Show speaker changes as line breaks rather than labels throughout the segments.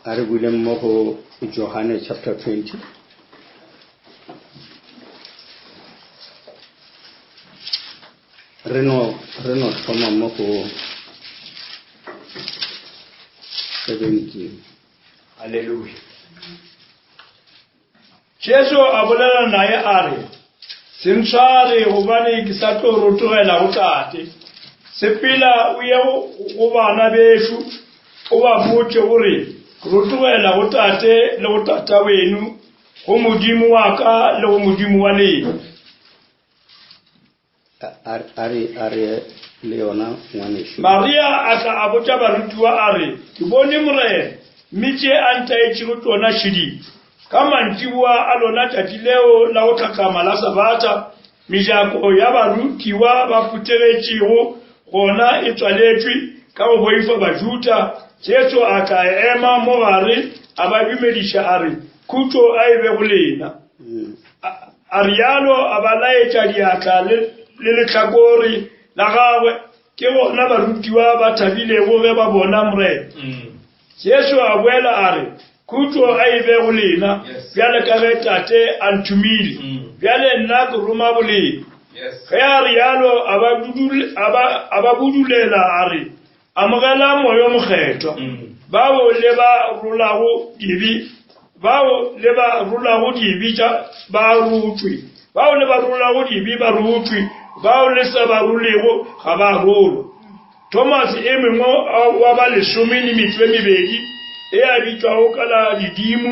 A re buleng mo go Johane chapter 20. Re no re no thoma mo go 17.
Haleluya. Jesu a bolela naye a re, Se ntshware, gobane ke sa tlo rotogela go Tate. Sepela o ye go bana bešo, o ba botše o re, Ke rotogela go Tate le go Tata weno, go Modimo wa ka le go Modimo wa lena.
A re, a re le yona ngwanešu.
Maria a tla a botša barutiwa a re, Ke bone Morena, mme tše a ntaetšego tšona šedi. Ka mantšiboa a lona tšatši leo la go hlatlama la Sabatha, mejako ya barutiwa ba phuthegetšego gona e tswaletšwe ka go boifa Bajuda, Jesu a tla a ema mo gare a ba dumediša a re, Khutšo a e be go lena. A realo a ba laetša diatla le le lehlakore la gagwe. Ke gona barutiwa ba thabilego ge ba bona Morena. Jesu a boela a re, Khutšo a e be go lena, bjale ka ge Tate a nthomile, bjale nna ke roma bolena. Ge a realo a ba a ba a ba budulela a re, Amogela Moya o Mokgethwa. Bao le ba rolago dibe, bao le ba rolago dibe tša ba rotšwe, bao le ba rolago dibe ba rotšwe, bao le sa ba rolego ga ba rolwa. Thomase e mengwe wa ba lesome le metšo e mebedi e a bitšwago ka la Didimo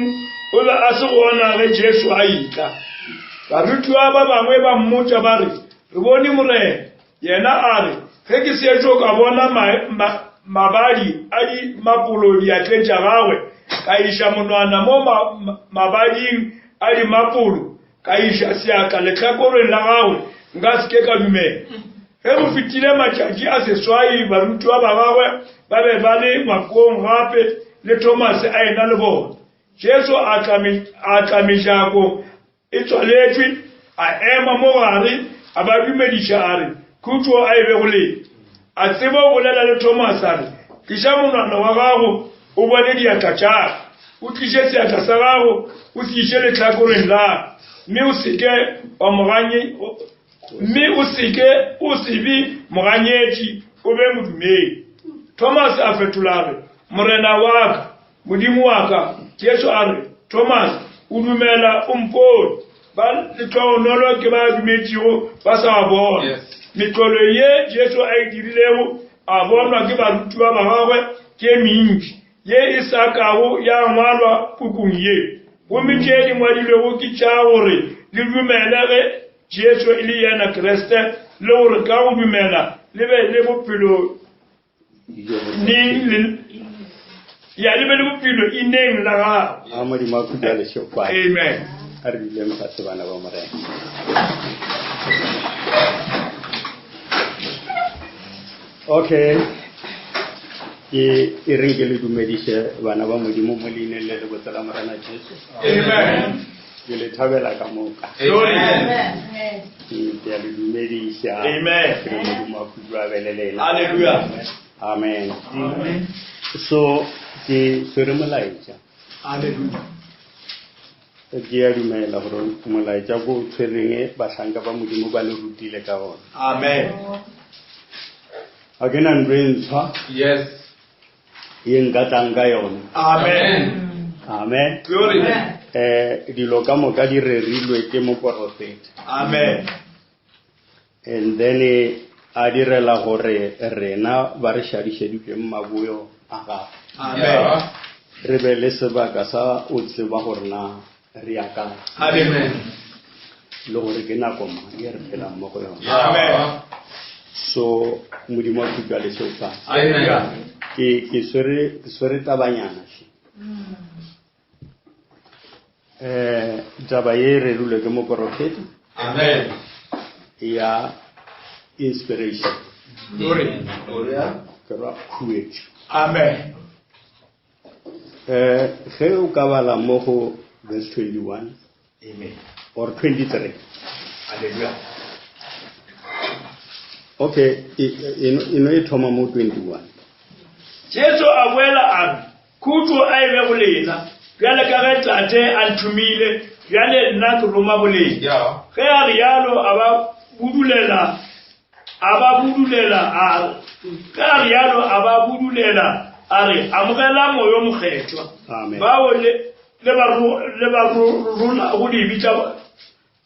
o be a se gona ge Jesu a etla. Barutiwa ba bangwe ba mmotša ba re, Re bone Morena. Yena a re, Ge ke sešo ka bona ma, ma, mabadi a dimapolo diatleng tša gagwe, ka iša monwana mo ma, ma, mabading a dimapolo, ka iša seatla lehlakoreng la gagwe, nka se ke ka dumela. Ge go fetile matšatši a seswai, barutiwa ba gagwe ba be ba le ngwakong gape, le Thomase a ena le bona. Jesu a tla, a tla mejako E tswaletšwe, a ema mo gare, a ba dumediša a re, Khutšo a e be go lena. A tseba o bolela le Thomase a re, Tliša monwana wa gago o bone diatla tša ka, o tliše seatla sa gago o se iše lehlakoreng la ka, mme o se ke wa mo ganye, mme o se ke o se be moganyetši, o be modumedi. Thomase a fetola a re, Morena wa ka, Modimo wa ka! Jesu a re, Thomase, o dumela o mpone. Ba lehlogonolo ke ba dumetšego ba sa ba bona. Mehlolo ye Jesu a e dirilego a bonwa ke barutiwa ba gagwe ke e mentši, ye e sa kago ya ngwalwa pukung ye. Gomme tše di ngwadilwego ke tša gore le dumele ge Jesu e le yena Kriste, le gore ka go dumela le be le bophelo neng le ya le be le bophelo ineng la gago
a modimo a khutla lešokwane
amen
a re duleng fatshe bana ba morena okay ke e reng ke le dumediše bana ba modimo mo leineng le le botse la morena jesu
amen
ke le thabela ka moka
Glory.
Ke a le dumediša.
Amen.
Ke re Modimo a khutlo a be le lena.
Hallelujah.
Amen. So ke swere molaetša.
Hallelujah.
Ke a dumela gore molaetša ko o tshwereng bahlanka ba Modimo ba le rutile ka ona.
Amen.
Ga ke na ntlo e ntshwa
Yes.
ye nka tlang ka yona.
Amen.
Amen.
Glory.
Eh dilo ka moka di rerilwe ke moporofeta.
Amen.
And then eh, a direla gore rena ba re šadišeditšweng maboyo a gagwe
Amen.
re be le sebaka sa o tseba gore na re ya kae
Amen.
le gore ke nako mang e re phelang mo go yona
Amen.
so modimo a khutšwa le seo
Amen.
ke ke swere ke swere tabanyana še eh taba ye e rerilwe ke moporofeta
Amen.
ya inspiration
Glory.
ke ra khuetšo
Amen.
Eh, ge o ka bala mo go verse 21
Amen.
or 23.
Hallelujah.
Okay, e, e, e no e thoma mo 21.
Jesu a boela a re, Khutšo a e be go lena. Bjale ka ge Tate a nthomile, bjale nna ke roma bolena. Ge a realo a ba budulela, a ba budulela a re, ge a realo a ba budulela a re, Amogela Moya o Mokgethwa. Bao le, le ba, le ba rolago dibe tša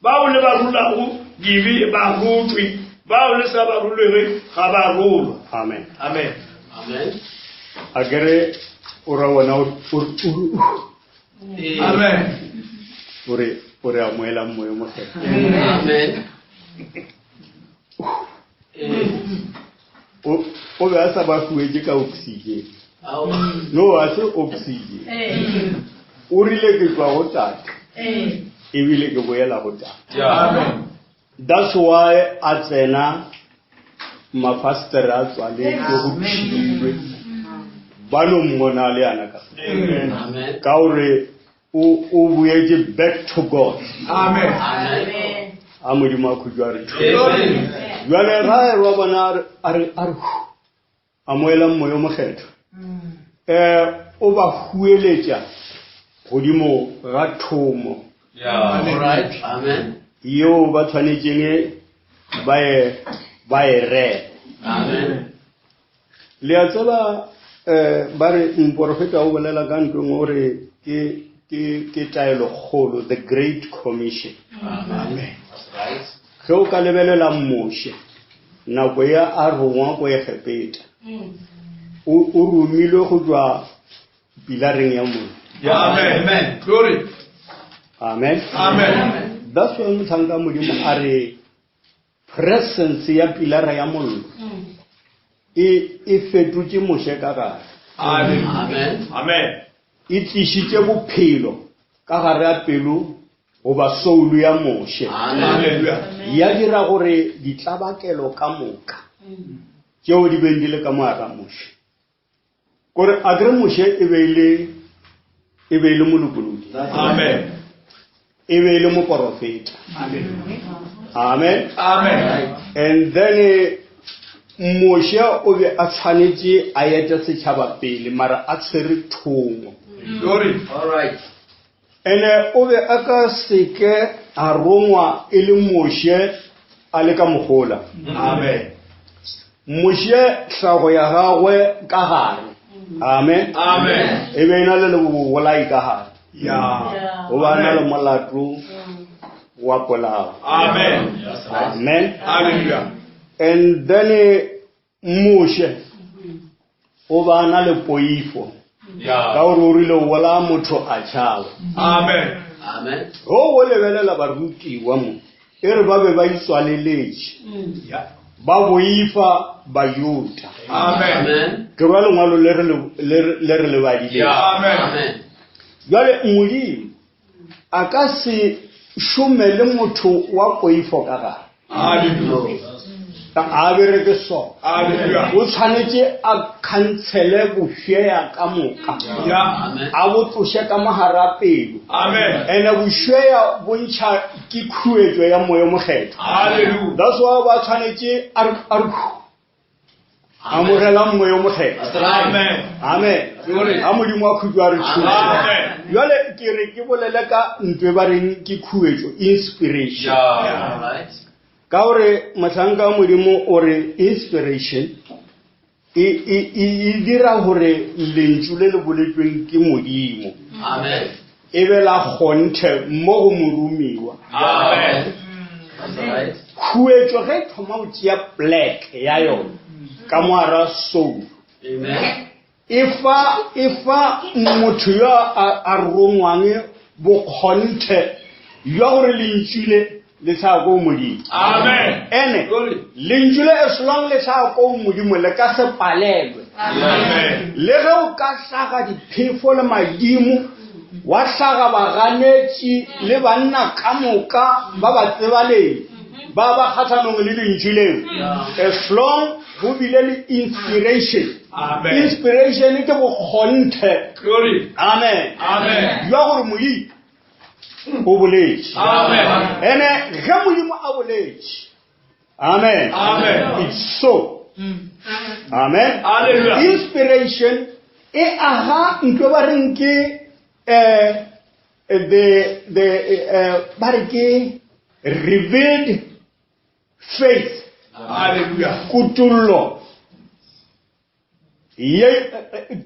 Bao le ba rolago dibe ba rotšwe, bao le sa ba rolego ga ba rolwa.
Amen.
Amen.
Amen.
A ke re o ra wena o o-
Amen.
o re o re amogelang moya o mokgethwa.
Amen.
O o be a sa ba huetše ka oxygen.
Ao.
No, a se oxygen. O rile ke tšwa go tate. Ebile ke boela go tate.
Amen.
That's why a tsena mafastere a tswaletšwe go thibilwe. Ba no mmona a le yana ka.
Amen.
Ka gore o o boetše back to God.
Amen.
Amen.
A Modimo a khutšo a re thuše.
Amen.
Bjale ga a erwa bona a re- a re a re hu, amogelang moya o mokgethwa. Eh o ba hueletša godimo ga thomo
Yeah. All right. Amen.
yeo ba tshwanetšeng ba e ba e rere.
Amen.
Le a tseba um ba re moporofeta o bolela ka ntweng o re ke ke ke taelo kgolo the great commission.
Amen. That's right.
Ge o ka lebelela Moshe nako ya a rongwa ko Egepeta o o romilwe go tšwa pilareng ya mollo.
Amen. Amen. Glory.
Amen.
Amen.
That's why mohlanka Modimo a re presence ya pilara ya mollo e e fetotše Moshe ka gare.
Amen.
Amen.
Amen.
E tlišitše bophelo ka gare a pelo goba soulu ya Moshe.
Amen.
Hallelujah.
Ya dira gore ditlabakelo ka moka tšeo di beng di le ka mo gare ga Moshe. Kore a kere Moshe e be e le e be e le molopolodi.
Amen.
E be e le moporofeta.
Amen.
Amen.
Amen.
And then Moshe o be a tshwanetše a ete setšhaba pele mara a tshwere thomo.
Glory.
All right.
Ene o be a ka seke a rongwa e le Moshe a le ka mogola.
Amen.
Moshe hlago ya gagwe ka gare. Amen.
Amen.
E be e na le lebolai ka gare.
Yeah.
O ba na le molato wa polao.
Amen.
That's right.
Amen.
Hallelujah.
And then Moshe o ba na le poifo ka
Yeah.
gore o rile o bolaya motho a tšhaba.
Amen.
Amen.
Go o lebelela barutiwa mo e re ba be ba itswaleletše
Yeah.
ba boifa Bajuda.
Amen.
Amen.
Ke rwa lengwalo le re le- le re- le re le badileng.
Amen.
Amen.
Bjale Modimo a ka se šome le motho wa poifo ka gare.
Hallelujah.
A bereke so.
Hallelujah.
O tshwanetše a khansele bošwea ka moka.
Yeah.
Amen.
A bo tloše ka mogare a pelo.
Amen.
Ene bošwea bo ntšha ke khuetšo ya moya o mokgethwa.
Hallelujah.
That's why ba tshwanetše a re a re amogelang moya o mokgethwa.
That's right.
Amen.
Amen.
Glory.
A Modimo wa khutšo a re thuše.
Amen.
Bjale ke re ke bolele ka ntwe ba reng ke khuetšo inspiration.
Yeah.
All right.
Ka gore mohlanka wa Modimo o re inspiration e e e e dira gore lentšu le le boletšweng ke Modimo
Amen.
e be la kgonthe mo go morumiwa.
Amen.
That's right.
Khuetšo ge e thoma go tšea plek ya yona ka mo hara soul
Amen.
e fa e fa motho yo a a rongwang bokgonthe jwa gore lentšu le le sa ko Modimo.
Amen.
Ene
Glory.
lentšu le as long le sa ko Modimo le ka se palelwe.
Amen.
Le ge o ka hlaga diphefo le madimo wa hlaga baganetši le banna ka moka ba ba tsebaleng ba ba kgahlanong le lentšu leo. As long go bile le inspiration.
Amen.
Inspiration ke bokgonthe.
Glory.
Amen.
Amen.
Jwa gore Modimo o boletše.
Amen.
Ene ge Modimo a boletše. Amen.
Amen.
It's so. Amen.
Hallelujah.
Inspiration E aga ntlo ba reng ke um the the uh, ba re ke revealed faith.
Hallelujah.
Kutullo ye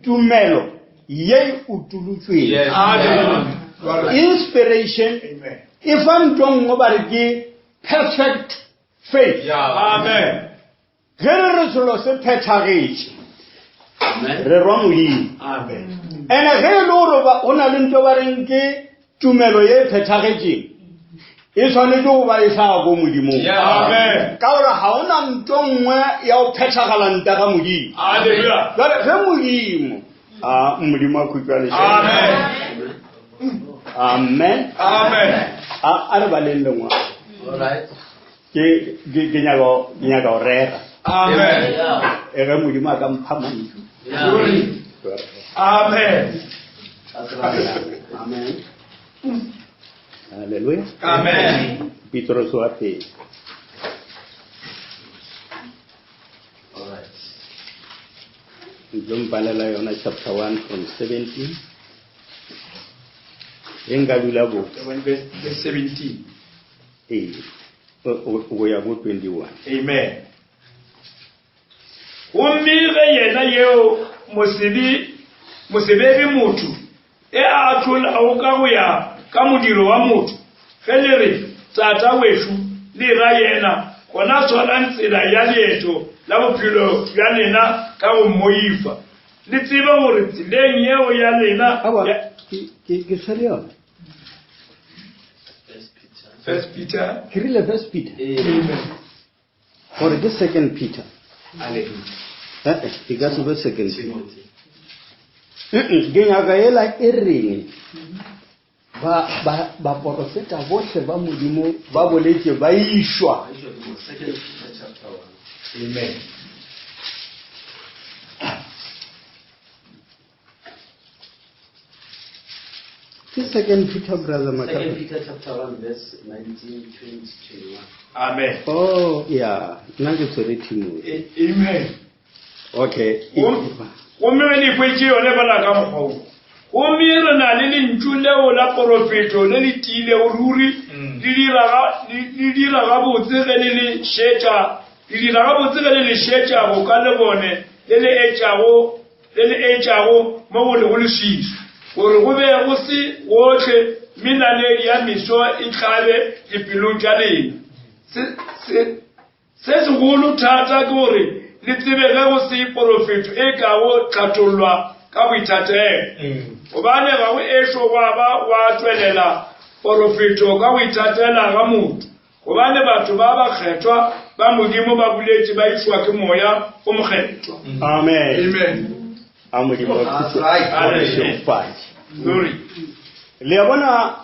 tumelo ye e utolotšweng.
Yes.
Hallelujah.
Inspiration
Amen.
e fa ntho nngwe ba re ke perfect faith.
Yeah.
Amen.
Ge re re selo se phethagetše,
Amen.
re rwa Modimo.
Amen.
Ene ge e le gore ba- go na le ntho ba reng ke tumelo ye e phethagetšeng, e swanetše go ba e hlaga ko Modimong.
Yeah.
Amen.
Ka gore ga o na ntho nngwe ya go phethagala nta ga Modimo.
Hallelujah.
Jwale ge Modimo, a Modimo a khutšwa lešego.
Amen.
Amen.
Amen.
A a re baleng lengwalo.
All right.
Ke ke ke nyaka go- ke nyaka go rera.
Amen.
Yeah.
E ge Modimo a ka mpha mantšu.
Yeah.
Glory. Amen.
That's right.
Amen. Hallelujah.
Amen.
Petros wa pele.
All right.
Ntlo mpalela yona chapter 1 from 17. Ge nka dula bo
Verse verse 17.
ee go ya bo 21.
Amen. Gomme ge yena yeo mosebe mosebebe motho e a ahlolago ka go ya ka modiro wa motho, ge le re, Tata wešo, le ra yena, gona swarang tsela ya leeto la bophelo bja lena ka go mmoifa, le tsebe gore tseleng yeo ya lena
Aowa,
ya.
ke ke ke tshwere yona.
First Peter.
First Peter.
Ke rile First Peter.
Amen.
Gore ke Second Peter.
Hallelujah.
Eh, eh, e ka se be Second Peter.
Timothy.
Mm-mm, ke nyaka yela e reng ba ba baporofeta bohle ba Modimo ba boletše ba išwa.
Second Peter chapter 1.
Amen.
Ke Second Peter brother
Second
Makapa.
Peter chapter 1 verse 19, 20, 21.
Amen.
Oh, yeah, nna ke tshwere Timothy.
Amen.
Okay.
Gomme ge le ikwetše yone bala ka mokgwa wo. Gomme re na le lentšu leo la porofeto le le tiilego ruri, le dira ga, le, le dira gabotse ge le le šetša, le dira gabotse ge le le šetša boka lebone le le etšago le le etšago mo go lego leswiswi, gore go be go se gohle, mme naledi ya meso e hlabe dipelong tša lena. Se, se, se segolo thata ke gore le tsebe ge go se porofeto e kago hlathollwa ka boithatelo. Gobane ga go ešo gwa ba gwa tšwelela porofeto ka go ithatela ga motho, Gobane batho ba bakgethwa ba Modimo ba boletše ba išwa ke Moya o Mokgethwa.
Amen.
Amen.
A Modimo wa
That's
khutšo
right.
a re šegofatše.
Glory.
Le a bona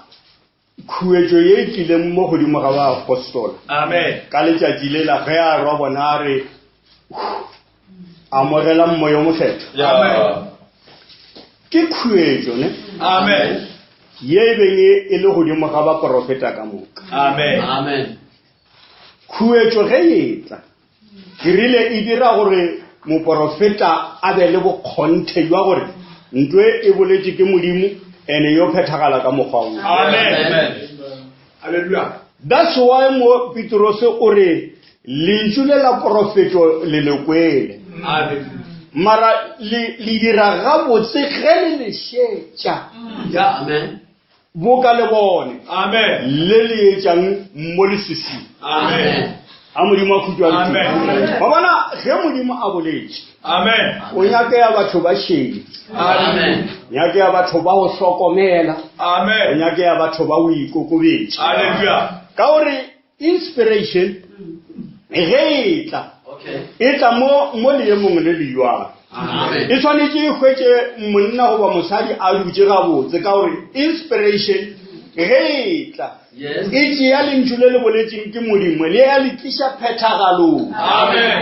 khuetšo ye e tlileng mo godimo ga baapostola
Amen.
ka letšatši lela ge a rwa bona a re amogelang moya o mokgethwa
Yeah.
ke khuetšo ne
Amen.
ye e beng e e le godimo ga baporofeta ka moka
Amen.
Amen.
khuetšo ge e tla ke rile e dira gore moporofeta a be le bokgonthe jwa gore ntwe e boletše ke modimo ene yo phethagala ka mokgwa wo
Amen.
Amen.
Hallelujah.
That's why mo Petrose o re lentšu le la porofeto le le kwele.
Hallelujah.
Mara le le dira gabotse ge le le šetša
Yeah.
Amen.
boka le bone
Amen.
le le etšang mo leswiswing.
Amen.
A Modimo a khutšwa le
Amen.
thuto. Wa bona ge Modimo a boletše
Amen.
o nyakea batho ba šedi,
Amen.
nyakea batho ba go hlokomela, o
Amen.
nyakea batho ba go ikokobetša.
Hallelujah.
Ka gore inspiration ge e tla
Okay.
e tla mo mo leemong le le jwang
Amen.
e swanetše e hwetše monna goba mosadi a dutše gabotse ka gore inspiration ge e tla
Yes.
e tšea lentšu le le boletšeng ke modimo le ya le tliša phethagalong
Amen.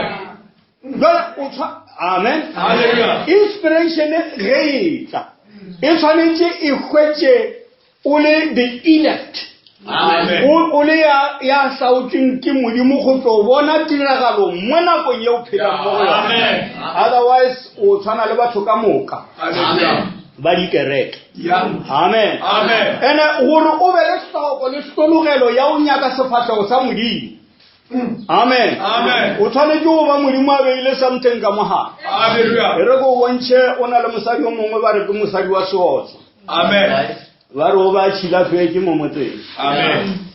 jale o tshwa amen
Hallelujah.
inspiration ge e tla e swanetše e hwetše o le the elect.
Amen.
O o le ya ya hlaotšweng ke Modimo go tlo bona tiragalo mo nakong ye o phelang mo go yona.
Amen.
Otherwise o tshwana le batho ka moka
Hallelujah.
ba dikereke.
Yeah.
Amen.
Amen.
Ene gore o be le hloko le hlologelo ya o nyaka sefahlego sa Modimo. Amen.
Amen.
O tshwanetse go ba Modimo a beile something ka mogare.
Hallelujah.
E re ko bontšhe o na le mosadi o mongwe ba re ke mosadi wa seotswa.
Amen.
Right.
Ba re o ba tšhilafetše mo motseng.
Amen.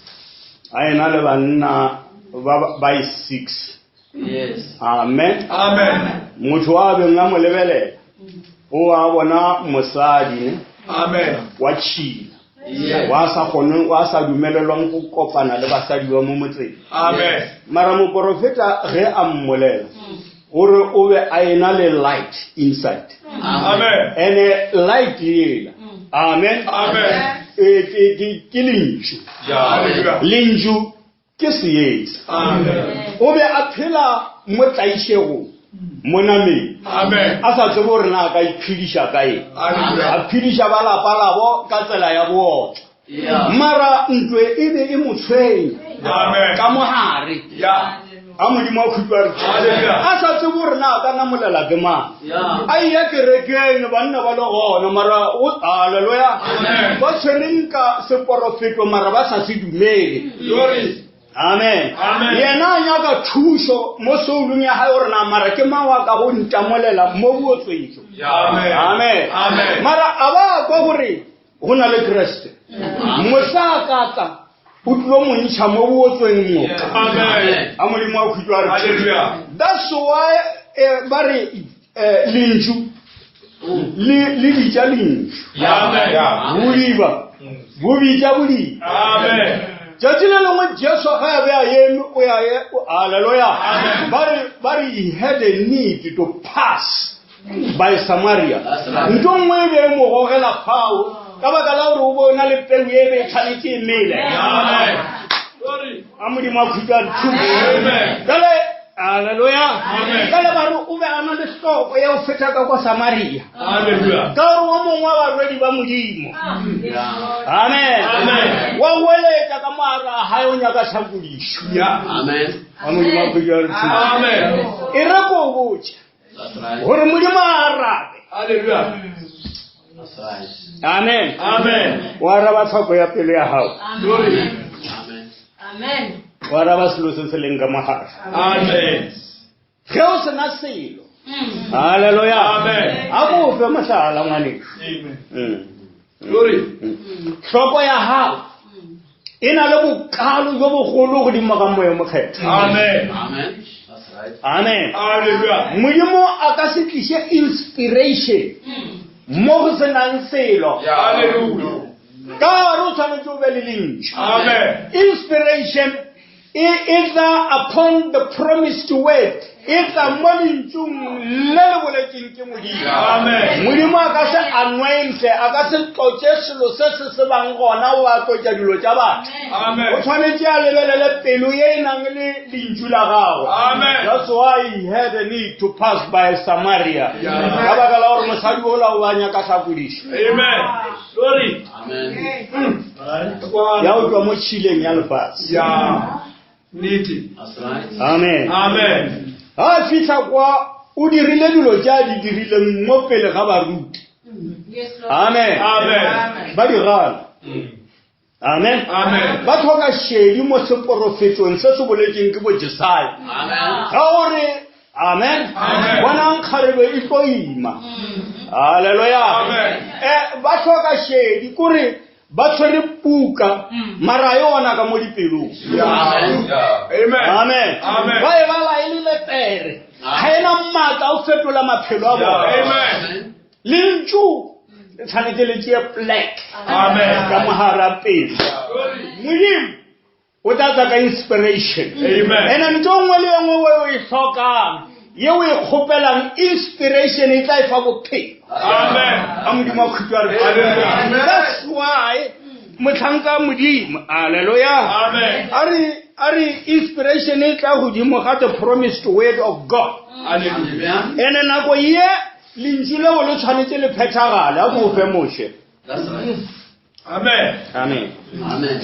A ena le banna ba ba 6.
Yes.
Amen.
Amen.
Motho wa beng a mo lebelela. O a bona mosadi ne
Amen.
wa tšhila.
Yes.
Wa sa kgone wa sa dumelelwang go kopana le basadi ba mo motseng.
Amen.
Mara moporofeta ge a mmolela gore o be a ena le light inside.
Amen.
Ene light yela. Amen.
Amen.
E, ke ke ke lentšu.
Hallelujah.
Lentšu ke seetša.
Amen.
O be a phela mo tlaišegong mo nameng.
Amen.
A sa tsebe gore na a ka iphediša ka eng.
Hallelujah.
A phediša ba lapa labo ka tsela ya bootla.
Yeah.
Mara ntwe e be e mo tshwenya
Amen.
ka mogare.
Yeah.
A Modimo a khutlo a re
Hallelujah.
a sa tsebe gore na a ka namolela ke mang.
Yeah.
A eya kerekeng banna ba le gona mara halleluja
Amen.
ba tshwereng ka seporofeto mara ba sa se dumele.
Glory.
Amen.
Amen.
Yena a nyaka thušo mo soulong ya gae gore na mara ke mang wa ka go ntamolela mo bootsweng jo.
Amen.
Amen.
Amen.
Mara a ba kwa gore go na le Kriste. Mohla a ka tla o tlilo mo ntšha mo bootsweng moka.
Amen.
A Modimo a khutlo a re
Hallelujah.
That's why ba re lentšu le le bitša lentšu.
Amen.
Bodiba bo bitša bodiba.
Amen.
Tšatši le lengwe Jesu ge a be a eme o ya haleluya
Amen.
ba re ba re he had a need to pass by Samaria.
That's right.
Ntho nngwe e be e mo gogela fao ka baka la gore o be o na le peu e be e tshwanetse e mele.
Amen. Glory.
A Modimo a khutlo a re thuše.
Amen.
Jale haleluya
Amen.
jale ba re o be a na le hloko ya go feta ka kwa Samaria.
Hallelujah.
Ka gore o mongwe wa barwedi ba Modimo.
Yeah.
Amen.
Amen.
Wa goeletša ka moara a gae o nyaka tlhakodišo.
Yeah.
Amen.
A Modimo a khutlo a re thuše.
Amen.
E re ko o botše
That's right.
gore Modimo a arabe.
Hallelujah.
That's right.
Amen.
Amen.
O araba tlhoko ya pelo ya gago.
Glory.
Amen.
Amen.
O araba selo se se leng ka mogare.
Amen.
Ge o sena selo. Hallelujah.
Amen.
A ko o fe mohlala ngwanešu.
Amen.
Glory. Hloko ya gago e na le bokalo jo bogolo godimo ga moya mokgethwa.
Amen.
Amen. That's right.
Amen.
Hallelujah.
Modimo a ka se tliše inspiration mo go senang selo.
Hallelujah.
Ka gore o tshwanetse o be le lentšu.
Amen.
Inspiration e e tla upon the promised word. E tla mo lentšung le le boletsweng ke Modimo.
Amen.
Modimo a ka se anointe, a ka se tlotše selo se se se bang gona o a tlotša dilo tša batho. O
Amen.
tshwanetse a lebelele pelo ye e nang le lentšu la gagwe.
Amen.
That's why he had a need to pass by Samaria.
Yeah.
Ka baka la gore mosadi ola o a nyaka tlhakodišo.
Amen. Glory.
Amen.
Ya o tšwa mo tšhileng ya lefatshe.
Yeah. Nnete.
That's right.
Amen.
Amen.
Ga a fihla kwa o dirile dilo tše a di dirileng mo pele ga baruti.
Yes, Lord.
Amen.
Amen.
Ba di gana. Amen.
Amen.
Ba tlhoka šedi mo seporofetong se se boletsweng ke bo Jesaya.
Amen.
Ga gore amen.
Amen.
Bonang kgarebe e tlo ima. Hallelujah.
Amen.
Ba tlhoka šedi kore ba tshwere puka mara yona ka mo dipelong.
Yeah. Amen.
Amen.
Amen.
Ba e bala e le letere. Ga ena maatla a go fetola maphelo a bona.
Amen.
Amen.
Lentšu le tshwanetse le tšee plek
Amen.
ka mogara pelo. Modimo o tla tla ka inspiration.
Amen.
Ene ntho nngwe le nngwe o e hlokang ye o e kgopelang inspiration e tla e fa bophelo.
Amen.
A Modimo a khutlo a re
Amen.
That's why mohlanka wa Modimo, hallelujah.
Amen.
A re inspiration e tla godimo ga the promised word of God.
Hallelujah.
Ene nako ye lentšu leo le tshwanetse le phethagale, a ko o fe Moshe.
That's right.
Amen.
Amen.
Amen.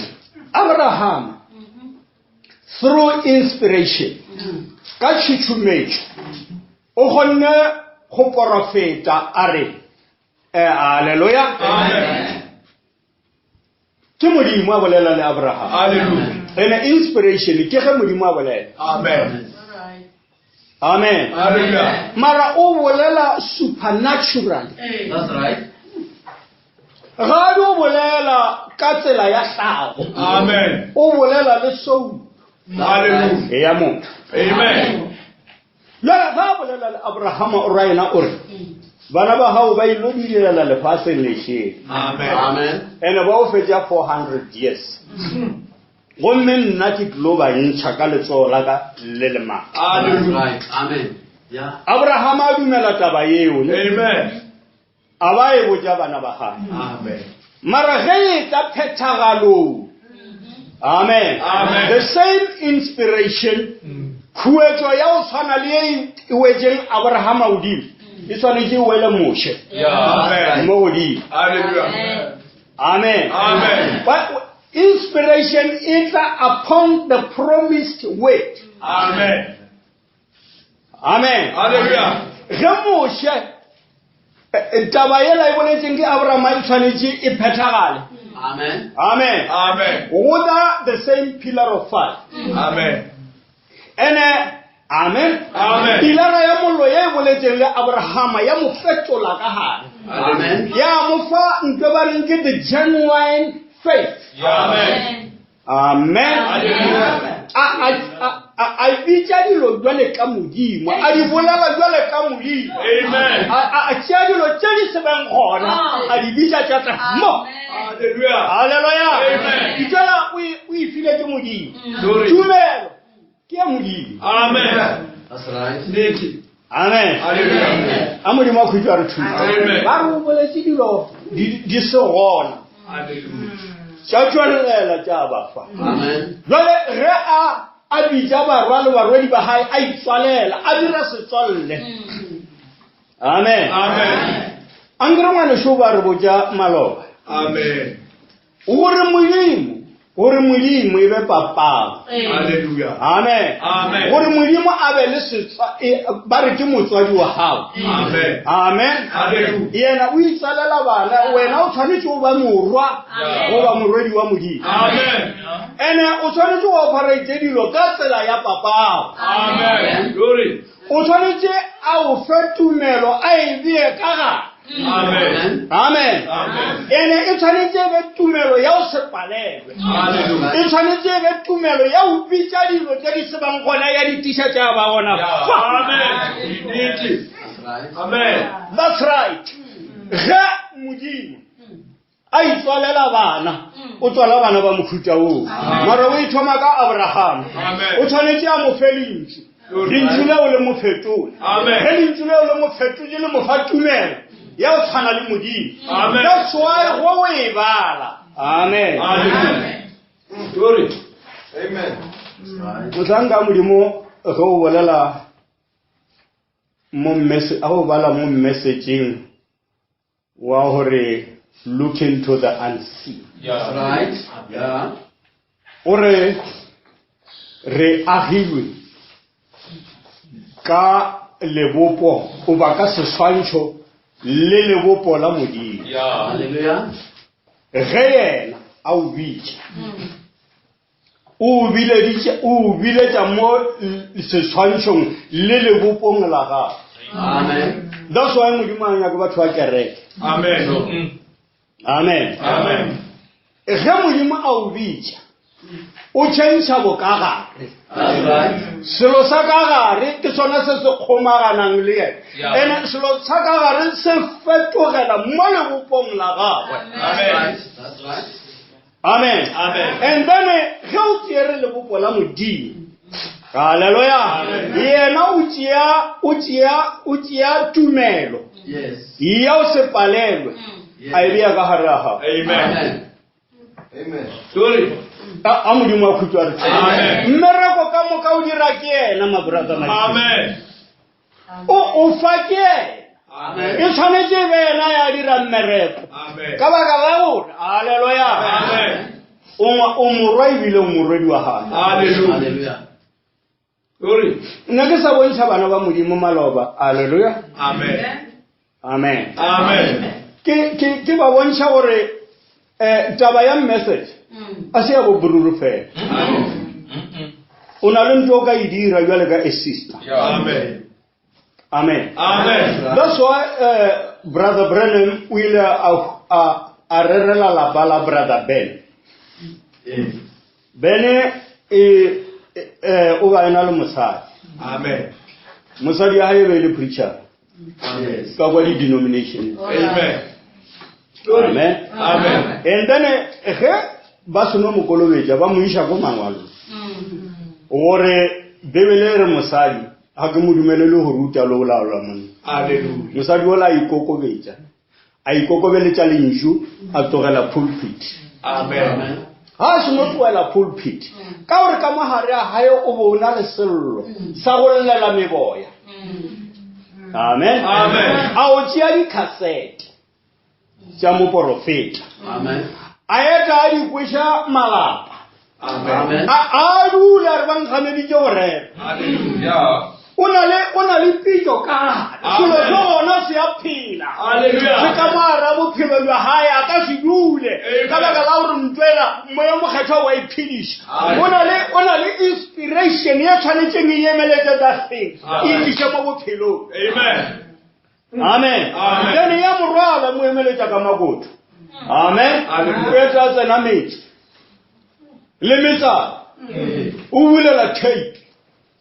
Abraham through inspiration ka tšhutšhumetšo o kgonne go porofeta a re eh, aleluya ke modimo a bolela le abraham ene inspiration ke ge modimo a bolela
Amen.
amen
Hallelujah.
mara o bolela supernaturally
That's right.
ga a dio bolela ka tsela ya hlago
Amen.
o bolela le soul
Hallelujah.
ya motho
Amen.
jale ga a bolela le abrahama o ra yena o re bana ba gago ba ilo direla lefaseng lešele
Amen.
Amen.
ene ba o fetša 400 years gomme nna ke tlilo ba ntšha ka letsogo la ka le le maatla
That's
Hallelujah.
right. Amen. Yeah.
abrahama a dumela taba yeo ne
Amen.
a ba e botša bana ba gage
Amen.
mara ge e tla phethagalong amen
Amen.
the same inspiration khuetšo ya go tshwana le ye e wetšeng abrahama godimo e swanetše e wele moshe
Amen.
mo godimo
Hallelujah.
amen
Amen.
But inspiration e tla upon the promised word
Amen.
amen
Hallelujah.
ge moshe eh, eh, taba yela e boletseng ke abrahama e tshwanetše e phethagale
Amen.
amen
Amen.
go tla the same pillar of fire
Amen.
ene amen
Amen.
pilara ya mollo ye e boletseng le abrahama ya mo fetola ka gare
Amen.
ya mo fa ntho ba reng ke the genuine faith
Amen.
amen
Hallelujah.
a a- a- a bitša dilo jwale ka modimo a di bolela jwale ka modimo
Amen.
a a- a tšea dilo tše di se beng gona a di bitša tša tla mo
Hallelujah.
halleluya
Amen.
ditsela o e o e file ke modimo
Glory.
tumelo ke ya modimo
Amen.
That's right.
Nnete.
amen
Hallelujah.
a modimo a khutso a re thusa
Amen.
ba re o boletse dilo di di se gona
Hallelujah.
tša tšwelela tša ba fa
Amen.
jale ge a a bitša barwa le barwedi ba gae a itswalela a dira setswalle amen
Amen.
ankere ngwaneso ba re botša maloba
Amen.
gore modimo gore modimo e be papago
Hallelujah.
amen
Amen.
gore modimo a be le setswa e, ba re ke motswadi wa gago
Amen.
amen
Hallelujah.
yena o itswalela bana wena o tshwanetse o ba morwa goba morwedi wa modimo
Amen.
ene o tshwanetse go operate dilo ka tsela ya papago
Amen. Glory.
o tshwanetse a o fe tumelo a e bee ka gare
Amen.
amen
Amen.
ene e tshwanetse e be tumelo ya o se palelwe
Hallelujah.
e tshwanetse e be tumelo ya o bitša dilo tse di se bang gona ya di tiša tša ba gona Fa.
Amen. Nnete.
That's right.
Amen.
that's right ge modimo a itswalela bana o tswala bana ba mohuta oo mara o ithoma ka abraham
Amen.
o tshwanetse a mo fe lentšu lentšu leo le mo fetole
Amen.
ge lentšu leo le mo fetotse le mo fa tumelo ya o tshwana le modimo
Amen.
that's why go o e bala amen
Hallelujah. Glory.
Amen.
That's right.
mohlanka modimo ge o bolela mo messe- a o bala mo messageng wa gore look into the unseen
That's right. Yeah.
o re re agilwe ka lebopo goba ka seswantšho le lebopo la modimo
Hallelujah.
ge yena a o bitša o bileditše o biletša mo seswantšhong le lebopong la gagwe
Amen.
that's why modimo a nyake batho ba kereke
Amen.
amen
Amen.
ge modimo a o bitša o tšhentšha bokagare
That's right.
selo sa ka gare ke sona se se kgomaganang le yena
Yeah.
ene selo sa ka gare se fetogela mo lebopong la gagwe
Amen.
Right. That's right.
amen
Amen.
and then ge o tšere lebopo la modimo halleluja yena o tšea o tšea o tšea tumelo
Yes.
ya o se palelwe a e bea ka gare ga gago
Amen.
Amen.
Amen.
Glory.
a a modimo a khutso a re thuše.
Amen.
mmereko ka moka o dira ke yena mabrata
Amen.
o o fa ke yena
Amen.
e tshwanetse e be yena ya dira mmereko
Amen.
ka baka la gore halleluja
Amen.
O morwa ebile o morwedi wa gagwe.
Hallelujah. Glory.
Nna ke sa bontšha bana ba Modimo maloba. Hallelujah.
Amen.
Amen.
Amen.
Ke ke ke ba bontšha gore eh taba ya message a se ya bobruru fela. O na le ntho o ka e dira bjale ka a sister.
Amen.
Amen.
Amen.
That's why uh, Brother Branham o ile a, a, a rerela lapa la Brother Ben. Ben e, e, o ba ena le mosadi.
Amen.
Mosadi ya hae e be e le preacher.
Amen.
Ka kwa di-denomination.
Amen.
Amen.
Amen.
And then eh, ge ba seno mo kolobetša ba mo iša ko mangwalong gore Bibele e re mosadi ga ke mo dumelele go ruta le go laola monna.
Hallelujah.
Mosadi ola a ikokobetša, a ikokobeletša lentšu, a tlogela pulpit.
Amen.
Ga a seno tlogela pulpit, ka gore ka mogare a gae o bo o na le sello sa go llela meboya. Amen.
Amen.
A o tšea dikhasete tša moporofeta.
Amen.
A eta a di kweša malapa.
Amen.
A a dula re ba nkganeditše go rera.
Hallelujah.
O na le o na le pitšo ka gare.
Amen.
Selo se gona se a phela.
Hallelujah.
Se ka moara bophelo bja gae a ka se dule.
Amen.
Ka baka la gore ntwela moya mokgethwa wa iphediša.
Amen.
O na le o na le inspiration ye tshwanetseng e emeletse that thing. E
Amen.
tliše mo bophelong.
Amen.
Amen.
Amen.
Then ya morwala mo emeletša ka makoto. Amen.
Hallelujah.
O etla a tsena metse. Le metsana. O bulela tape.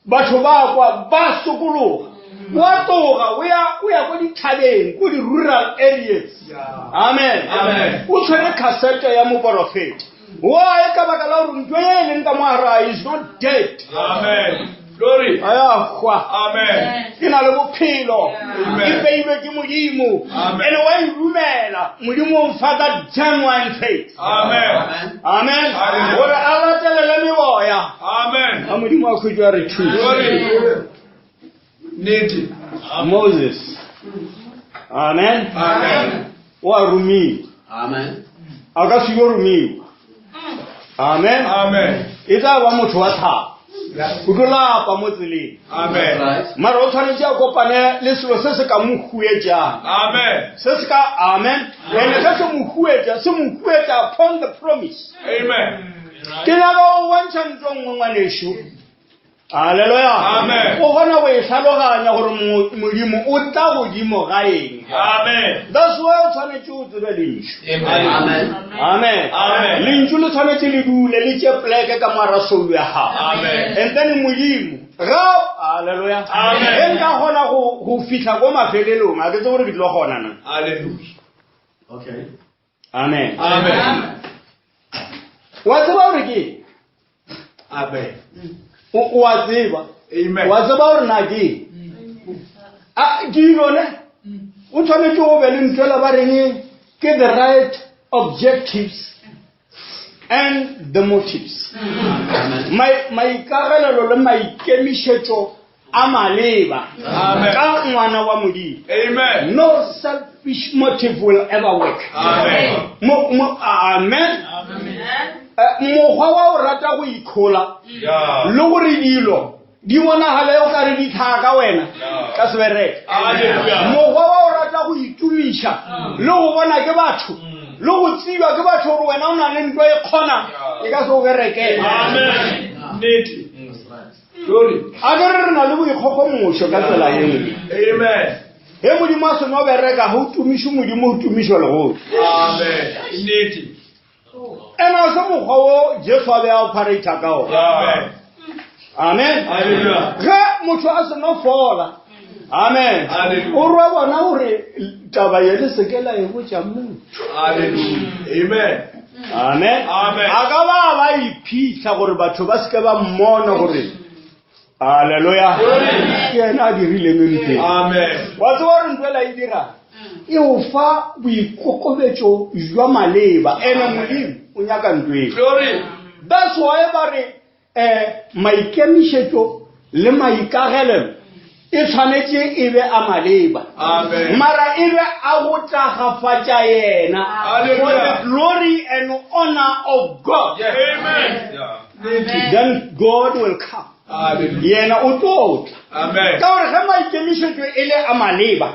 Batho ba kwa ba sokologa. Wa tloga o ya o ya ko dithabeng, ko di-rural areas. Amen.
Amen.
O tshwere cassette ya moporofeta. Why? Ka baka la gore ntho e leng ka mo gare ga is not dead.
Amen. Glory.
A ya hwa.
Amen.
Ke na le bophelo.
Amen.
E beilwe ke Modimo.
Amen.
Ene wa e dumela. Modimo o mfa that genuine faith.
Amen.
Amen.
Hallelujah.
Gore a latelele meoya.
Amen.
A Modimo a khutšwe a re thuše.
Glory. Nnete.
Moses. Amen.
Amen.
O a romiwa.
Amen.
A ka se yo romiwa. Amen.
Amen.
E tla ba motho wa tlhago. O tlo lapa mo tseleng.
Amen.
Right.
Mara o tshwanetse a kopane le selo se se ka mo huetšang.
Amen.
Se se ka amen. Ene ge se mo huetša, se mo huetša upon the promise.
Amen.
Ke nyaka go bontšha ntho nngwe ngwanešu. Haleluya.
Amen.
O kgona go e hlaloganya gore Modimo o tla godimo ga eng.
Amen.
That's why o tshwanetse o tsebe lentšu.
Amen.
Amen.
Amen.
Lentšu le tshwanetse le dule le tše pleke ka moara soul ya gago.
Amen.
And then Modimo ga haleluya.
Amen.
Ge nka kgona go go fihla ko mafelelong a ke tsebe gore ke tlo kgona na.
Hallelujah.
Okay.
Amen.
Amen.
Wa tseba gore ke eng?
Amen.
O o a tseba.
Amen.
Wa tseba gore na ke eng? A dilo ne? O tshwanetse o be le ntho ela ba reng ke the right objectives and the motives.
Amen.
Maikarabelo le maikemišetšo a maleba
Amen.
ka ngwana wa Modimo.
Amen.
No selfish motive will ever work.
Amen.
Mo, mo, amen. Eh, mokgwa wa o rata go ikhola
Yeah.
le gore dilo di bonagale o kare di tlhaga ka wena
Yeah.
ka se bereke.
Hallelujah.
Mokgwa wa o rata go itumiša le go bona ke batho le go tsebja ke batho gore wena o na le ntho e kgona e ka se o berekele.
Amen. Nnete. Glory.
A ke re re na le boikgogomošo ka tsela ye nngwe.
Amen.
Ge Modimo a seno bereka ga o tumiše Modimo o tumišwa legohle.
Amen. Nnete.
Ene a se mokgwa wo Jesu a be a operata ka ona.
Amen.
Amen.
Hallelujah.
Ge motho a seno fola. Amen.
Hallelujah.
O rwa bona gore taba ye le seke la e botša motho.
Hallelujah. Amen.
Amen.
Amen.
A ka ba ba iphitlha gore batho ba seke ba mmona gore Hallelujah. Ke yena a dirileng ntho e.
Amen.
Wa tseba gore ntho ela e dirang e o fa boikokobetšo jwa maleba ene Modimo o nyaka ntho eo.
Glory.
That's why ba re eh maikemišetšo le maikagelelo. e tshwanetše e be a maleba.
Amen.
Mara e be a go tagafatša yena.
Hallelujah.
For the glory and honor of God.
Yes.
Amen.
Yeah.
Nnete.
Then God will come.
Hallelujah.
Yena o tlo tla.
Amen.
Ka gore ge maikemišetšo e le a maleba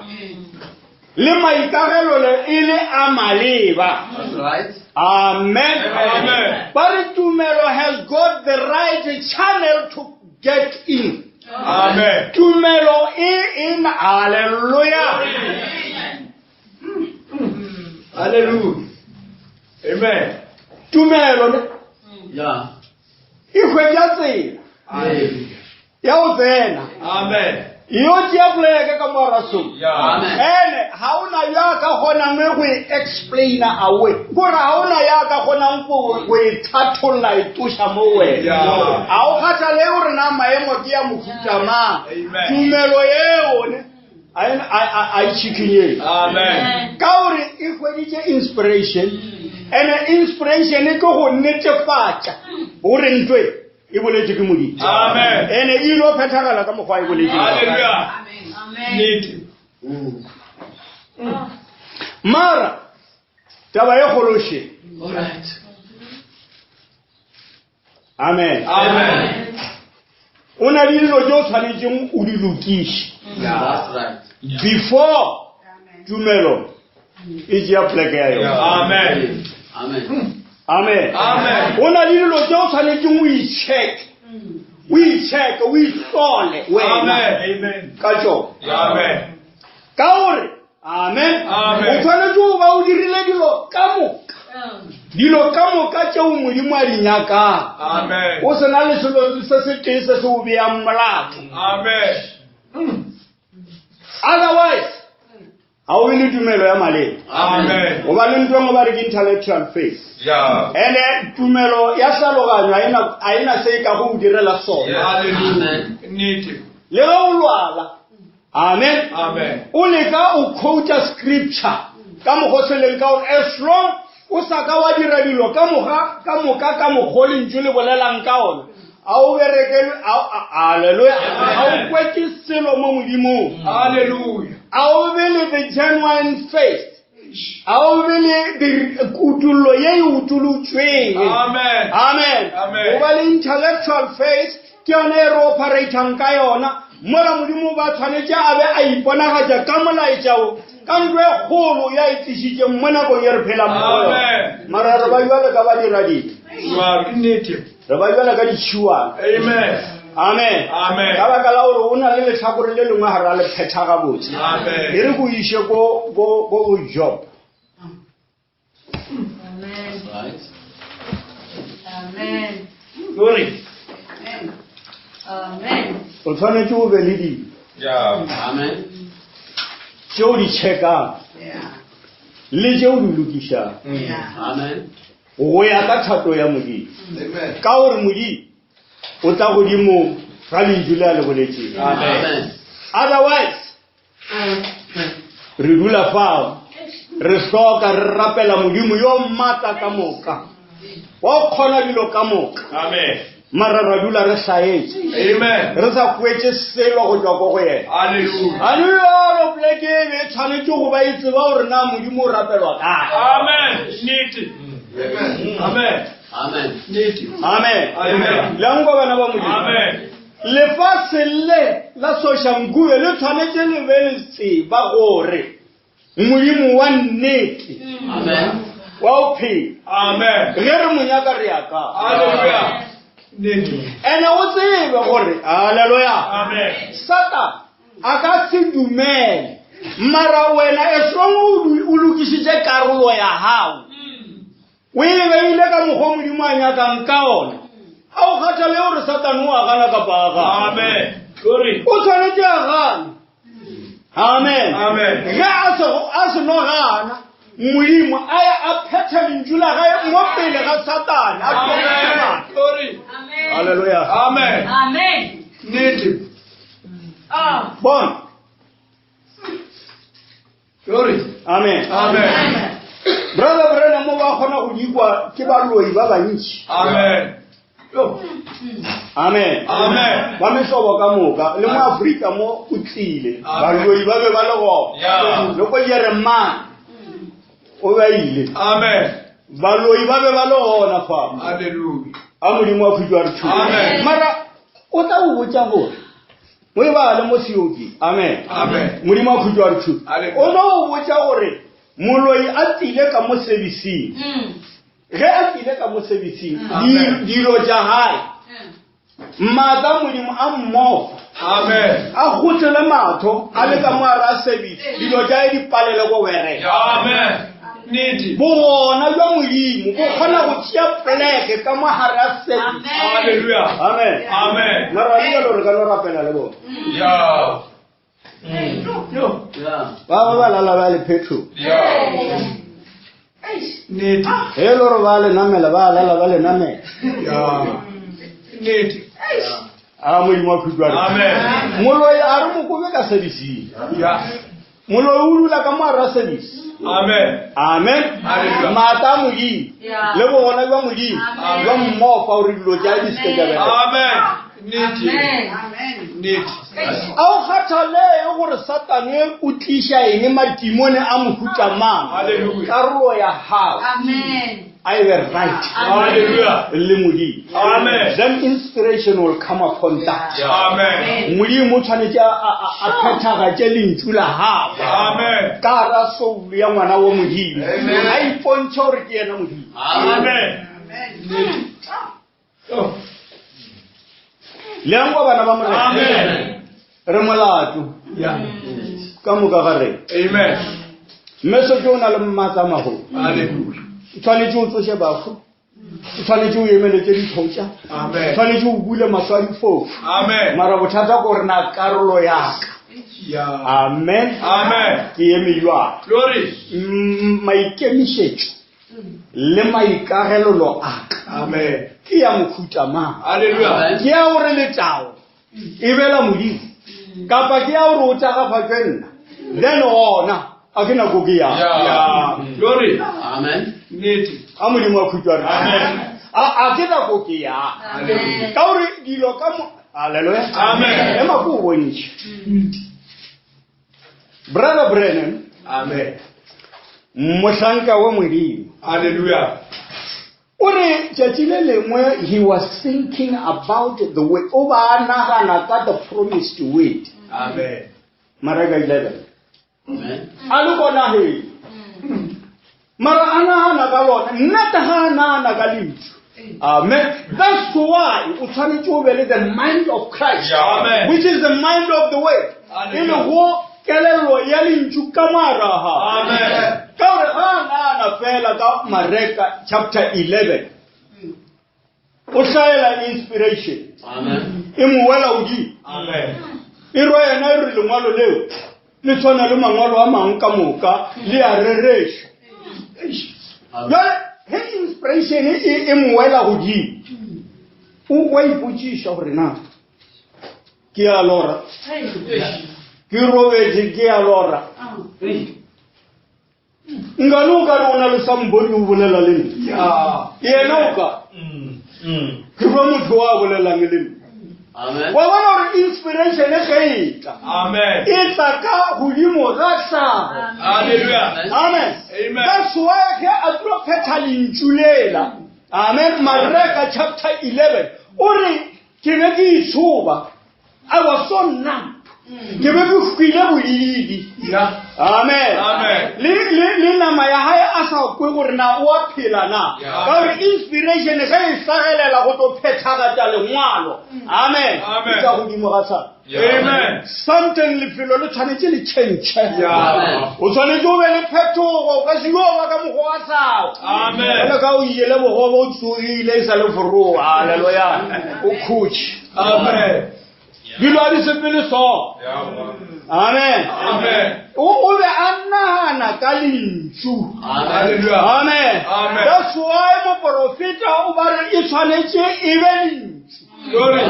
le maikagelo le e le a maleba.
That's right.
Amen.
Amen.
Ba re tumelo has got the right channel to get in.
Amen.
Tumelo e in. Hallelujah.
Hallelujah. Amen.
Tumelo ne
Yeah.
e hwetša tsela
Hallelujah.
ya go tsena.
Amen.
Yo tšea poleke ka moarasong.
Yeah.
Amen.
Ene ga ona ya ka kgonang go e explaina away. Kore ga ona ya ka kgonang go go e thatholla e tloša mo wena.
Yeah.
Ga o kgathale gore na maemo ke ya mohuta mang.
Amen.
Tumelo yeo ne a e- a- a- a e tšhikinyege.
Amen.
Ka gore e hweditše inspiration. Ene inspiration ke go netefatša gore ntho e e boletše ke Modimo.
Amen.
Ene e ile go phethagala ka mokgwa e boletšeng.
Hallelujah.
Amen.
Nnete.
Mara taba e kgolo še.
All right.
Amen.
Amen.
O na le dilo tše o tshwanetšeng o di lokiše
That's right.
before tumelo e tšea pleke ya yona.
Amen.
Amen.
Amen.
Amen.
O na le dilo tše o tshwanetšeng o i-check. O i-check, o ihlole wena
Amen. Amen.
ka tšona.
Amen.
Ka gore amen.
Amen.
O tshwanetše go ba o dirile dilo ka moka. Dilo ka moka tšeo Modimo a di nyakang.
Amen.
O se na le selo se se tee se se o beang molato.
Amen.
Otherwise, ga o be le tumelo ya maleba.
Amen.
Go ba le ntho e nngwe ba re ke intellectual faith.
Yeah.
Ene tumelo ya tlhaloganyo ga ena- ga ena se e ka go o direla sona.
Yes.
Hallelujah. Nnete.
Le ge o lwala, amen.
Amen.
O leka o quote scripture ka mokgwa o se leng ka gore as long o sa ka wa dira dilo ka moga ka moka ka mokgwa o lentšu le bolelang ka ona a o bereke alleluia a o kwetse selo mo Modimong.
Hallelujah.
A o be le the genuine faith. A o be le kutollo ye e utolotšweng.
Amen.
Amen.
Amen.
O ba le intellectual faith ke yona e re operatang ka yona. Mola Modimo ba tshwanetše a be a iponagatša ka molaetša o ka ntho e kgolo ya e tlišitšeng mo nakong ye re phelang mo go yona.
Amen.
Mara re ba jwale ka badiradibe.
Jwalo. Nnete.
Re ba jwale ka ditšhiwana.
Amen.
Amen.
Amen.
Ka baka la gore o na le lehlakore le lengwe ga ra le phetha gabotse.
Amen.
E re ko iše ko ko ko go Job.
Amen.
That's right.
Amen.
Glory.
Amen.
O tshwanetse o be le dilo
Yeah.
Amen.
tšeo di checkang le tšeo di lokišang
Amen.
go ya ka thato ya Modimo.
Amen.
Ka gore Modimo o tla godimo ga lentšu le a le boletšeng.
Amen.
Amen.
Otherwise re dula fao re hloka re rapela Modimo yo maatla ka moka wa go kgona dilo ka moka
Amen.
mara ra dula re hlaetše
Amen.
re sa hwetše selo go tšwa ko go yena.
Hallelujah.
Hallelujah, poleke e be e tshwanetše go ba e tseba gore na Modimo o rapelwa kae.
Amen. Nnete.
Amen.
Amen.
Amen.
Nnete.
Amen.
Amen.
Le a nkwa bana ba Modimo?
Amen.
Lefase le la Soshanguve le tshwanetše le be le tseba gore Modimo wa nnete
Amen.
wa o phela.
Amen.
Ge re mo nyaka re ya kae.
Hallelujah. Nnete.
Ene o tsebe gore haleluya.
Amen.
Satan a ka se dumele mara wena as long o o lokišitše karolo ya gago o e beile ka mokgwa o Modimo a nyakang ka ona a o kgathale gore Satane o a gana kapa a gana.
Amen. Glory.
O tshwanetse a gana. Amen.
Amen.
Ge a se a se no gana Modimo a ya a phetha lentšu la gae mo pele ga Satane a
Amen.
tloge.
Glory.
Amen.
Hallelujah.
Amen.
Amen.
Nnete.
Oh.
Bona.
Glory.
Amen.
Amen.
Brother Branham mo ba kgona go dikwa ke baloi ba bantši.
Amen.
Amen.
Amen.
Ba mehlobo ka moka le mo Afrika mo o tlile. Baloi ba be ba le gona. Le ko Jeremane o ba ile.
Amen.
Baloi ba be ba le gona fa.
Hallelujah.
A Modimo a khutšwa re thuše.
Amen.
Mara o tla o botša gore o e bale mo seoki. Amen.
Amen.
Modimo a khutšwa re thuše.
Hallelujah.
O no o botša gore moloi a tlile ka mo servicing. Ge a tlile ka mo servicing,
Amen.
dilo tša gae, maatla a Modimo a mmofa.
Amen.
A gotlele matho a le ka mo gare a service, dilo tša gae di palele go bereka.
Amen. Nnete.
Bogona bja Modimo bo kgona go tšea pleke ka mo gare a service.
Hallelujah.
Amen.
Amen.
Mara le jalo re ka no rapela le bona.
Yeah.
Yo.
Yeah.
Ba ba ba lala ba le Petro.
Yeah.
Nnete.
Ge e le gore ba le namela ba lala ba le namela.
Yeah. Nnete.
A Modimo a khutšwa re.
Amen.
Moloi a re mokobe ka servicing.
Yeah.
Moloi o dula ka mo gare a service.
Amen.
Amen.
Hallelujah.
Maatla a Modimo
Yeah.
le bogona bja Modimo
Amen.
bja mmofa gore dilo tša di seke tša bereka.
Amen. Nnete. Nnete.
A o kgathalege gore Satane o tliša eng matimone a mohuta mang.
Hallelujah.
Karolo ya gago
Amen.
a e be right
Hallelujah.
le Modimo.
Amen.
Then inspiration will come upon that.
Amen.
Modimo o tshwanetse a phethagatše lentšu la gagwe
Amen.
ka gara soul ya ngwana wa Modimo. A ipontšhe gore ke yena Modimo.
Amen. Nnete. Oh.
Le yang kwa bana ba Morena.
Amen.
Re molato
Yeah.
ka moka ga rena.
Amen.
Mme setse o na le maatla a magolo.
Hallelujah.
O tshwanetse o tsoše bafu. O tshwanetse o emeletse dithotša. O
Amen.
tshwanetse o bule mahlo a difofu.
Amen.
Mara bothata ke gore na karolo ya ka.
Yeah.
Amen.
Amen.
Ke eme jwang.
Glory.
Maikemišetšo le maikarelelo a ka
Amen.
ke ya mohuta mang.
Hallelujah.
Ke ya gore letao e bela Modimo kapa ke ya gore o tagafatšwe nna. Then gona a ke nako ke ya.
Yeah. Glory.
Amen.
Nnete.
A Modimo a khutšwa re.
Amen.
A ke nako ke ya.
Hallelujah.
Ka gore dilo ka mo Hallelujah.
Amen.
Ema ko o bontšhe. Brother Branham,
Amen.
mohlanka wa Modimo.
Hallelujah.
O re tšatši le lengwe he was thinking about the way o ba a nagana ka the promised word.
Amen.
Mareka 11.
Amen.
A le ko nageng. Mara a nagana ka lona, nna ta ga a nagana ka lentšu. Amen. That's why o tshwanetse o be le the mind of Christ,
Yeah.
Amen.
which is the mind of the word. E le go kelello ya lentšu ka moara ga.
Amen.
Ka gore ga a nagana fela ka Mareka chapter 11, o hlaela inspiration.
Amen.
E mo wela godimo.
Amen.
E rwa yena e re lengwalo leo le tshwana le mangwalo a mangwe ka moka le a rereša. Jwale he inspiration e mo wela godimo, o wa ipotšiša gore na ke a lora, ke robetše ke a lora. Nkane o ka re o na le somebody o bolela le nna.
Yeah.
Yena o ka. Ke ba motho wa bolelang le nna.
Amen.
Wa bona gore inspiration ge e tla,
Amen.
e tla ka godimo ga tlhago.
Hallelujah.
Amen.
Amen.
That's why ge a tlo phetha lentšu lela. Amen. Mareka chapter 11. O re ke be ke itshoba. I was so numb. Ke be ke hwile bodidi.
Yeah.
Amen.
Amen.
Le nama ya hae a sa kwe gore na o a phela na.
Yeah.
Ka gore inspiration ge e hlagelela go tlo phethagatša lengwalo. Amen.
Amen.
E tla godimo ga tlhago.
Amen.
Something lefelo le tshwanetse le change.
Yeah.
O tshwanetse o be le phetogo, o ka se yo ba ka mokgwa wa tlhago.
Amen.
Jwalo ka o ile bogobe o tsogile e sa le foroga. Hallelujah. O khutše.
Amen.
Dilo a di sepele so.
Yeah.
Amen.
Amen.
O be a nagana ka lentšu.
Amen.
Hallelujah.
Amen.
Amen.
That's why moporofeta o ba re e tshwanetse e be lentšu.
Glory.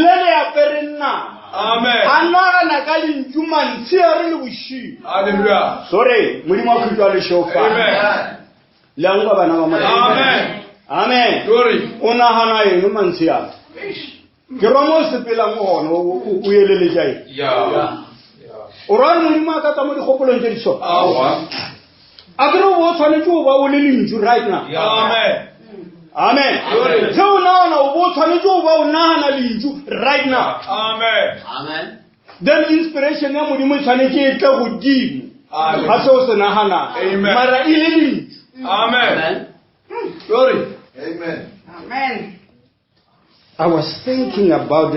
Le le apere nama.
Amen.
A nagana ka lentšu mantshehare le bošego.
Hallelujah.
Sorry, Modimo a khutšwa le šeofa.
Amen.
Le a nkwa bana ba Morena.
Amen.
Amen.
Glory.
O nagana eng mantshi a? Ke rwa mo o sepelang gona o eleletša eng?
Yeah.
O rwa re Modimo a ka tla mo dikgopolong tše di so.
Aowa.
A ke re o bo o tshwanetse o ba o le lentšu right now.
Yeah.
Amen.
Amen.
Glory.
Ge o nagana o bo o tshwanetse o ba o nagana lentšu right now.
Amen.
Amen.
Then inspiration ya Modimo e tshwanetse e tle godimo
Amen.
ga se o se naganang.
Amen.
Mara e le lentšu.
Amen.
Amen.
Glory.
Amen.
Amen.
I was thinking about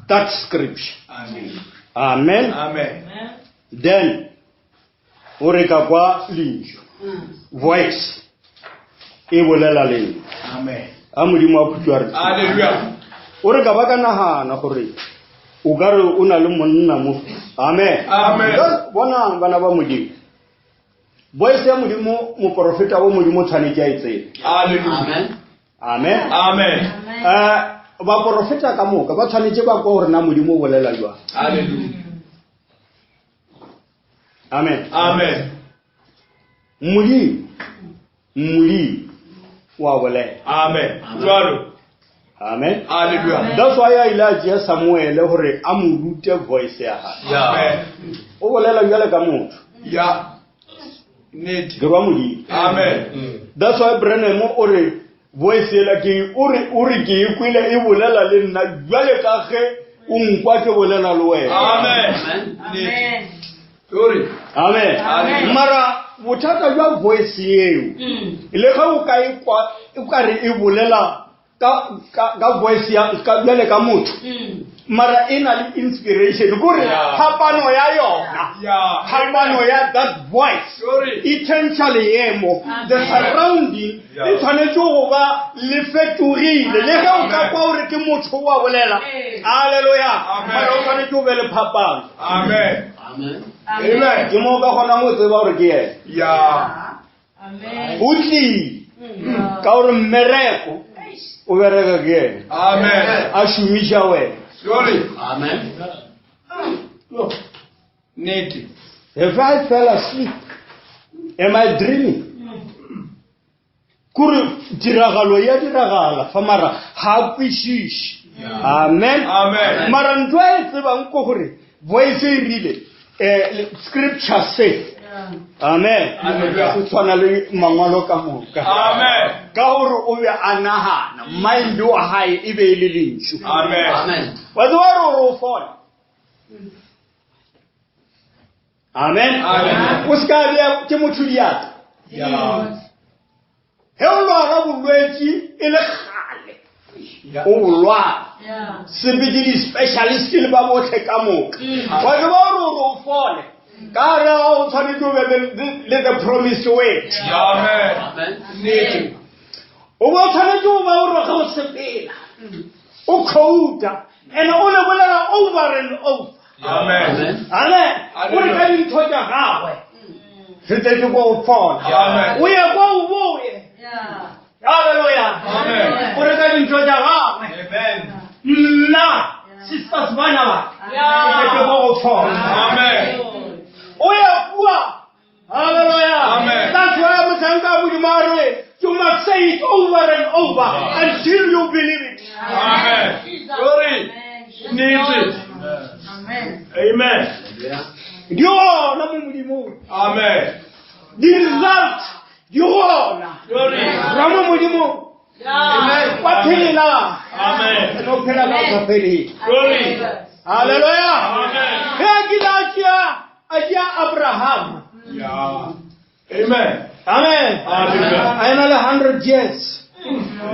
that scripture.
Amen.
Amen.
Amen.
Then o re ka kwa lentšu voice e bolela le nna.
Amen.
A Modimo a khutšo a re
Hallelujah.
o re ka ba ka nagana gore o ka re o na le monna mo. Amen.
Amen.
Because bonang bana ba Modimo. Voice ya Modimo moporofeta wa Modimo o tshwanetse a e tsebe.
Hallelujah.
Amen.
Amen.
Amen.
Baporofeta ka moka ba tshwanetse ba kwa gore na Modimo o bolela jwang.
Hallelujah.
Amen.
Amen.
Modimo, Modimo wa bolela.
Amen. Jwalo.
Amen.
Hallelujah.
That's why a ile a tšea Samuele gore a mo rute voice ya gagwe.
Amen.
O bolela bjale ka motho.
Yeah. Nnete.
Ke wa Modimo.
Amen.
That's why Branham o re voice ela ke o re o re ke e kwele e bolela le nna bjale ka ge o nkwa ke bolela le wena.
Amen.
Amen.
Nnete. Glory.
Amen.
Amen.
Mara bothata jwa voice eo le ge o ka e kwa o ka re e bolela ka ka ka voice ya ka bjale ka motho mara e na le inspiration kore
Yeah.
phapano ya yona
Yeah.
phapano ya that voice
Glory.
e tšhentšha leemo the surrounding
Yeah.
e tshwanetse go ba le fetogile le ge o ka kwa gore ke motho wa bolela halleluja
Amen.
mara o tshwanetse o be le phapano
Amen.
Amen.
Amen.
ke mo o ka kgonang go tseba gore ke ena
Yeah.
Amen.
o tlile ka gore mmereko o bereka ke ena
Amen.
a šomiša wena
Glory.
Amen.
Nnete.
If I fell asleep, am I dreaming? Kore tiragalo ya diragala fa mara ga a kwešiše. Amen.
Amen.
Mara ntho a e tsebang ko gore voice e rile scripture se. Amen.
Hallelujah.
Se tshwana le mangwalo ka moka.
Amen.
Ka gore o be a nagana mind wa hae e be e le lentšu.
Amen.
Amen.
Wa tseba gore o fole. Amen.
Amen.
O se ka bea ke motho diatla.
Yeah.
Ge o lwala bolwetši e le kgale
Yeah.
o bo lwala
Yeah.
sepetse di-specialist le ba botlhe ka moka wa tseba gore ore o fole ka re o tshwanetse o be le the promised word
Amen.
Amen.
Nnete.
o bo o tshwanetse o ba ore ge o sepela o khouta and o le bolela over and over
Amen.
Amen.
amen o re ka dintho tša gagwe re tletse ko o fola
Amen.
o ye kwa o boye
Yeah.
halleluja
Amen.
o re ka dintho tša gagwe
Amen.
nna sisters bana ba ke tletse ko go fola
Amen.
o ya kua halleluja
Amen.
That's why mohlanka wa Modimo a re you must say it over and over until you believe it.
Amen. Glory. Nnete.
Amen.
Amen.
Yeah.
Di gona mo Modimong.
Amen.
Di-result di gona.
Glory.
Ra mo Modimong.
Yeah.
Wa phela.
Amen.
Re no phela ka o sa feleng.
Glory.
Hallelujah.
Amen.
Ge a kile a tšea a tšea Abraham.
Yeah. Amen.
Amen.
Hallelujah.
A ena le 100 years.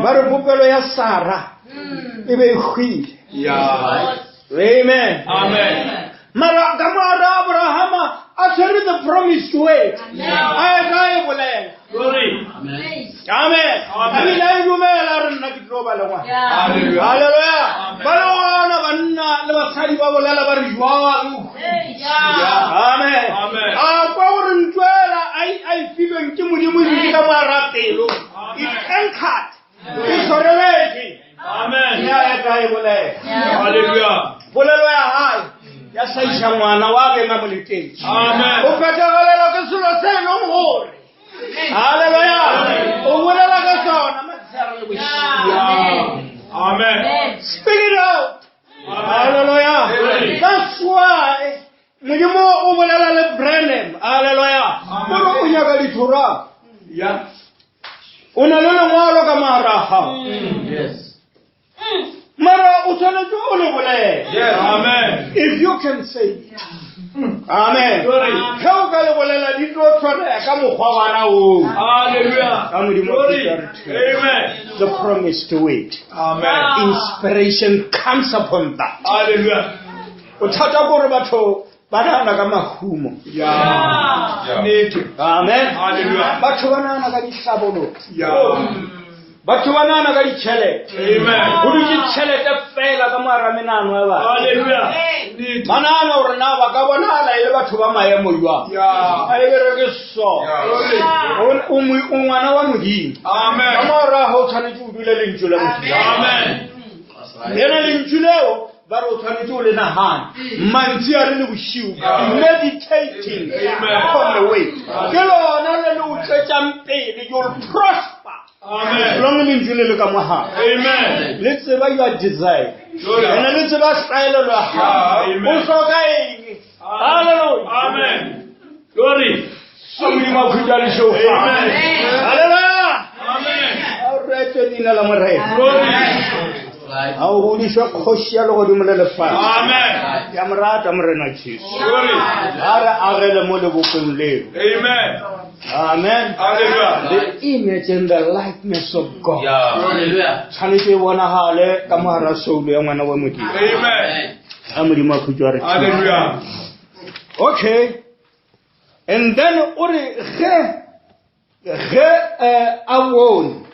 Ba re popelo ya Sarah e be e hwile.
Yeah.
Amen.
Amen.
Mara ka moara Abrahama a tshwere the promised word. A e ka e bolela.
Glory.
Amen.
Amen.
Amen.
Ebile a e dumela a re nna ke tlo ba le ngwana.
Yeah.
Hallelujah.
Hallelujah.
Amen.
Ba le gona banna le basadi ba bolela ba re jwang.
Yeah.
Amen.
Amen.
A kwa gore ntho ela a e filweng ke Modimo e dutse ka moara pelo.
Amen.
It's anchored. E tshwareletse.
Amen.
Mme a e ka e bolela.
Yeah.
Hallelujah.
Polelo ya hae ya hlaiša ngwana wa beng a moletetše.
Amen.
O phethagalela ke selo se e leng gore. Hallelujah. O bolela ka sona motshehare le thora
Ya.
o na le lengwalo ka moraga
Yes.
mara o tshwanetse o le bolele
Yes.
Amen.
if you can say it. amen
Glory.
ge o ka le bolela di tlo tshwareya ka mokgwa wana oo
Hallelujah.
Ka Modimo
Glory.
wa Peter.
Amen.
the promise to wait
Amen.
inspiration comes upon that
Hallelujah.
bothata ke gore batho ba nagana ka mahumo
Ya.
Yeah.
Nnete.
amen
Hallelujah.
batho ba nagana ka dihlabololo
Ya.
batho ba nagana ka ditšhelete
Amen.
go dutse tšhelete fela ka moara menano ya batho
Hallelujah. Nnete.
ba nagana gore na ba ka bonagala e le batho ba maemo jwang
Ya.
a e bereke so
Glory.
O- o mo- o ngwana wa modimo ka
Amen.
morago o tshwanetse o dule lentšu la modimo
Amen.
That's right.
ena lentšu leo ba re o tshwanetse o le nagane mantsi a re le bošiu meditating
Amen.
upon the way ke lona le le o tšwetšang pele you'll prosper
Amen.
long lentšu le le ka mogare
Amen.
le tseba your desire
Glory.
ene le tseba tlwaelelo ya gago
Amen.
o hloka eng Hallelujah.
Amen. Glory.
A Modimo a khutša lešofa.
Amen.
Hallelujah.
Amen.
A o rete leina la morena
Glory.
That's right.
a o godišwe kgoši ya legodimo le lefatshe
Amen.
ke a mo rata morena jesu
Glory.
a re agele mo lebopong leo
Amen.
amen
Hallelujah.
the image and the likeness of god
Yeah.
Hallelujah.
tshwanetse e bonagale ka mogara soulo ya ngwana wa modimo
Amen.
a modimo a khutšwa re thuše.
Hallelujah.
okay and then o re ge ge eh, a bone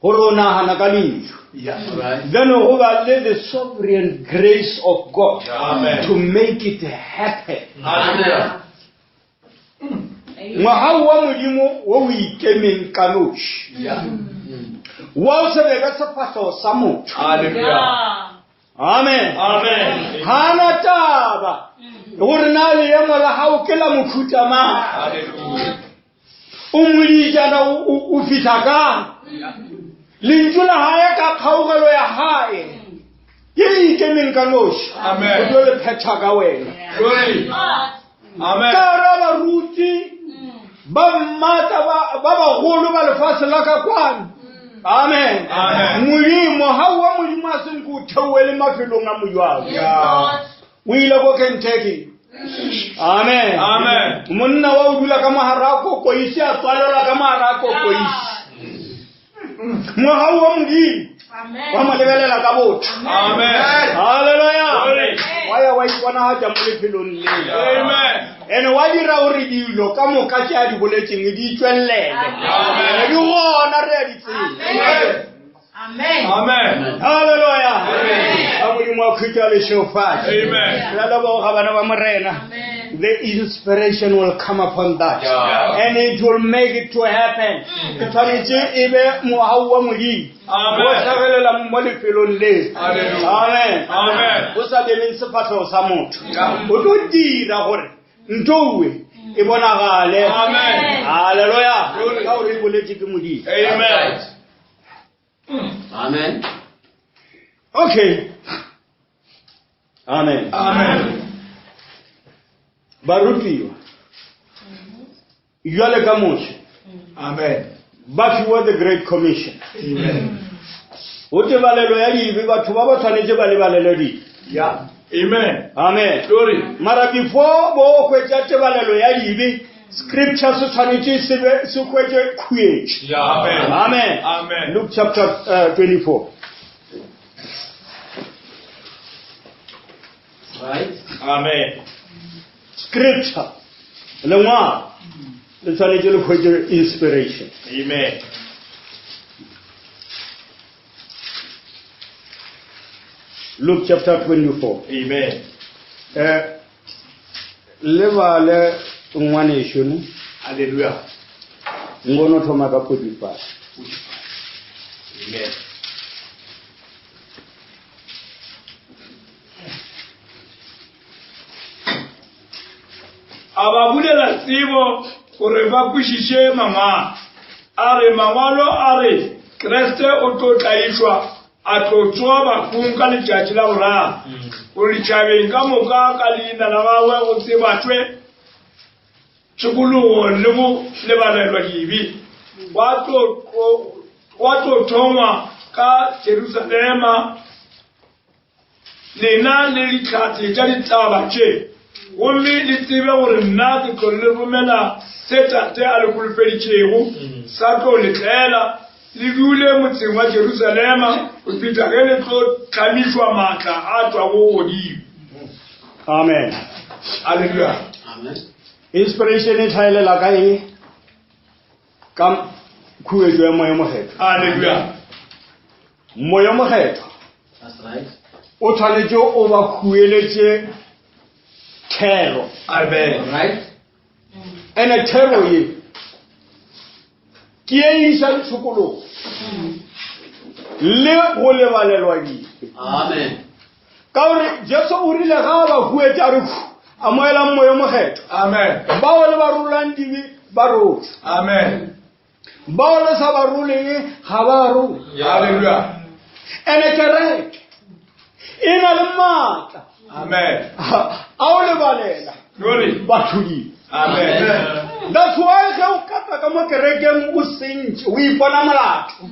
gore o nagana ka lentšu
Yeah.
All right.
then go ba le the sovereign grace of god
Amen.
to make it happen
Hallelujah.
ngwaga wa modimo wo o ikemeng ka noši
Yeah.
wa o se be ka sefahlego sa motho
Hallelujah.
amen
Amen.
ga na taba gore na leemo la gago ke la mokhutamang
Hallelujah.
o modijana o- o o fitlha kang lentšu la gae ka kgaogelo ya gae ke e ikemeng ka noši
Amen.
o tlo le phetha ka wena
Glory. Amen.
ka ra baruti ba mmata ba ba bagolo ba lefatshe la ka kwano amen
Amen.
modimo ga wa modimo a senke o theoele mafelong a mojwalo
Yeah.
o ile ko kentucky amen
Amen.
monna wa o dula ka mogare a kokoisi a tswalelwa ka mogare a kokoisi mogau wa modimo wa mo lebelela ka botho
Amen.
halleluja
Glory.
wa ya wa iponagatša mo lefelong leo
Amen.
ene wa dira gore dilo ka moka tše a di boletseng di tswelele
Amen.
di gona re a di tseba
Amen.
Amen.
halleluja a modimo a khutša lešofatše
Amen.
re a leboga bana ba morena
Amen.
the inspiration will come upon that
Yeah.
and it will make it to happen ke tshwanetse e be mogau wa modimo
Amen.
o hlagelela mo lefelong leo
Hallelujah.
amen
Amen.
o sa bemeng sefatlhego sa motho
Yeah.
o tlo dira gore ntouwe e bonagale
Amen.
halleluja
Glory.
ka gore e boletse ke modimo
Amen.
Amen.
okay amen
Amen.
barutiwa jwale ka moshe
Amen.
ba fiwa the great commission
Amen.
go tebalelo ya dibe batho ba ba tshwanetse ba lebalele dibe
Yeah. Amen.
amen
Glory.
mara before bo hwetša tebalelo ya dibe scripture se tshwanetse se be se hwetše khuetšo
Yeah.
Amen.
amen
Amen.
luke chapter 24
Right.
Amen.
scripture lengwalo le tshwanetse le hwetše inspiration
Amen.
luke chapter 24
Amen.
eh le bale ngwanešo ne
Hallelujah.
ngono thoma ka 45
Amen. A ba bulela tsebo gore ba kwešiše mangwalo. A re mangwalo a re Kriste o tlo tlaišwa a tlo tsoga bahung ka letšatši la boraro gore ditšhabeng ka moka ka leina la gagwe go tsebatšwe Tshokologo le go lebalelwa dibe gwa tlo thongwa ka Jerusalema. Lena le dihlatse tša ditaba tše, gomme le tsebe gore nna ke tlo le romela se Tate a le holofeditšego, sa tlo le tlela. Le dule motseng wa Jerusalema go fihla ge le tlo hlamišwa maatla a tšwago godimo.
Amen.
Aleluya.
Amen.
Inspiration e tlhaelela ka eng? Ka khuetšo ya Moya Mokgethwa.
Aleluya.
Moya Mokgethwa
That's right.
o tshwanetše o ba khueletše thero.
Amen.
All right.
Ene thero ye ke e iša tshokologo le go lebalelwa dibe.
Amen.
Ka gore Jesu o rile ga a ba huetša a re fu, amogelang Moya o Mokgethwa.
Amen.
Bao le ba rolang dibe ba rotse.
Amen.
Bao le sa ba roleng ga ba role.
Hallelujah.
Ene kereke e na le maatla
Amen.
a o lebalela
Glory.
batho dibe.
Amen.
That's why ge o kata ka mo kerekeng o sentše, o ipona molato.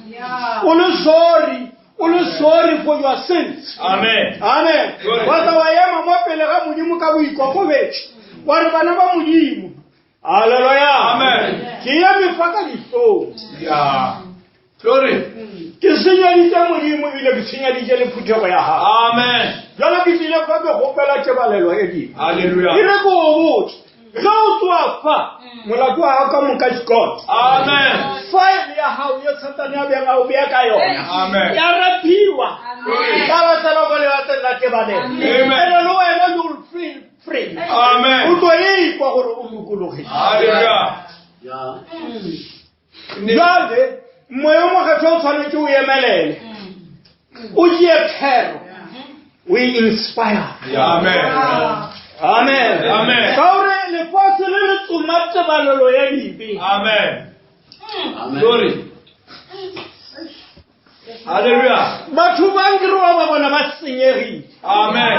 O le sorry, o le sorry for your sins.
Amen.
Amen.
Glory.
Wa tla wa ema mo pele ga Modimo ka boikokobetšo. Wa re bana ba Modimo. Hallelujah.
Amen.
Ke eme fa ka dihlong.
Yeah. Glory.
Ke senyeditše Modimo ebile ke senyeditše le phuthego ya gago.
Amen.
Jwale ke tlile fa ke kgopela tebalelo e dingwe.
Hallelujah.
E re ke o botse, ge o tsoa fa, molato wa gago ka moka is gone.
Amen.
File ya gago ye Satane a beng a o bea ka yona.
Amen.
Ya rapiwa. Ka baka la go lewatleng la tebalelo.
Amen.
Ene le wena you will feel free.
Amen.
O tlo ikwa gore o lokologile.
Hallelujah.
Yeah.
Bjale Moya o Mokgethwa o tshwanetše o emelele. O tšee thero. O e inspire.
Amen.
Amen.
Amen.
Ka gore lefase le le tsoma tebalelo ya dibe.
Amen.
Amen.
Glory. Hallelujah.
Batho ba nkere wa ba bona ba senyegile.
Amen.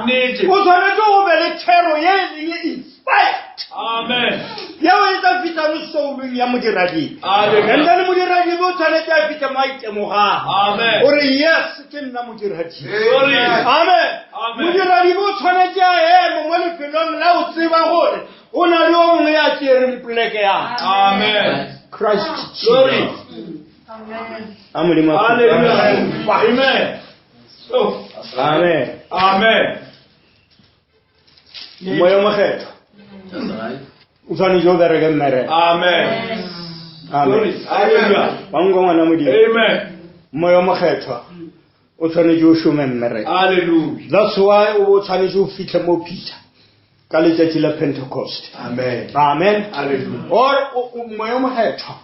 Nnete.
O tshwanetse go be le thero ye e leng inspired.
Amen.
Yeo e tla fihla le soulong ya modiradibe.
Hallelujah.
And then modiradibe o tshwanetse a fihle mo a itemogang.
Amen.
Gore yes, ke nna modiradibe.
Glory.
Amen.
Amen.
Modiradibe o tshwanetse a eme mo lefelong la go tseba gore go na le yo mongwe ya tšereng poleke ya ka.
Amen.
Christ
Glory.
Jesus. A Modimo a
Hallelujah. Amen. Oh.
Amen.
Amen.
Moya o Mokgethwa
That's right.
o tshwanetse o bereke mmereko.
Amen.
Amen.
Glory. Hallelujah.
Wa nkwa ngwana Modimo.
Amen.
Moya o Mokgethwa o tshwanetse o šome mmereko.
Hallelujah.
That's why o bo o tshwanetse o fihle mo Peter ka letšatši la Pentecost.
Amen.
Amen.
Hallelujah.
Or Moya o Mokgethwa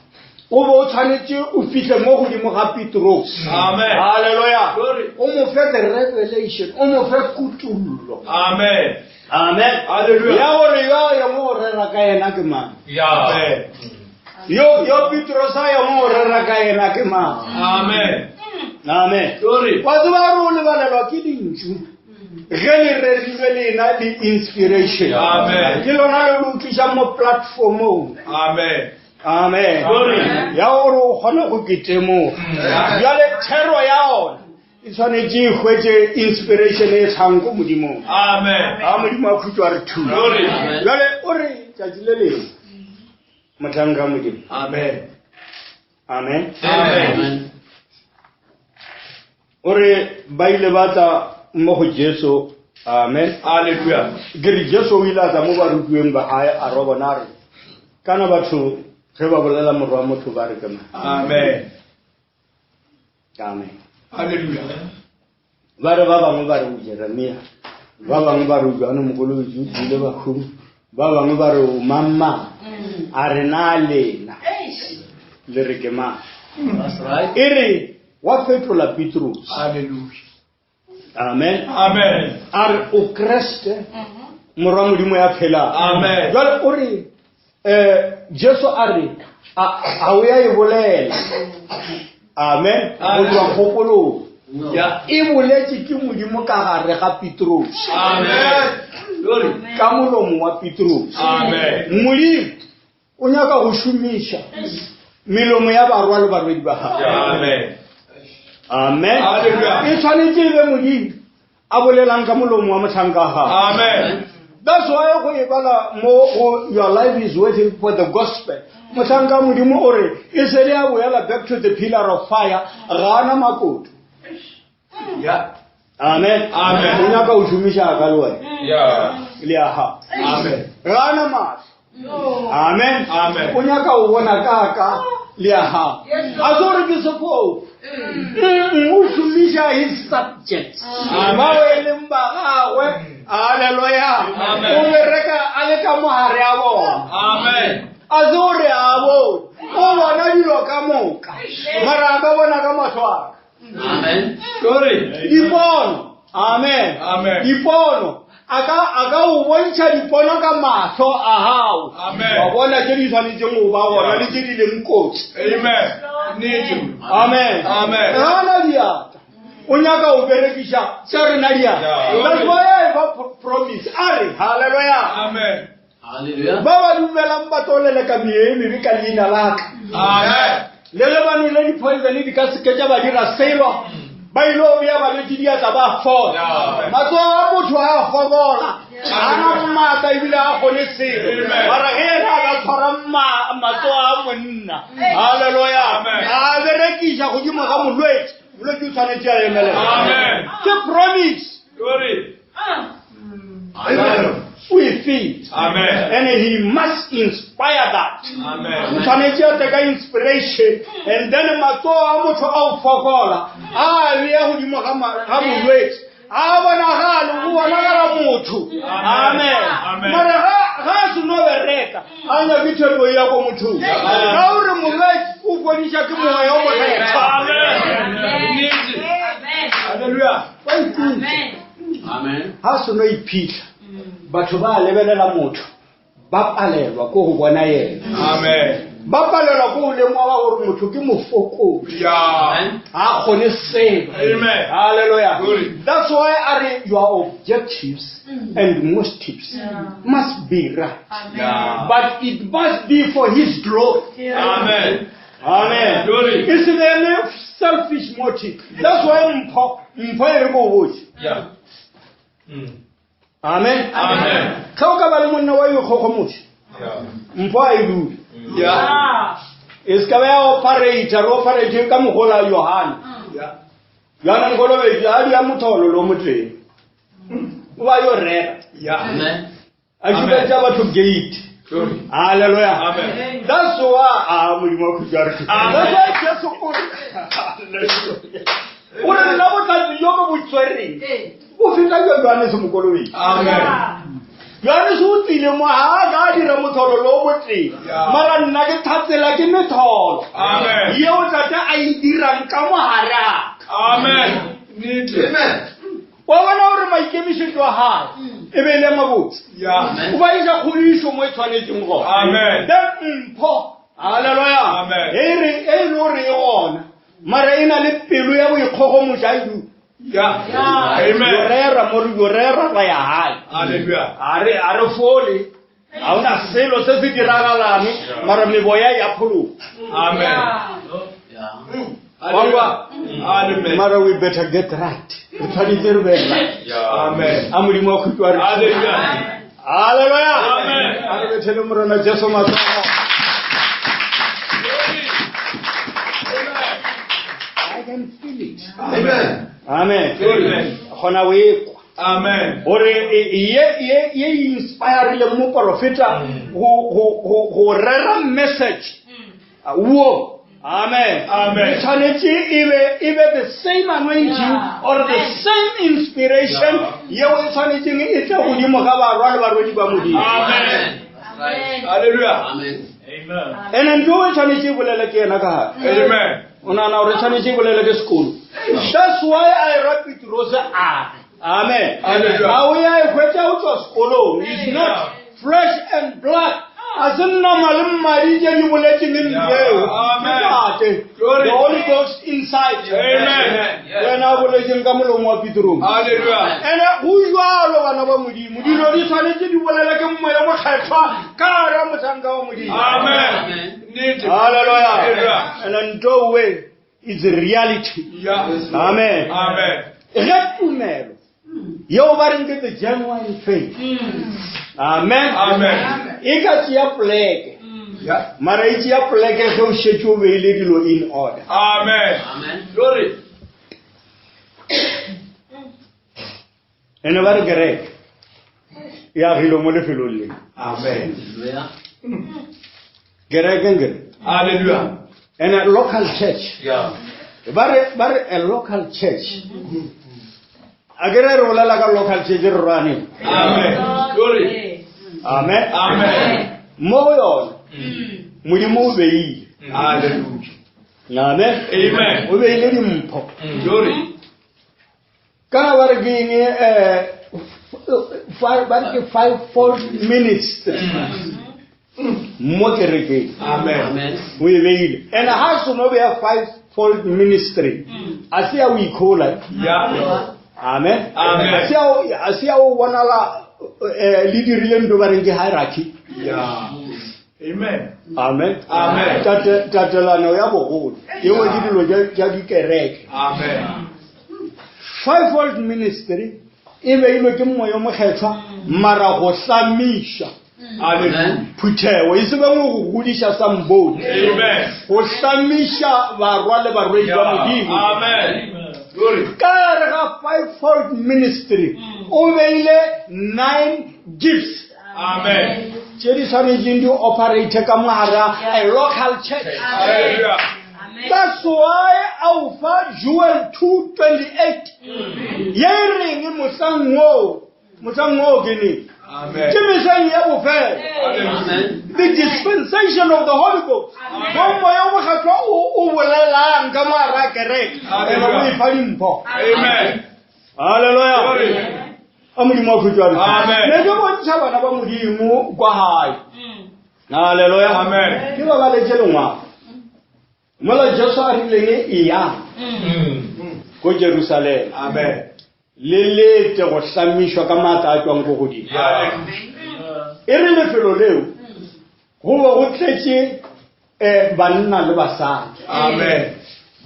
o bo o tshwanetse o fihle mo godimo ga Petros.
Amen.
Hallelujah.
Glory.
O mo fe the revelation, o mo fe kutullo.
Amen.
Amen.
Hallelujah.
Ya gore yo ya mo go rera ka yena ke mang?
Amen.
Yo yo Petros a ya mo go rera ka yena ke mang?
Amen.
Amen.
Glory.
Wa tseba gore o lebalelwa ke lentšu ge le rerilwe le ena le inspiration.
Amen.
Ke lona le le tlišang mo platformong.
Amen.
Amen.
Glory.
Ya gore o kgone go ketemoga. Bjale thero ya ona e tshwanetše e hwetše inspiration e tshwang ko Modimong.
Amen.
A Modimo a khutšo a re thuše.
Glory.
Bjale o re tšatši le lengwe mohlanka wa Modimo.
Amen.
Amen.
Amen.
Amen.
O re ba ile ba tla mo go Jesu. Amen.
Hallelujah.
Ke re Jesu o ile a tla mo barutiweng ba gae a ro bona a re kana batho ge ba bolela morwa wa motho ba re ke mang?
Amen.
Amen.
Hallelujah.
Ba re ba bangwe ba re o Jeremia, ba bangwe ba re o Johane Mokolobetši o tswile bahung, ba bangwe ba re o mang mang. A re na lena le re ke mang?
That's right.
E re wa fetola Petrus.
Hallelujah.
Amen.
Amen.
A re o Kreste morwa Modimo ya phelang.
Amen.
Jwale o re Jesu a re a o ya e bolela. Amen. Go tswa kgopolong.
Yeah.
E boletše ke Modimo ka gare ga Petrose.
Amen. Glory.
Ka molomo wa Petrose.
Amen.
Modimo o nyaka go šomiša melomo ya barwa le barwedi ba gagwe.
Amen.
Amen.
Hallelujah.
E tshwanetse e be Modimo a bolelang ka molomo wa mohlanka wa gagwe.
Amen.
That's why go e bala mo go your life is waiting for the gospel. Mohlanka Modimo o re e se le a boela back to the pillar of fire ga ana makoto.
Yeah.
Amen.
Amen.
O nyaka o šomiša ka le wena.
Yeah.
Le ya gago.
Amen.
Ga ana mahlo. Amen.
Amen.
O nyaka o bona ka ka le ya gago. A se gore ke sefofu. O šomiša his subjects.
Amen.
Bao e leng ba gagwe. Hallelujah.
Amen.
O bereka a le ka mogare a bona.
Amen.
A se gore a bone. O bona dilo ka moka. Mara a ka bona ka mahlo a ka.
Amen.
Glory.
Dipono. Amen.
Amen.
Dipono. A ka a ka o bontšha dipono ka mahlo a gago.
Amen.
Wa bona tše di swanetšeng go ba gona le tše di leng kotsi.
Amen. Need you.
Amen.
Amen.
Ga ana diatla. O nyaka go berekiša tša rena diatla.
Yeah.
That's why I fa promise. A re, hallelujah.
Amen.
Hallelujah.
Ba ba dumelang ba tlo leleka meya e mebe ka leina la ka.
Amen.
Le ge ba nwele di-poison di ka seke tša ba dira selo, ba ile go bea balwetši diatla ba fola.
Yeah.
Matsogo a motho a fokola, ga a na maatla ebile a kgone selo.
Amen.
Mara ge yena a ka tshwara matsogo a monna, halleluja,
Amen.
a berekiša godimo ga molwetši, molwetši o tshwanetše a emelela.
Amen.
Ke promise.
Glory.
Amen.
O e fetša.
Amen.
And he must inspire that.
Amen.
O tshwanetse a tle ka inspiration and then matsogo a motho a o fokola a bea godimo ga ga molwetši a bonagale go bonagala motho. Amen.
Amen.
Mara ga a seno bereka a nyake theto ya ko mothong ka gore molwetši o fodiša ke moya o mokgethwa.
Amen. Need you. Hallelujah.
Wa ikutlwa.
Amen.
Ga seno iphitlha batho ba lebelela motho ba palelwa ke go bona yena.
Amen.
Ba palelwa ke go lemoga gore motho ke mofokodi.
Yeah.
Amen.
Ga a kgone selo.
Amen.
Hallelujah.
Glory.
That's why I re your objectives and motives must be right.
Yeah.
But it must be for his glory.
Amen.
Amen.
Glory.
E se be le selfish motive. That's why mpho mpho e re ko botse.
Yeah.
Amen.
Amen.
Ge o ka ba le monna wa ikgogomoša,
Yeah.
mpho a e dule.
Yeah.
E se ka ba ya operator, re operate ka mogola Yohane.
Yeah.
Yohane Mokolobetši a dia motholo lo moteng. O ba yo rera.
Yeah.
Amen.
A šupetša batho gate.
Glory.
Hallelujah.
Amen.
That's why ah Modimo wa khutšo a re thuše.
Amen.
That's why Jesu o re o re nna bohlatse jo bo bo tshwereng bo feta jwa Johannes Mokolobetši.
Amen.
Johannes o tlile mo ga a ka a dira motholo le o motee.
Yeah.
Mara nna ke thatsela ke metholo.
Amen.
Yeo tate a e dirang ka mogare a ka.
Amen. Need you.
Amen.
Wa bona gore maikemišetšo a gagwe e be e le mabotse.
Yeah.
O ba iša kgodišo mo e tshwanetseng gona.
Amen.
Then mpho. Hallelujah.
Amen.
E re e le gore e gona. Mara e na le pelo ya boikgogomošo a e dule.
Yeah.
Yo
Amen.
rera mo re yo rera ra ya gae.
Hallelujah.
A re a re fole. Ga ona selo se se diragalang mara meboya ya phologa.
Amen.
Yeah.
Hallelujah. Amen.
Mara we better get right. Re tshwanetse re be right.
Yeah.
Amen.
A Modimo wa khutšo a re thuse.
Hallelujah.
Hallelujah.
Amen.
A re bethele Morena Jesu matsogo. I can feel it.
Amen.
Amen.
Amen.
Kgona o e kwa.
Amen.
Gore ye ye ye inspirile moporofeta go go go go rera message. Wo. Amen.
Amen.
E tshwanetse e be e be the same anointing or the same inspiration yeo e tshwanetseng e tle godimo ga barwa le barwedi ba Modimo.
Amen.
That's right.
Hallelujah.
Amen.
Amen.
Ene ntho e tshwanetse e bolele ke yena ka gare.
Amen.
O nahana gore tshwanetse e bolele ke sekolo. That's why I write Petrose a re. Amen.
Hallelujah.
Ga o ya e hwetša o tšwa sekolong. It's not flesh and blood. A se nama le madi tše di boletšeng ntho eo.
Amen.
Ke Tate.
Glory.
The Holy Ghost inside.
Amen.
Wena Yena a boletseng ka molomo wa Petrose.
Hallelujah.
Ene go jalo bana ba Modimo, dilo di tshwanetse di bolela ke moya mokgethwa ka gare ga mohlanka wa Modimo.
Amen.
Amen.
Nnete.
Hallelujah.
Hallelujah.
And ntowe is a reality.
Yeah.
Amen.
Amen.
Ge tumelo yeo ba reng ke the genuine faith. Amen.
Amen.
E ka tšea poleke.
Yeah.
Mara e tšea poleke ge o šetše o beile dilo in order.
Amen.
Amen.
Glory.
Ene ba re kereke e agilwe mo lefelong le.
Amen.
Hallelujah.
Kereke nkere.
Hallelujah.
Ene local church.
Yeah.
Ba re ba re a local church. A ke re re bolela ka local church re rwaneng.
Amen. Glory.
Amen.
Amen.
Mo go yona Modimo o beile.
Hallelujah.
Amen.
Amen.
O beile dimpho.
Glory.
Kana ba re ke eng eh ba re ke fivefold ministry. Mo kerekeng.
Amen.
Amen.
O e beile. And ha seno beya fivefold ministry. A se ya o ikhola.
Yeah.
Amen.
Amen.
A se ya o- a se ya o bonala eh le dirile ntho ba reng ke hierarchy.
Yeah. Amen.
Amen.
Amen.
Tate tatelano ya bogolo. Yeo ke dilo tša- tša dikereke.
Amen.
Fivefold ministry e beilwe ke moya o mokgethwa mara go hlamiša
Hallelujah.
phuthego e se bengwe go godiša somebody
Amen.
go hlamiša barwa le barwedi ba modimo
Amen. Glory.
ka gare ga fivefold ministry o beile nine gifts
Amen.
tše di swanetšeng di operate ka mogara a local church
Hallelujah.
That's why a o fa Joel 2:28 ye e reng mohlang woo mohlang woo ke neng
Amen.
ke mehleng ya bofelo
Hallelujah.
Amen.
the dispensation of the Holy Ghost mo moya o mokgethwa o o bolelang ka mogara kereke ene o e fa dimpho
Amen.
halleluja
Glory.
a modimo a khutšwa
Amen.
ne ke bontšha bana ba modimo kwa gae halleluja
Amen.
ke ba baletse lengwalo mola jesu a rileng eyang ko jerusalema
Amen.
le lete go hlamišwa ka maatla a tswang ko godimo
Yeah.
e re lefelo leo go be go tletše um banna le basadi
Amen.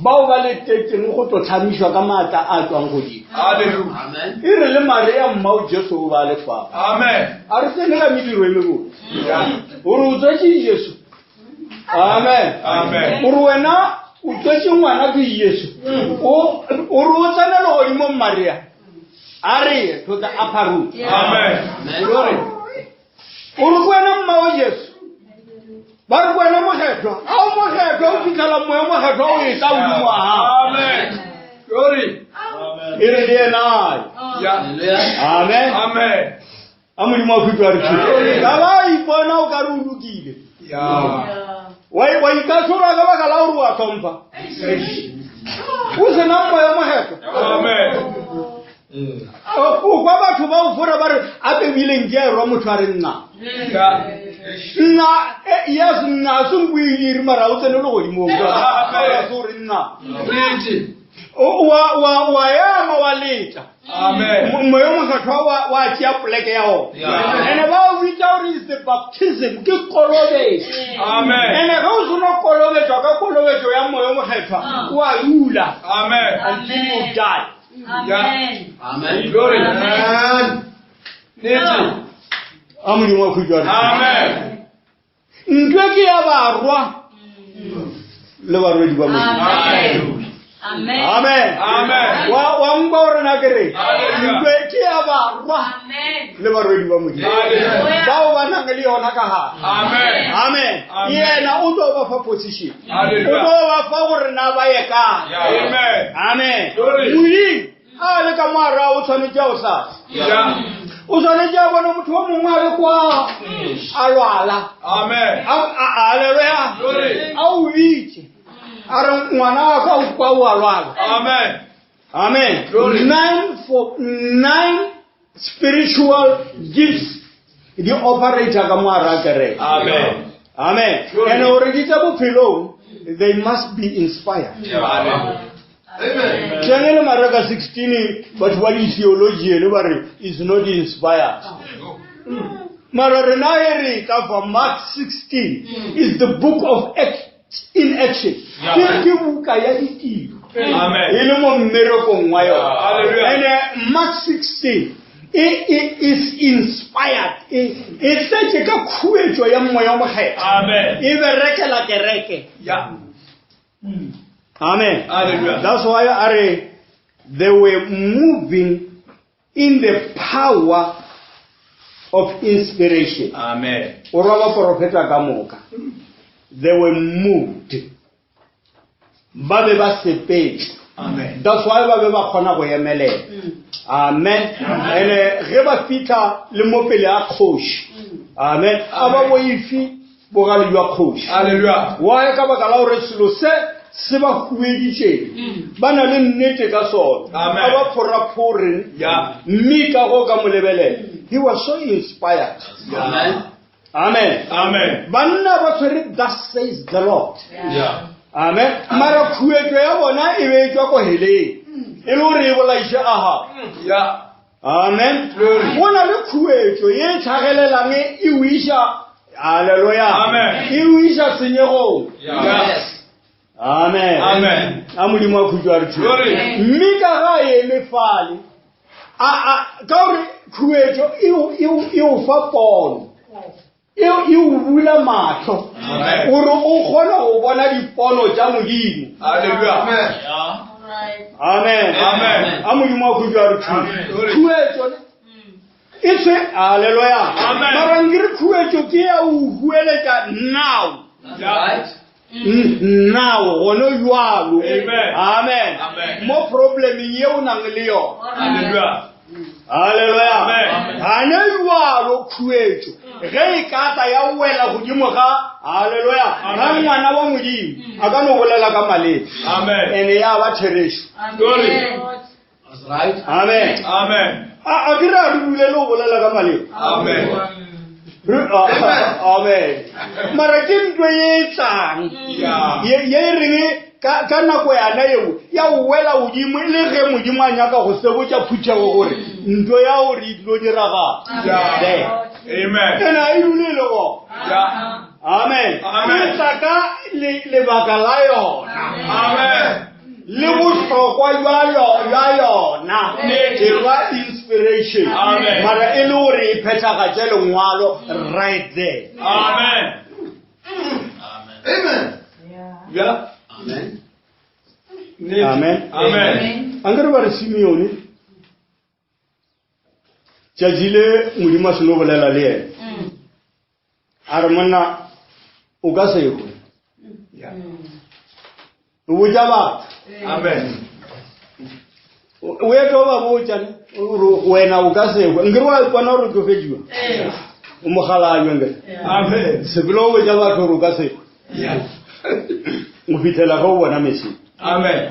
bao ba letetšeng go tlo hlamišwa ka maatla a tswang godimo
Hallelujah.
Amen.
e re le maria mmao jesu o ba lefao
Amen.
a re tsene ka mediro e mebotse
Yeah.
gore o tswetše jesu amen
Amen.
gore wena o tswetše ngwana ke jesu o ore o tsene legodimong maria a re ye to the upper room
Amen.
Amen.
Glory.
o re ke wena mmao jesu ba re ke wena mokgethwa a o mokgethwa o fitlhela moya mokgethwa o etla godimo wa gago
Amen. Glory.
e re le ena a ye.
Yeah.
Hallelujah.
amen
Amen.
a modimo a khutšwa re thuše ka ba ipona o ka re o lokile
Yeah.
wa wa ikatlholwa ka baka la gore wa tlhompha o sena moya mokgethwa
Amen.
o kwa batho ba o fora ba re a pebileng ke a erwa motho a re nna
Yeah.
nna eh, yes nna a se nko e dire mara o tsene legodimong
Amen.
se gore nna
Nnete.
O- wa wa wa ema wa leta
Amen.
moya o mokgethwa wa wa tšea poleke ya ona
Yeah.
ene ba o bitsa gore is the baptism ke kolobetso
Amen.
ene ge o seno kolobetswa ka kolobetso ya moya o mokgethwa o a dula
Amen.
until you die
Amen.
Amen.
Glory.
Amen.
Nnete.
a modimo wa khutšwa
Amen.
ntwe ke ya barwa le barwedi ba modimo
Amen. Amen.
amen
Amen.
wa wa nkwa gore na ke re
Hallelujah.
ntwe ke ya barwa
Amen.
le barwedi ba modimo
Hallelujah.
bao ba nang le yona ka gare
Amen.
amen
Amen.
yena o tlo ba fa position o
Hallelujah.
tlo ba fa gore na ba ye kae
Amen.
amen
Glory.
modimo a le ka moara o tshwanetse a o sasa
Yeah.
o tshwanetse a bona motho o mongwe a le kwa a lwala
Amen.
aleluya
Glory.
a o bitse a re ngwana wa ka o kwa o a lwala
Amen.
amen
Glory.
nine for nine spiritual gifts di operate ka moara a kereke
Amen.
amen
Glory.
and gore di tsa bophelong they must be inspired
Amen.
Amen.
Tleng le Mareka 16 batho ba di-theology le ba re is not inspired. Mara rena e re ka fa Mark 16 is the book of acts in action. Ke ke buka ya ditiro.
Amen.
E le mo mmerekong wa yona.
Hallelujah.
And Mark 16 e e is inspired. E e tletše ka khuetšo ya moya o mokgethwa.
Amen.
E berekela kereke.
Yeah.
Amen.
Hallelujah.
That's why I re, they were moving in the power of inspiration.
Amen.
O ra baporofeta ka moka. They were moved. Ba be ba sepetše.
Amen.
That's why ba be ba kgona go emelela. Amen. Ene ge ba fihla le mo pele a kgoši. Amen. A ba boife bogale jwa kgoši.
Hallelujah.
Why ka baka la gore selo se se ba hueditšeng ba na le nnete ka sona
Amen.
a ba phoraphore
Yeah.
mme ka go ka mo lebelela he was so inspired
Amen.
amen
Amen.
banna ba tshwere thus says the lord
Yeah.
amen mara khuetšo ya bona e be e tswa ko heleng e le gore e bolaiše aha
Yeah.
amen
Glory.
go na le khuetšo ye e tlhagelelang e o iša halleluja
Amen.
e o iša senyegong
Yes.
amen
Amen.
a modimo a khutšo a re thuše.
Glory.
mme ka ga a eme fale a a ka gore khuetšo e o- e o- e o fa pono e e o bula mahlo
Amen.
gore o kgone go bona dipono tša modimo
Hallelujah.
Amen.
amen
Amen.
a modimo a khutšo a re thuše
Glory.
khuetšo ne e se aleloya
Amen.
mara nkere khuetšo ke ya o hueletša now
That's
Yeah.
right.
Now gone jwalo
Amen.
amen
Amen.
mo problemeng ye o nang le yona
Hallelujah.
halleluja
Amen.
gane jwalo khuetšo ge e ka tla ya wela godimo ga halleluja ga
Amen.
ngwana wa modimo a ka no bolela ka maleme
Amen.
ene ya ba therešo
Glory.
That's right.
amen
Amen.
a a ke re a re dule le go bolela ka maleme
Amen.
Amen mara ke ntlo ye e tlang
Yeah.
ye ye e reng ka ka nako yana eo ya o wela godimo e le ge modimo a nyaka go sebotša phuthego gore ntlo ya gore e tlo diragala
Yeah. Amen.
ena e dule e le gona
Yeah.
amen
Amen.
e tla ka lebaka la yona
Amen.
le bohlokwa jwa jwa yona
Nnete.
e ba inspiration
Amen.
mara e le gore e phethagatše lengwalo right there
Amen.
Amen.
Yeah.
Amen.
Nnete.
Amen.
Amen.
a nkere ba re simeone tšatši le modimo a seno bolela le yena a re monna o ka se hwe
Yeah.
o botša batho
Amen.
O ye tlo ba botša ne gore wena o ka se hwe nkere wa ipona gore o tlo fediwa o mogalajwe nkere
Amen.
sepele o botša batho gore o ka se hwe
Yeah.
o fitlhela ge o bona meseng
Amen.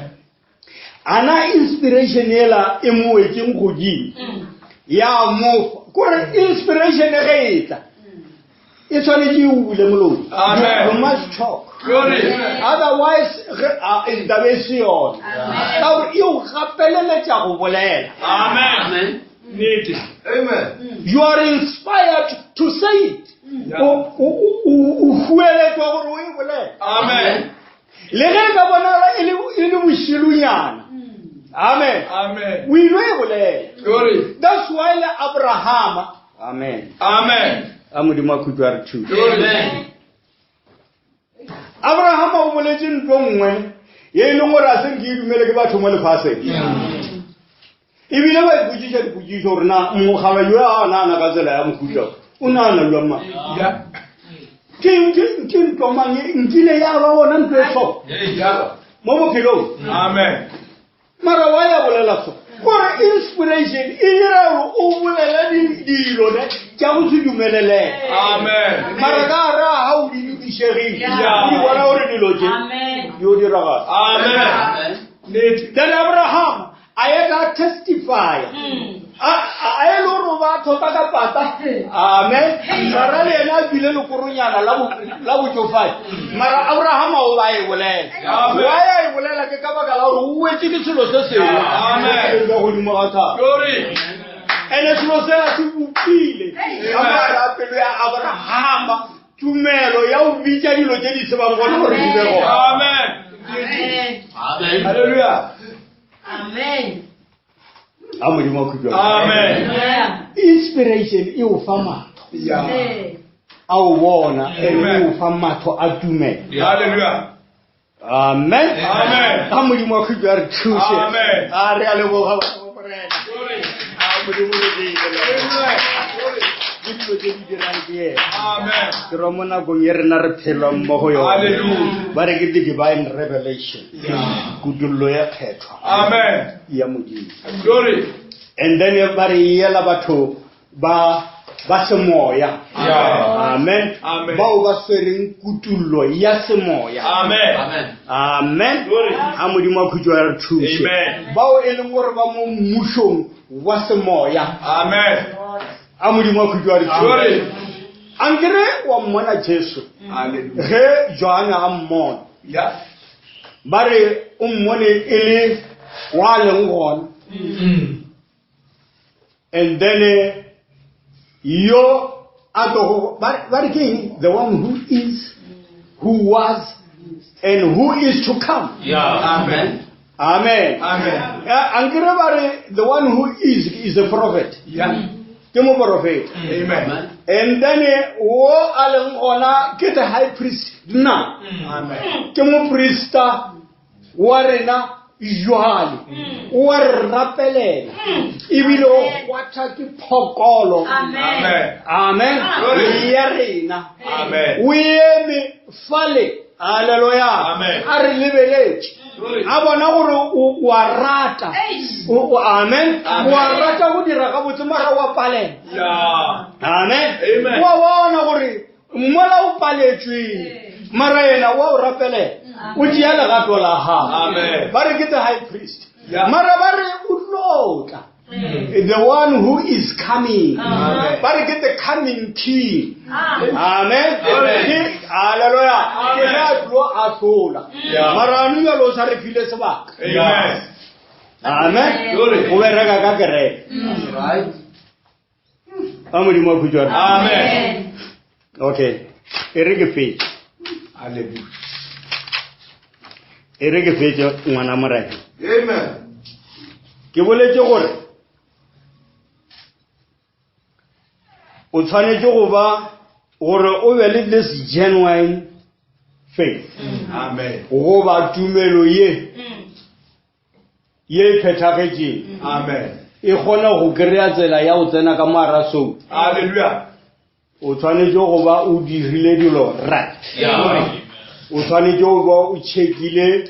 ana inspiration ela e mo wetseng godimo ya mofa kore inspiration ge e tla e tshwanetse e o bule molomo
Amen.
you must talk
Glory.
otherwise ge a taba e se yona ka gore e o gapeleletša go bolela
Amen.
Amen.
Nnete.
Amen.
you are inspired to say it
Yeah.
o o hueletšwa gore o e bolele
Amen.
le ge e ka bonala e le e le bošilonyana amen
Amen.
o ile e bolela
Glory.
that's why le abrahama amen
Amen.
a modimo a khutšo a re thuše
Glory.
Amen.
abrahama o boletse ntlo nngwe ye e leng gore a se nke e dumele ke batho mo lefaseng ebile ba ipotšiša dipotšišo gore na mogala yo a nagana ka tsela ya mohuta o nagana jwang mang
Yeah.
ke ke ntlo mang e nkile ya ba gona ntlo e so
Yeah.
mo bophelong
Amen.
mara wa ya bolela so gore inspiration e dira gore o bolele dilo ne tša go se dumelelege
Amen.
mara ka gare ga ga o di lokišegile
Yeah.
o di bona gore dilo tše
Amen.
di o diragala
Amen.
Amen.
Nnete.
Then Abraham a ye ka testify a a e le gore ba thopa ka pata amen sara le yena a bile lekoronyana la la botšofadi mara abrahama o ba e bolela
Amen.
wa ya e bolela ke ka baka la gore o O wetše ke selo se sengwe.
Amen.
Ka godimo ga thaba.
Glory.
Ene selo se a se bopile ka mogare a pelo ya Abrahama, tumelo ya go bitša dilo tše di tsebang gona gore di be gona.
Amen.
Amen.
Amen.
Hallelujah.
Amen.
A Modimo a khutšwa.
Amen.
Yeah.
Inspiration e o fa matho
Yeah.
Amen.
a o bona,
Amen.
e o fa matho a tumelo.
Hallelujah.
Amen.
Amen.
A Modimo a khutšwa re thuse.
Amen.
A re a leboga batho ba Morena.
Glory.
A Modimo re beile.
Amen. Glory.
Ke dilo tse di dirang ke yena.
Amen.
Ke ra mo nakong e rena re phelang mo go yone.
Hallelujah.
Ba re ke the divine revelation.
Yeah.
Kutullo ya kgethwa
Amen.
ya Modimo.
Glory.
And then ba re yela batho ba ba semoya.
Yeah.
Amen.
Amen.
Bao ba swereng kutullo ya semoya.
Amen.
Amen.
Amen.
Glory.
A Modimo a khutšo ya re thuse.
Amen.
Bao e leng gore ba mo mmušong wa semoya.
Amen.
A Modimo a khutšo ya re thuse.
Glory.
Ankere wa mmona Jesu
Hallelujah.
ge Johane a mmona.
Yeah.
Ba re o mmone e le wa leng gona. And then yo a tlogo ba ba re ke eng? The one who is, who was, and who is to come.
Yeah.
Amen.
Amen.
Amen.
Ankere ba re the one who is is a prophet.
Yeah.
Ke moporofeta.
Amen.
Amen.
And then wo a leng gona ke the high priest nna.
Amen.
Ke moprista wa rena jwale. O a re rapelela. Ebile o kgwatha ke phokolo.
Amen.
Amen.
Amen.
Glory.
Ya rena.
Amen.
O eme fale. Hallelujah.
Amen.
A re lebeletše.
Glory.
A bona gore o a rata. Amen.
Amen.
O a rata go dira gabotse mara wa palela.
Yeah.
Amen.
Amen.
Wa bona gore mola o paletswe mara yena wa o rapelela. O tšea legato la gago.
Amen.
Ba re ke the high priest.
Yeah.
Mara ba re o tlo tla. The one who is coming.
Amen.
Ba re ke the coming king.
Amen.
Amen.
Amen.
Ke hallelujah. Ke
Amen.
ge a tlo ahlola.
Yeah.
Mara ano jalo o sa re file sebaka.
Amen.
Amen.
Glory.
O bereka ka kereke.
That's right.
A Modimo a khutšo.
Amen.
Okay. E re ke fetše.
Hallelujah.
E re ke fetše ngwana Morena.
Amen.
Ke boletše gore o tshwanetše go ba gore o be le this genuine faith.
Amen.
Goba tumelo ye ye e phethagetšeng.
Amen.
E kgona go kry-a tsela ya go tsena ka moara soul.
Hallelujah.
O tshwanetše go ba o dirile dilo right.
Yeah.
O tshwanetše go ba o checkile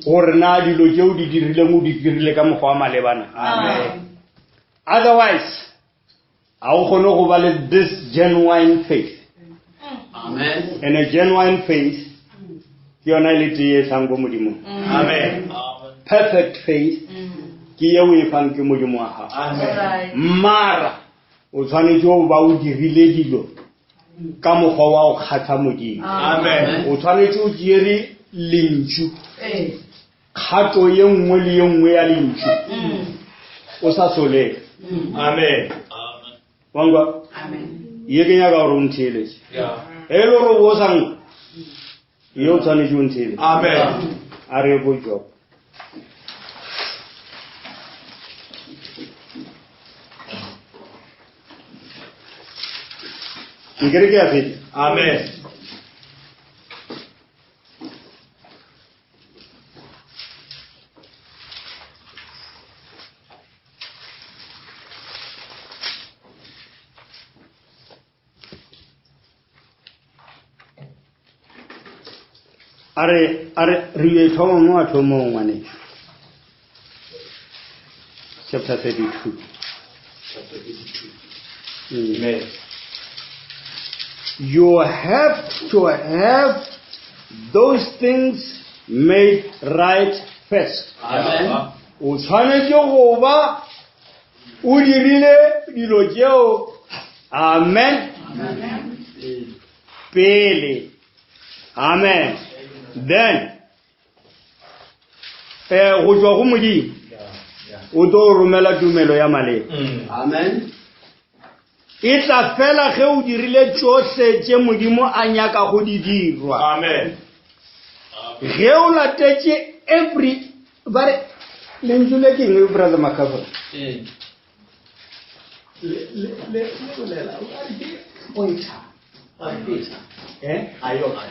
gore na dilo tše o di dirileng o di dirile ka mokgwa wa malebana.
Amen.
Otherwise, ga o kgone go ba le this genuine faith.
Amen.
And a genuine faith ke yona e le tee e tlang ko Modimong.
Amen.
Perfect faith ke yeo e fang ke Modimo wa gago.
Amen.
Mara o tshwanetse go ba o dirile dilo ka mokgwa wa go kgatha Modimo.
Amen.
O tshwanetse o tšere lentšu, kgato ye nngwe le ye nngwe ya lentšu, o sa solege.
Amen.
Wa nkwa?
Amen.
Ye ke nyaka gore o ntheeletše.
Yeah.
E le gore o sa nkwa, ye o tshwanetse o ntheeletše.
Amen.
A re ko Job. Nkere ke a fetša.
Amen.
A re, a re, re yo e thoma mo mathomong, ngwanešu. Chapter 32.
Chapter 32.
Amen. You have to have those things made right first.
Amen.
O tshwanetse go ba o dirile dilo tšeo. Amen.
Amen.
Pele. Amen. Then um go tšwa go Modimo, o tlo romela tumelo ya maleba.
Amen.
E tla fela ge o dirile tšohle tše Modimo a nyaka go di dirwa.
Amen.
Ge o latetše every ba re lentšu le ke eng brother Makafo?
Ee.
Le le le le bolela o ka re ke oita. Eh? Iota.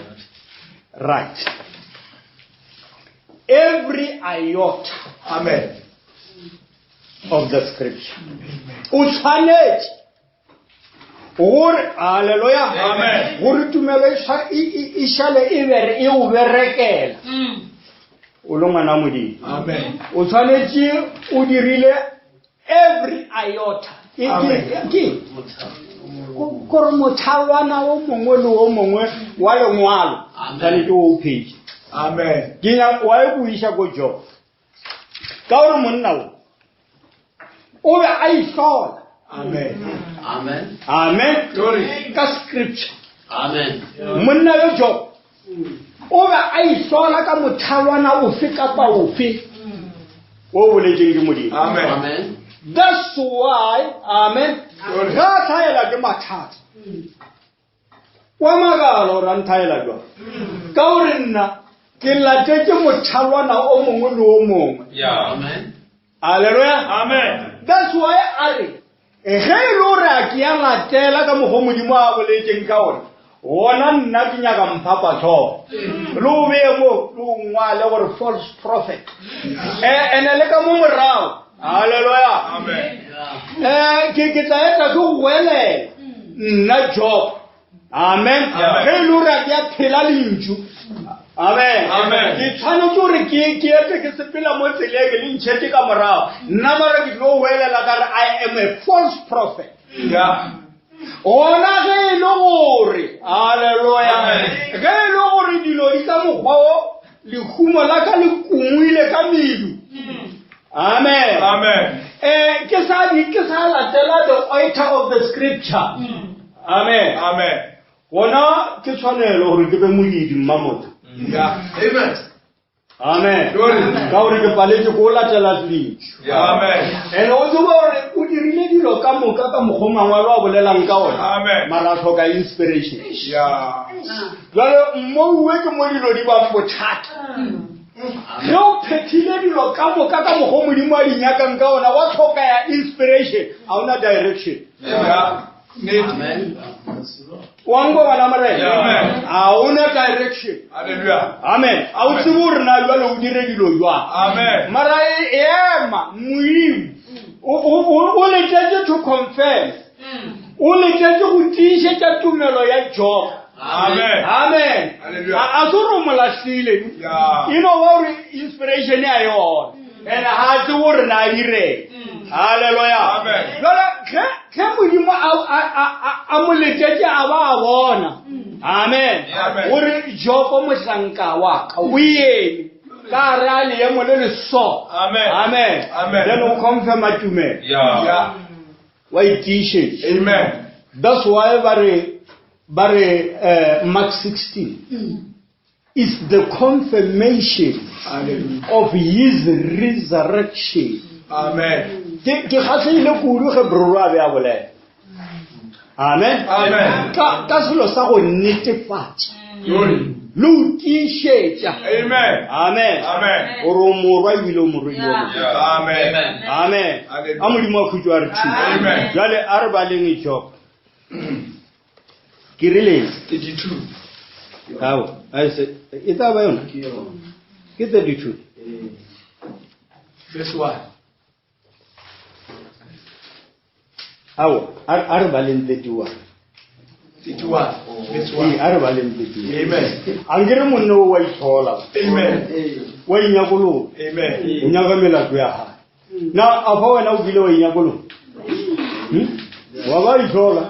Right. Every iota.
Amen.
Of the scripture. O tshwanetse gore haleluya
Amen.
gore tumelo e e, e, e šale e bere e o berekela o le ngwana modimo
Amen.
o tshwanetse o dirile every iota ke kore mothalwana o mongwe le o mongwe wa lengwalo tshwanetse o phetse
Amen.
ke wa e buisa ko job ka gore monna o o be a ihlola
Amen.
Amen.
Amen.
Glory.
Ka scripture.
Amen.
Monna yo Job o be a ihlola ka mothalwana ofe kapa ofe o boletseng ke Modimo.
Amen.
Amen.
That's why, amen,
Glory.
ga a tlhaela ke mathata wa makala gore a nthaela jwang ka gore nna ke latetše mothalwana o mongwe le o mongwe
Amen.
Alleluia.
Amen.
That's why a re ge e le gore a ke ya latela ka mokgwa Modimo a boletseng ka ona gona nna ke nyaka mphapahlogo le o beye mo le o ngwale gore false prophet ene le ka mo morago halleluja
Amen.
Ke ke tla etla ke go goelela nna Job amen
Amen.
ge e le gore a ke a phela lentšu amen
Amen.
ke tshwanetse gore ke ke ete ke sepela mo tseleng le ntšhete ka morago nna mara ke tlo goelela ka re I am a false prophet
Yeah.
gona ge e le gore halleluja
Amen.
ge e le gore dilo di ka mokgwa o lehumo la ka le kungwile ka medu amen
Amen.
Ke sa di ke sa latela the author of the scripture amen
Amen.
gona ke tshwanelo gore ke be modidi mma motho
Yeah. Amen.
amen
Glory.
ka gore ke paletse ko latela lentšu
Amen.
ene o tseba gore o dirile dilo ka moka ka mokgwa mangwalo a bolelang ka ona
Amen.
mara a tlhoka inspiration
Yeah.
jale mmouwe ke mo dilo di bang bothata ge o phethile dilo ka moka ka mokgwa modimo a di nyakang ka ona wa tlhoka ya inspiration ga ona direction
Yeah. Nnete.
Amen.
wa nko bana morena
Amen.
ga ona direction
Hallelujah.
amen a o tsebe gore na jale o dire dilo jwang
Amen.
mara e ema modimo o letetse to confirm o letetse go tiišetša tumelo ya Job
Amen.
amen
Hallelujah.
a se gore o mo lahlile
Yeah.
e no ba gore inspiration ya yona and ga a tsebe gore na a direng halleluja
Amen.
jale ge modimo a mo letetše a ba a bona amen
Amen.
gore Jobo mohlanka wa ka o eme ka gare a leemo le le so
Amen.
amen
Amen.
then o confirma tumelo
Yeah.
Yeah.
wa itiišetša
Amen.
That's why ba re ba re Mark 16 is the confirmation
Hallelujah.
of his resurrection.
Amen.
Ke ke kgahlehile kudu ge broro a be a bolela. Amen.
Amen.
Ka ka selo sa go netefatša
Glory.
le go tiišetša.
Amen.
Amen.
Amen.
Gore o morwa ebile o morwedi wa Modimo.
Amen.
Amen.
Hallelujah.
A Modimo a khutšo a re thuše.
Amen.
Jwale a re baleng Job. Ke rile
32.
Ao, a se e tla ba yona? Ke 32.
Verse 1.
Ao, a re baleng 31.
31. Verse 1.
A re baleng 31.
Amen.
A nkere monna o wa itshola.
Amen.
Wa inyakolola.
Amen.
O nyaka melato ya hae. Na a fa wena o kile wa inyakolola? Wa ba itshola.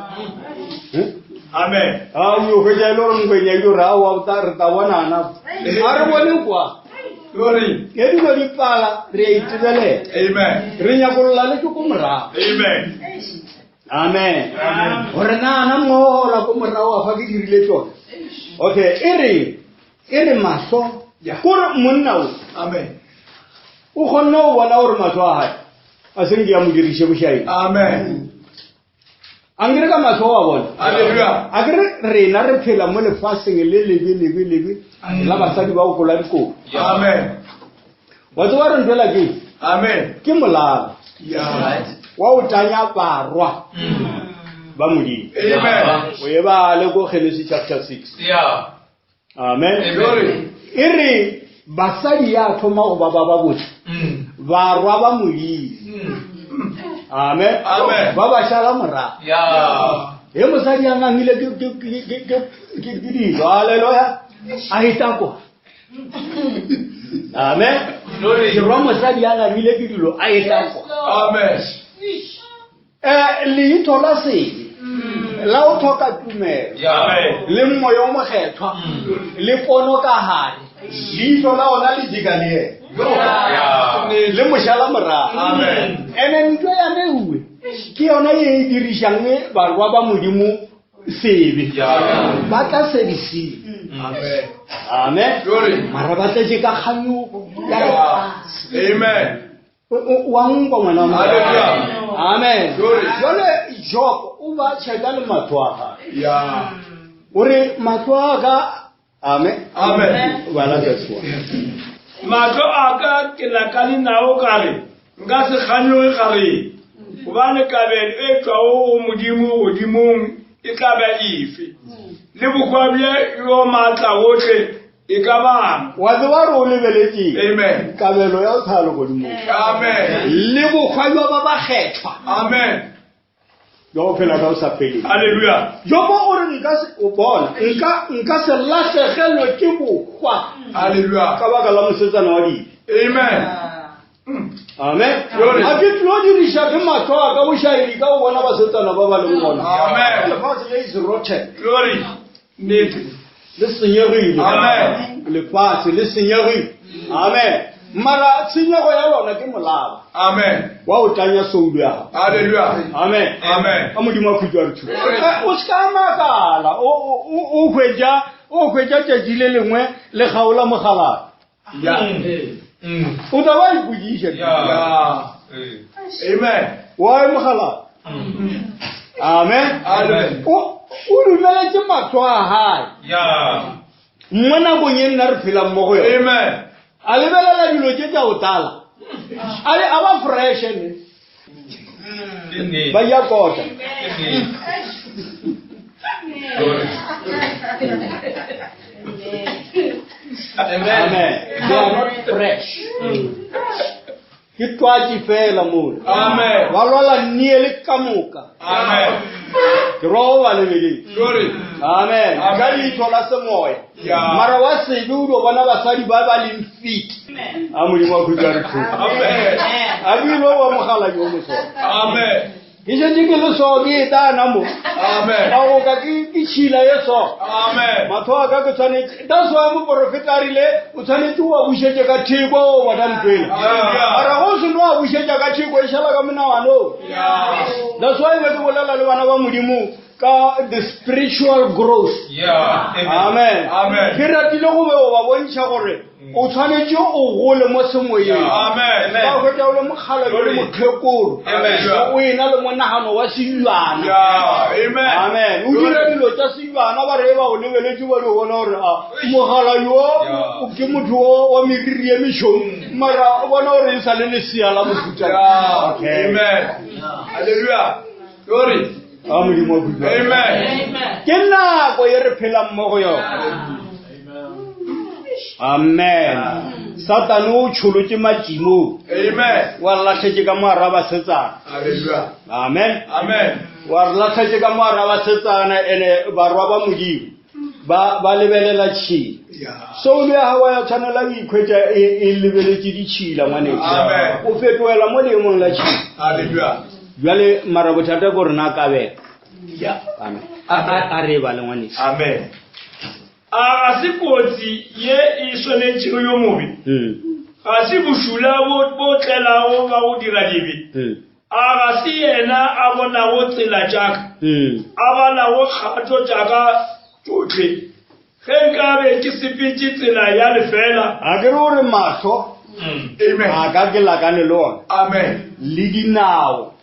Amen.
A o yo hwetša e le gore ngwenya e re aowa re tla bonana. A re bone kwa.
Glory.
Ge dilo di pala re a itebelela.
Amen.
Re nyakolola le ke ko morago.
Amen.
Amen.
Amen.
Gore nana mola ko morago a fa ke dirile tsone. Okay, e re e re mahlo
Yeah.
kore monna o
Amen.
O kgonne go bona gore mahlo a gae a se nke ya mo diriše bošaedi.
Amen.
A nkere ka mahlo wa bona.
Hallelujah.
A kere rena re phela mo lefaseng le lebe lebe lebe la basadi ba go kola dikobo.
Amen.
Wa tseba re ntwela ke eng?
Amen.
Ke molala
Yeah.
wa o tanya barwa ba Modimo.
Amen.
O e bale ko Genesis chapter 6.
Yeah.
Amen.
Glory.
E re basadi ya thoma go ba ba babotse barwa ba Modimo. Amen.
Amen.
Ba ba šala morago.
Yeah.
He mosadi a ngangile ke ke ke ke ke ke ke dilo. Haleluya. A eta kwa. Amen.
Glory.
Ke rwa mosadi a ngangile ke dilo a eta kwa.
Amen.
Eh leitho la sebe la o tlhoka tumelo
Yeah.
le moya o mokgethwa le pono ka gare leihlo la ona le jeka le ena
Yeah.
le mošala morago
Amen.
ene ntho ya neuwe ke yona ye e dirišang barwa ba modimo sebe
Yeah.
ba tla sebisiwa
Amen.
amen
Glory.
mara ba tletše ka kganyogo ya lefase
Amen.
Wa nkwa ngwana wa Modimo.
Hallelujah.
Amen.
Glory.
Jwale Job o ba checka le mahlo a gagwe.
Yeah.
O re mahlo a ka amen.
Amen.
Bala verse 1.
Mahlo a ka ke lakane nao ka re, nka se kganyoge gareng, gobane kabelo e tšwago go Modimo godimong e tla ba efe? Le bohwa bja yo maatlaohle E ka bang?
Wa tseba gore o lebeletše
Amen.
kabelo ya go thaya legodimong
Amen.
le bokgwa jwa ba bakgethwa
Amen.
jwa go phela ka o sa feleng.
Haleluya.
Jobo o re nka se o bona nka nka se lahlegelwe ke bokgwa
Hallelujah.
ka baka la mosetsana wa dibe.
Amen.
Amen.
Glory.
A ke tlo diriša ke mahlo a ka bošaedi ka go bona basetsana ba ba leng gona.
Amen.
Lefase le is rotten.
Glory.
Nnete.
Le senyegile.
Amen.
Lefase le senyegile. Amen. Mara tshenyego ya lona ke molaba
Amen.
wa o tanya soulo ya gago.
Hallelujah.
Amen.
Amen.
A Modimo a khutšo a re thuše. Eh, O se ka makala o o- o hwetša o hwetša tšatši le lengwe le kgaola mogalana.
Yeah.
O tla ba ipotšiša.
Yeah. Amen.
Wa e mogalana. Amen.
Amen.
O o dumeletše mahlo a gae
Yeah.
mo nakong e nna re phelang mo go yone.
Amen.
A lebelela dilo tše tša go tala. A le a ba fresh ne.
Ke nnete.
Ba ja kota.
Ke nnete. Glory. Amen.
Amen. They are not fresh. Ke twatši fela mola.
Amen.
Ba lwala nnie le ka moka.
Amen.
Ke rwa go ba lebeletse.
Glory.
Amen.
Amen.
Ka leihlo la semoya.
Yeah.
Mara wa sebe o dio bona basadi ba ba leng fit. A Modimo a khutša re thuše.
Amen.
A ke ile wa mogala yo mosola.
Amen.
Ke šetše ke le so ke e tana mo.
Amen.
Ka go ka ke ke tšhila ye so.
Amen.
Mahlo a ka ke tshwanetse that's why moporofeta a rile o tshwanetse o a bušetše ka theko o bona ntwela.
Hallelujah.
Mara go se no a bušetša ka theko e šala ka monaganong.
Yeah.
That's why be ke bolela le bana ba Modimo ka the spiritual growth.
Yeah.
Amen.
Amen.
Ke ratile go be o ba bontšha gore o tshwanetse o gole mo semoyeng.
Amen.
Ba hwetša o le mokgalabje o le mokgekolo.
Amen.
O ena le monagano wa sejana.
Yeah. Amen.
Amen. O dira dilo tša sejana ba re ba o lebeletše ba di bona gore a mogala yo
Yeah.
o ke motho o wa meriri ye mešweu mara o bona gore e sa le lesea la mofuta.
Yeah.
Okay.
Amen. Hallelujah. Glory.
A Modimo a khutšo.
Amen.
Ke nako ye re phelang mo go yona. Amen. Satane o tšholotše matšimong.
Amen.
Wa re lahletše ka mo hara basetsana.
Hallelujah.
Amen.
Amen.
Wa re lahletše ka mo hara basetsana ene barwa ba Modimo ba ba lebelela tšhila.
Yeah.
Soulo ya gago ya tshwanela go ikhwetša e, e lebeletše ditšhila ngwaneso.
Amen.
O fetohela mo leemong la tšhila.
Hallelujah.
Bjale mara bothata ke gore na kabelo.
Yeah.
Amen. A, a, a re e bale ngwaneso.
Amen.
A ga se kotsi ye e swanetšego yo mobe? Ga se bošula bo, bo tlelago ba go dira dibe? A ga se yena a bonago tsela tša ka, a balago kgato tša ka tšohle? Ge nkabe ke sepetše tsela ya lefeela.
A ke re o re mahlo
Amen.
A ka ke lakane le ona.
Amen.
Le dinao.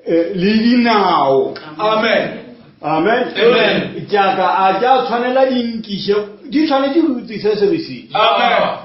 Le dinao.
Amen.
Amen.
Amen.
Jaaka a ja tshwanela di nkiše di tshwanetse go utswise serviceng.
Amen.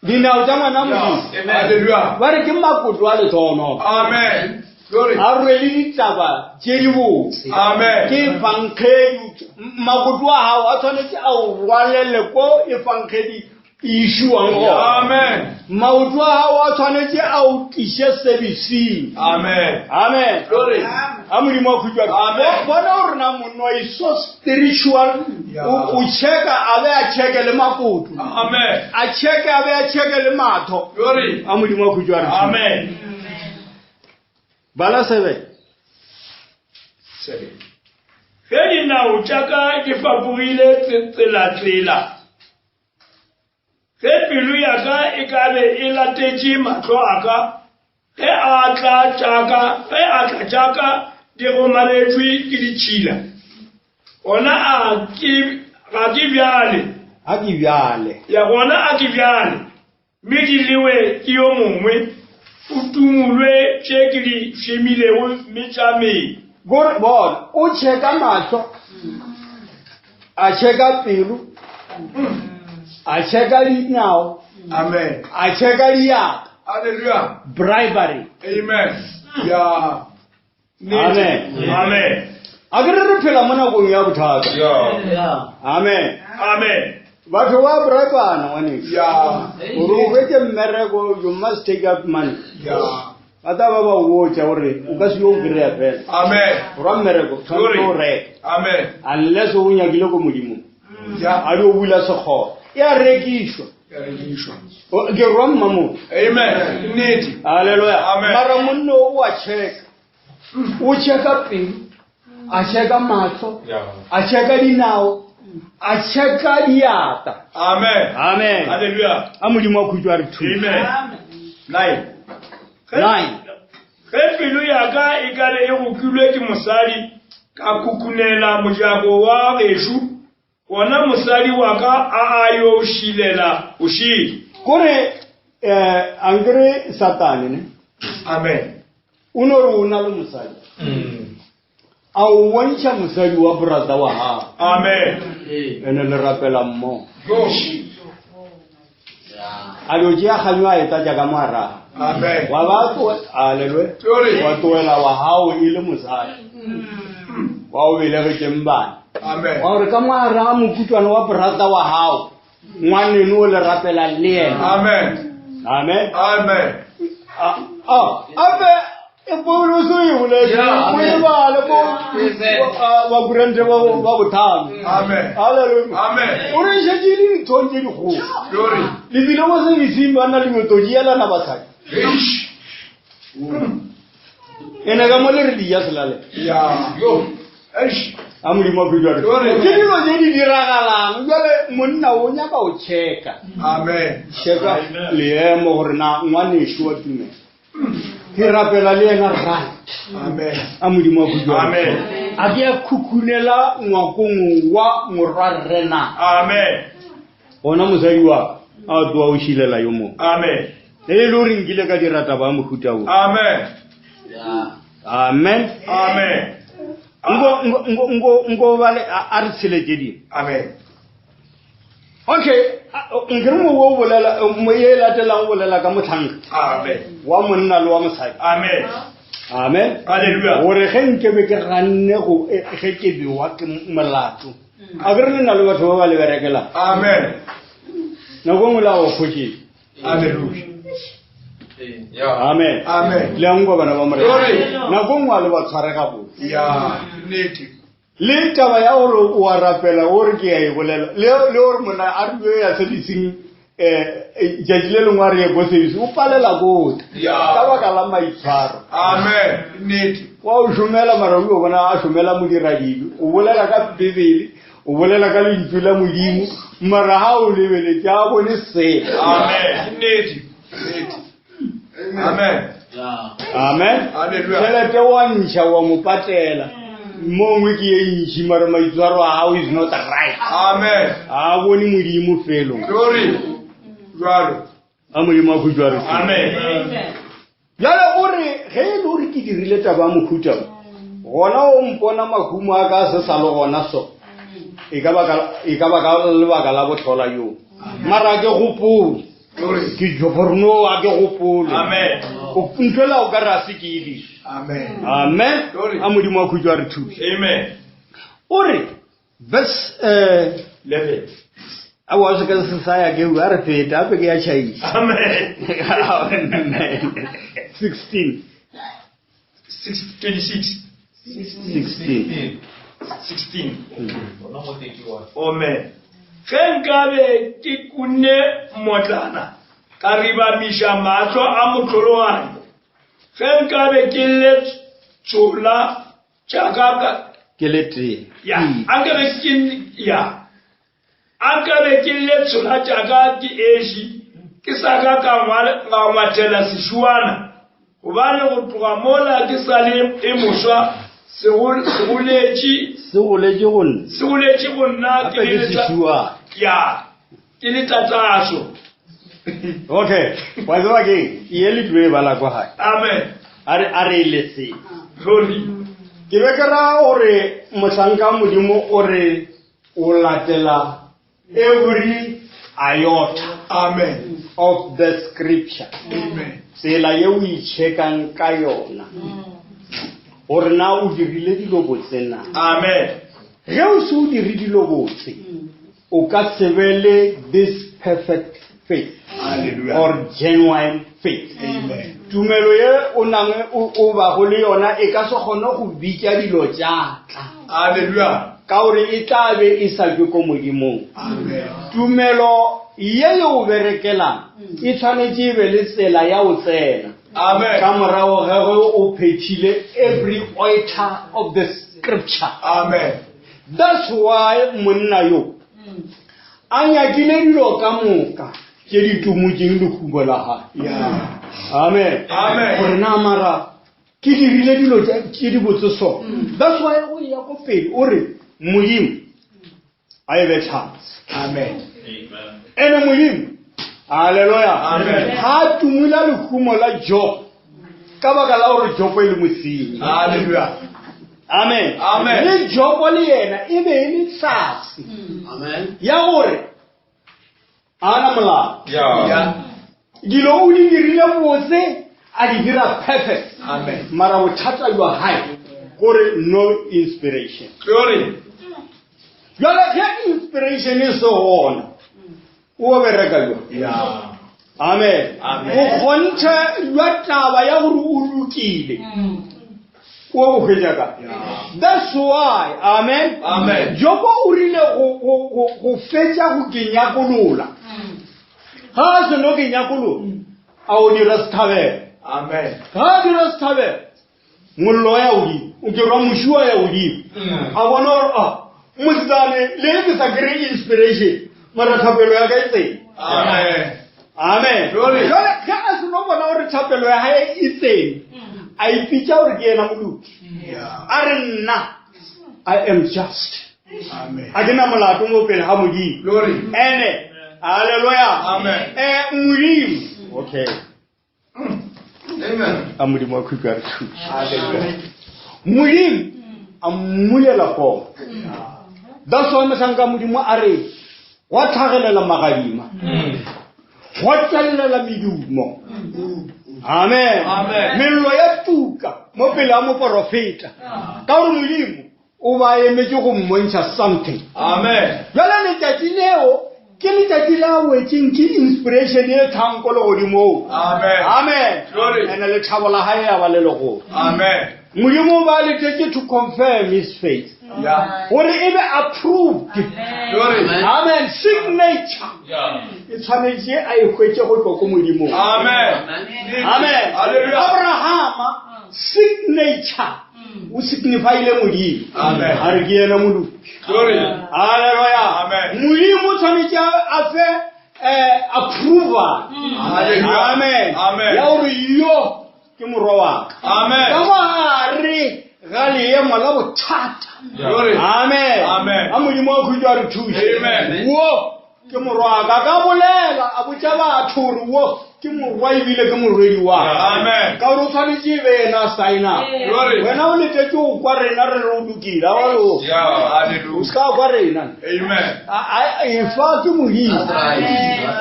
Dinao tša ngwana Modimo.
Hallelujah.
Ba re ke makoto a lethono.
Amen. Glory.
A rwele ditaba tše di botse.
Amen.
Ke efankgedi makoto a gago a tshwanetse a o rwalele ko efankgedi e išiwang gona.
Amen.
Maoto a gago a tshwanetse a o tliše servicing.
Amen.
Amen.
Glory.
A Modimo a khutšwa.
Amen.
Bona gore na monna is so spiritual.
Yeah.
O checka a be a checke le makoto.
Amen.
A checke a be a checke le matho.
Glory.
A Modimo a khutšwa re.
Amen.
Bala 7.
7.
Ge dinao tša ka di fapogile tsela-tsela, ge pelo ya ka e ka be e latetše mahlo a ka, ge atla tša ka, ge atla tša ka di gomaretšwe ke ditšhila, gona a ke, ga ke bjale.
A ke bjale.
Ya gona a ke bjale, mme di lewe ke yo mongwe, o tumulwe tše ke di šemilego mme tša mela.
Gore bona, o checka mahlo, a checka pelo, a checka dinao,
Amen.
a checka diatla.
Hallelujah.
Bribery.
Amen. Yeah.
Amen.
Amen.
A ke re re phela mo nakong ya bothata.
Yeah.
Amen.
Amen.
Batho ba bribana ngwaneso.
Yeah.
Gore o hwetše mmereko, you must take up money.
Yeah.
Ba tla ba ba o botša gore o ka se yo o kry-a fela.
Amen.
Go ra mmereko, tshwanetse o reke.
Amen.
Unless o nyakile ko Modimong.
Yeah.
A di o bula sekgoro. E a rekišwa.
Ya rekišwa.
Ke rwa mmamotho.
Amen. Nnete.
Hallelujah.
Amen.
Mara monna o a checka. O checka pelo, a checka mahlo, a checka dinao, a checka diatla.
Amen.
Amen.
Hallelujah.
A Modimo a khutšo a re thuše.
Amen.
9.
9.
Ge pelo ya ka e ka be e gokilwe ke mosadi, ka khukhunela mojako wa gešo, gona mosadi wa ka a a yo šilela o šele.
Kore ankere Satane ne?
Amen.
O no re o na le mosadi. A o bontšha mosadi wa brother wa gago.
Amen.
Ene le rapela mmogo.
Go.
A dio tšea kganyo a e tlatša ka mo a raga.
Amen.
Wa ba Hallelujah.
Glory.
Wa tlohela wa gago e le mosadi. Wa o belegetšeng bana.
Amen.
Wa gore ka mo a raga mokutwana wa brother wa gago, ngwaneno o le rapelang le yena.
Amen.
Amen.
Amen.
Ape e Paulus o e boletse,
Yeah.
o e bale mo
Amen.
wa Korinthe ba botlhano.
Amen.
Hallelujah.
Amen.
O re šetše le dithong tše dikgolo.
Glory.
Le bile mo sebeseng ba na le metodielana basadi.
Eish.
Ene ka mo le re di ja selale.
Yeah. Yo. Eish.
A Modimo a phedwa re.
Glory.
Ke dilo tše di diragalang. Jwale monna o nyaka go checka.
Amen.
Checka leemo gore na ngwanešu wa tumelo. Ke rapela le yena right.
Amen.
A Modimo a phedwa.
Amen.
A ke a khukhunela ngwakong wa morwarre na.
Amen.
Gona mosadi wa a tloa o šilela yo mongwe.
Amen.
E le gore nkile ka dira taba ya mohuta wo.
Amen.
Yeah.
Amen.
Amen.
Nko nko nko nko nko bale a re tshele tše dingwe.
Amen.
Okay, nkere mo o bolela mo ye latelang o bolela ka motlhanka.
Amen.
Wa monna le wa mosadi.
Amen.
Amen.
Hallelujah.
Gore ge nke be ke ganne go ge ke bewa ke molato. A ke re le na le batho ba ba le berekelang.
Amen.
Nako nngwe la go kgotšeng.
Hallelujah.
Yeah.
Amen.
Amen.
Le a nkwa bana ba Morena.
Glory.
Nako nngwe a le ba tshware gabotse.
Yeah. Nnete.
Le taba ya gore o a rapela o re ke a e bolela. Le gore monna a re yo ya servicing tšatši le lengwe a re ye ko service o palela ko tla.
Yeah.
Ka baka la maitshwaro.
Amen. Nnete.
Wa o šomela mara o yo bona a šomela modiradibe. O bolela ka Bibele, o bolela ka lentšu la Modimo, mara ha o lebeletše a bone selo.
Amen. Nnete. Nnete. Amen.
Yeah.
Amen.
Hallelujah.
Tšhelete wa ntšha wa mo patela. Mongwe ke ye ntši mara maitshwaro a gago is not right.
Amen.
A bone Modimo felo.
Glory. Jwalo.
A Modimo a khutšo a re thuše.
Amen.
Bjale o re, ge e le gore ke dirile taba ya mohuta wo, gona o mpona mahumo a ka a se sa le gona so, e ka ba ka, e ka ba ka lebaka la bohlola bjo. Mara ke gopole. Ke gore no a ke gopole.
Amen.
O ntwela o ka re a se ke e dire.
Amen.
Amen.
Glory.
A Modimo a khutšo a re thuše.
Amen.
O re, verse eh,
11.
aowa se ka se sa ya ke a re feta ape ke ya tšhaisa.
Amen.
Amen. 16.
6, 26.
16.
16. Amen. Ge nkabe ke kunne motlana ka ribamiša mahlo a mohlologadi, ge nkabe ke le tšola tša ka ka
Ke le tee.
ya a nkabe ke ya a nkabe ke le tshola tša ka ke esi ke sa ka ka ka ngwathela sešuana gobane go tloga mola ke sa le e moswa se goletše
Se goletše go nna.
se goletše go nna ke
Gape
le
ke sešuana.
ya ke le tataso
Okay. Wa tseba ke eng? Ye le tlo e bala kwa gae.
Amen.
A re a re e leseng.
Glory.
Ke be ke ra gore mohlanka Modimo o re o latela every iota
Amen.
of the scripture.
Amen.
Tsela ye o itšhekang ka yona. Gore na o dirile dilo botse na.
Amen.
Ge o se o dire dilo botse, o ka se be le this perfect faith
Hallelujah.
or genuine faith.
Amen.
Tumelo ye o nang o o bago le yona e ka se kgone go bitša dilo tša tla.
Hallelujah.
Ka gore e tla be e sa tšwe ko Modimong.
Amen.
Tumelo ye ye o berekelang e tshwanetše e be le tsela ya go tsena.
Amen.
Ka morago ga ge o phethile every iota of the scripture.
Amen.
That's why monna yo a nyakile dilo ka moka tše di tumotšeng lehumo la gae.
Yeah.
Amen.
Amen.
Gore na mara ke dirile dilo tše di botse so. That's why go ya ko pele o re Modimo a e be tlhatse.
Amen.
Ene Modimo Hallelujah.
Amen.
Ha a tumula lehumo la Job ka baka la gore Job e le mosenyi.
Hallelujah.
Amen.
Amen.
Le Job le yena e be e le tlhatse
Amen.
ya gore a na molao.
Yeah.
Dilo o di dirile botse a di dira perfect.
Amen.
Mara bothata jwa hae gore no inspiration.
Glory.
Jwale ge inspiration e se gona o bereka jwa.
Yeah.
Amen.
Amen.
O kgonthe jwa taba ya gore o lokile. O bo hwetša ka. That's why, amen.
Amen.
Jobo o rile go fetša go ke nyakolola. Ga a seno ke nyakolola, a o dira sethabelo.
Amen.
Ga a dira sethabelo, mollo ya godimo, o ke rwa moši wa ya godimo. A bona gore, ah, mosetsane, le ke sa kry inspiration, mara thapelo ya ka e tsene.
Amen.
Amen.
Glory.
Jwale ge a seno bona gore thapelo ya hae e tsene, a ipitša gore ke yena moloki.
Yeah.
A re nna, I am just.
Amen.
A ke na molato mo pele ga Modimo.
Glory.
Ene, hallelujah.
Amen.
Modimo. Okay.
Amen.
A Modimo a khutšo a re thuše.
Hallelujah.
Modimo a mmulela pono. That's why mohlanka Modimo a re gwa tlhagelela magadima. Gwa tšwelela medumo. Amen.
Amen.
Mello ya tuka mo pele ga moporofeta. Ka gore Modimo o ba emetše go mmontšha something.
Amen.
Jwale letšatši leo ke letšatši la wetšeng ke inspiration e tlhang ko legodimong.
Amen.
Amen.
Glory.
Ene lethabo la hae ya ba le legolo.
Amen.
Modimo o ba letetše to confirm his faith.
Yeah.
Gore e be approved.
Glory.
Amen. Signature. E tshwanetše a e hwetše go tšwa ko Modimong.
Amen.
Amen.
Hallelujah.
Abrahama signature o signifyile Modimo.
Amen.
A re ke yena moloki.
Glory.
Hallelujah.
Amen.
Modimo o tshwanetše a fe approval.
Hallelujah.
Amen.
Amen.
Ya gore yo ke morwa wa ka.
Amen.
Ka mogare ga leemo la bothata.
Glory.
Amen.
Amen.
A Modimo a khutšo a re thuše.
Amen.
Wo. Ke morwa ka. Ka bolela, a botša batho gore wo ke morwa ebile ke morwedi wa ka.
Amen.
Ka gore o tshwanetše e be yena a saena.
Glory.
Wena o letetše go kwa rena re re o lokile. A wa re o.
Yeah.
O
Hallelujah.
se ka kwa rena.
Amen.
Efa ke Modimo.
That's right.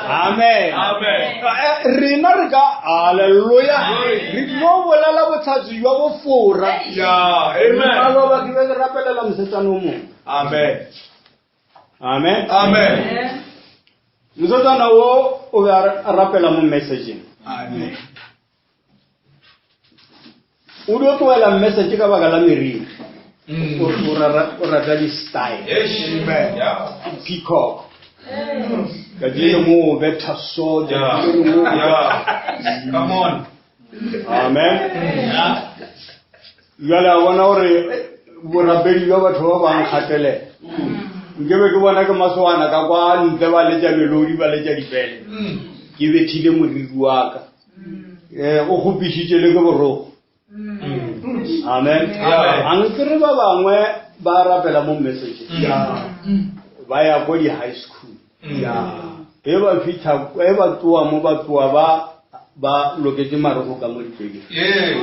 Amen.
Amen.
Rena re ka haleluya.
Glory.
Re tlo bolela bohlatse bja bofora.
Yeah. Amen.
Maloba ke be ke rapelela mosetsana o mongwe.
Amen.
Amen.
Amen.
Mosetsana wo o be a rapela mo messageng.
Amen.
O dio tlohela message ka baka la meriri. O rata di-style.
Amen. Yeah.
Peacock. Ka le mo o betha so.
Yeah.
le mo o
Yeah. Come on.
Amen.
Yeah.
Jwale a bona gore borapedi bja batho ba bang kgatelela. Nke be ke bona ke maswana ka kwa ntle ba letša melodi ba letša dipele. Ke bethile moriri wa ka. O kgopišitše le ke boroko. Amen.
Amen.
A nkere ba bangwe ba rapela mo message. Ba ya ko di high school. E ba fitlha e ba tloa mo ba tloa ba ba loketše marogo ka mo dipekeng.
Yeah.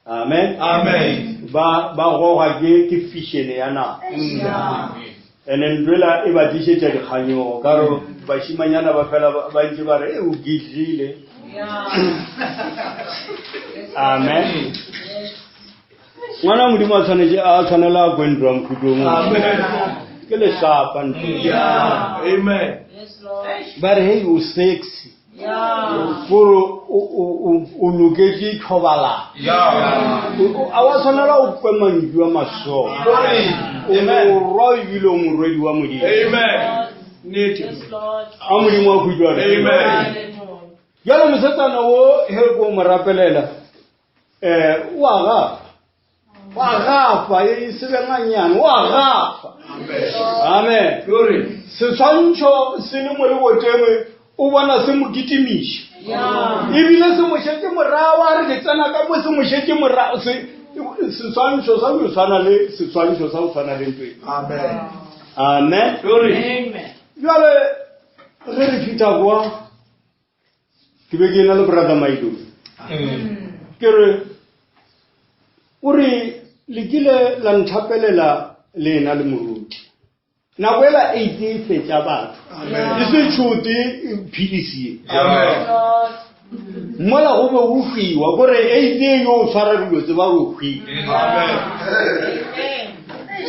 Amen.
Amen.
Ba ba goga ke ke fashion ya naga. Ene ntwela e ba tlišetša dikganyogo ka gore bašimanyana ba fela ba ntše ba re e o gitlile. Amen. Ngwana Modimo a tshwanetse a tshwanela a kwe ntlo ya mohuta o mongwe.
Amen.
Ke lehlapa ntlo.
Yeah. Amen.
Ba re hey o sexy. Gore o loketše thobalano.
Yeah.
A wa tshwanela o kwe mantšu a masolo.
Glory.
O
Amen.
morwa ebile o morwedi wa Modimo.
Amen. Nnete.
A Modimo a khutšwa re.
Amen.
Bjale mosetsana wo he ko mo rapelela o a gafa. O a gafa e se be nganyane, o a gafa.
Amen.
Amen.
Glory.
Seswantšho se le mo leboteng o bona se mo kitimiša. Ebile se mo šetše morago, a re ke tsena ka mo se mo šetše morago. Seswantšho sa go tshwana le seswantšho sa go tshwana le ntho e.
Amen.
Amen.
Glory.
Bjale ge re fihla kwa ke be ke na le brother Maido. Ke re o re le kile la nthapelela le ena le moruti. Nako ela AIDS e fetša batho.
Amen.
E se tšhote philisi ye.
Amen.
Mola go be go hwiwa kore AIDS e yo tshwara dilo tse ba go hwiwa.
Amen.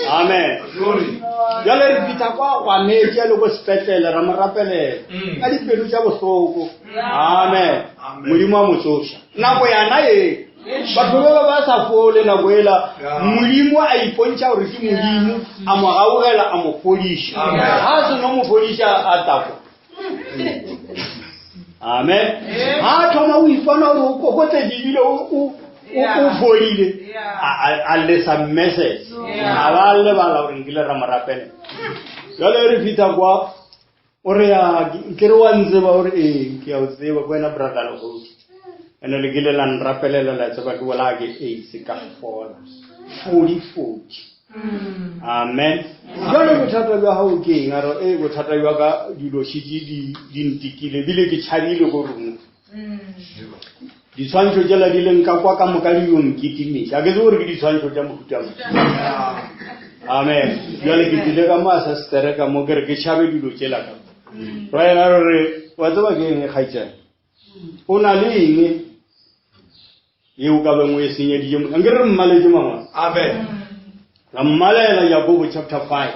Amen.
Glory.
Bjale re fihla kwa gwa metša le ko sepetlele ra mo rapelela ka dipelo tša bohloko. Amen.
Amen.
Modimo a mo tsoša. Nako yana e batho ba ba ba sa fole nako ela Modimo a ipontšha gore ke Modimo a mo gaugela a mo fodiša.
Amen.
Ha a seno mo fodiša a takwa. Amen. Ha a thoma o ipona gore o kokotletše ebile o fodile a lesa message. A ba lebala gore nkile ra mo rapelela. Jwale re fihla kwa o re ya ke re wa ntseba o re ee ke a o tseba ke wena brother Legodi. Ene le kile la nrapelela la tseba ke bolaya ke AIDS ka fola. Fodi fodi. Amen. Jwale bothata bja gago ke eng? A re ee bothata bja ka dilo šetše di ntikile ebile ke tšhabile ko rona. Ditshwantšho tšela di leng ka kwa ka moka di yo nkitimiša. A ke tsebe gore ke ditshwantšho tša mohuta mang. Amen. Jwale ke tlile ka mo a sa setere ka mo ke re ke tšhabe dilo tšela ka mo. Ra yena re re wa tseba ke eng kgaitsane? O na le eng yeo ka beng o e senyeditše mo? Nke re mmaletse mangwalo.
Amen.
Ra mmalela Jakobo chapter 5.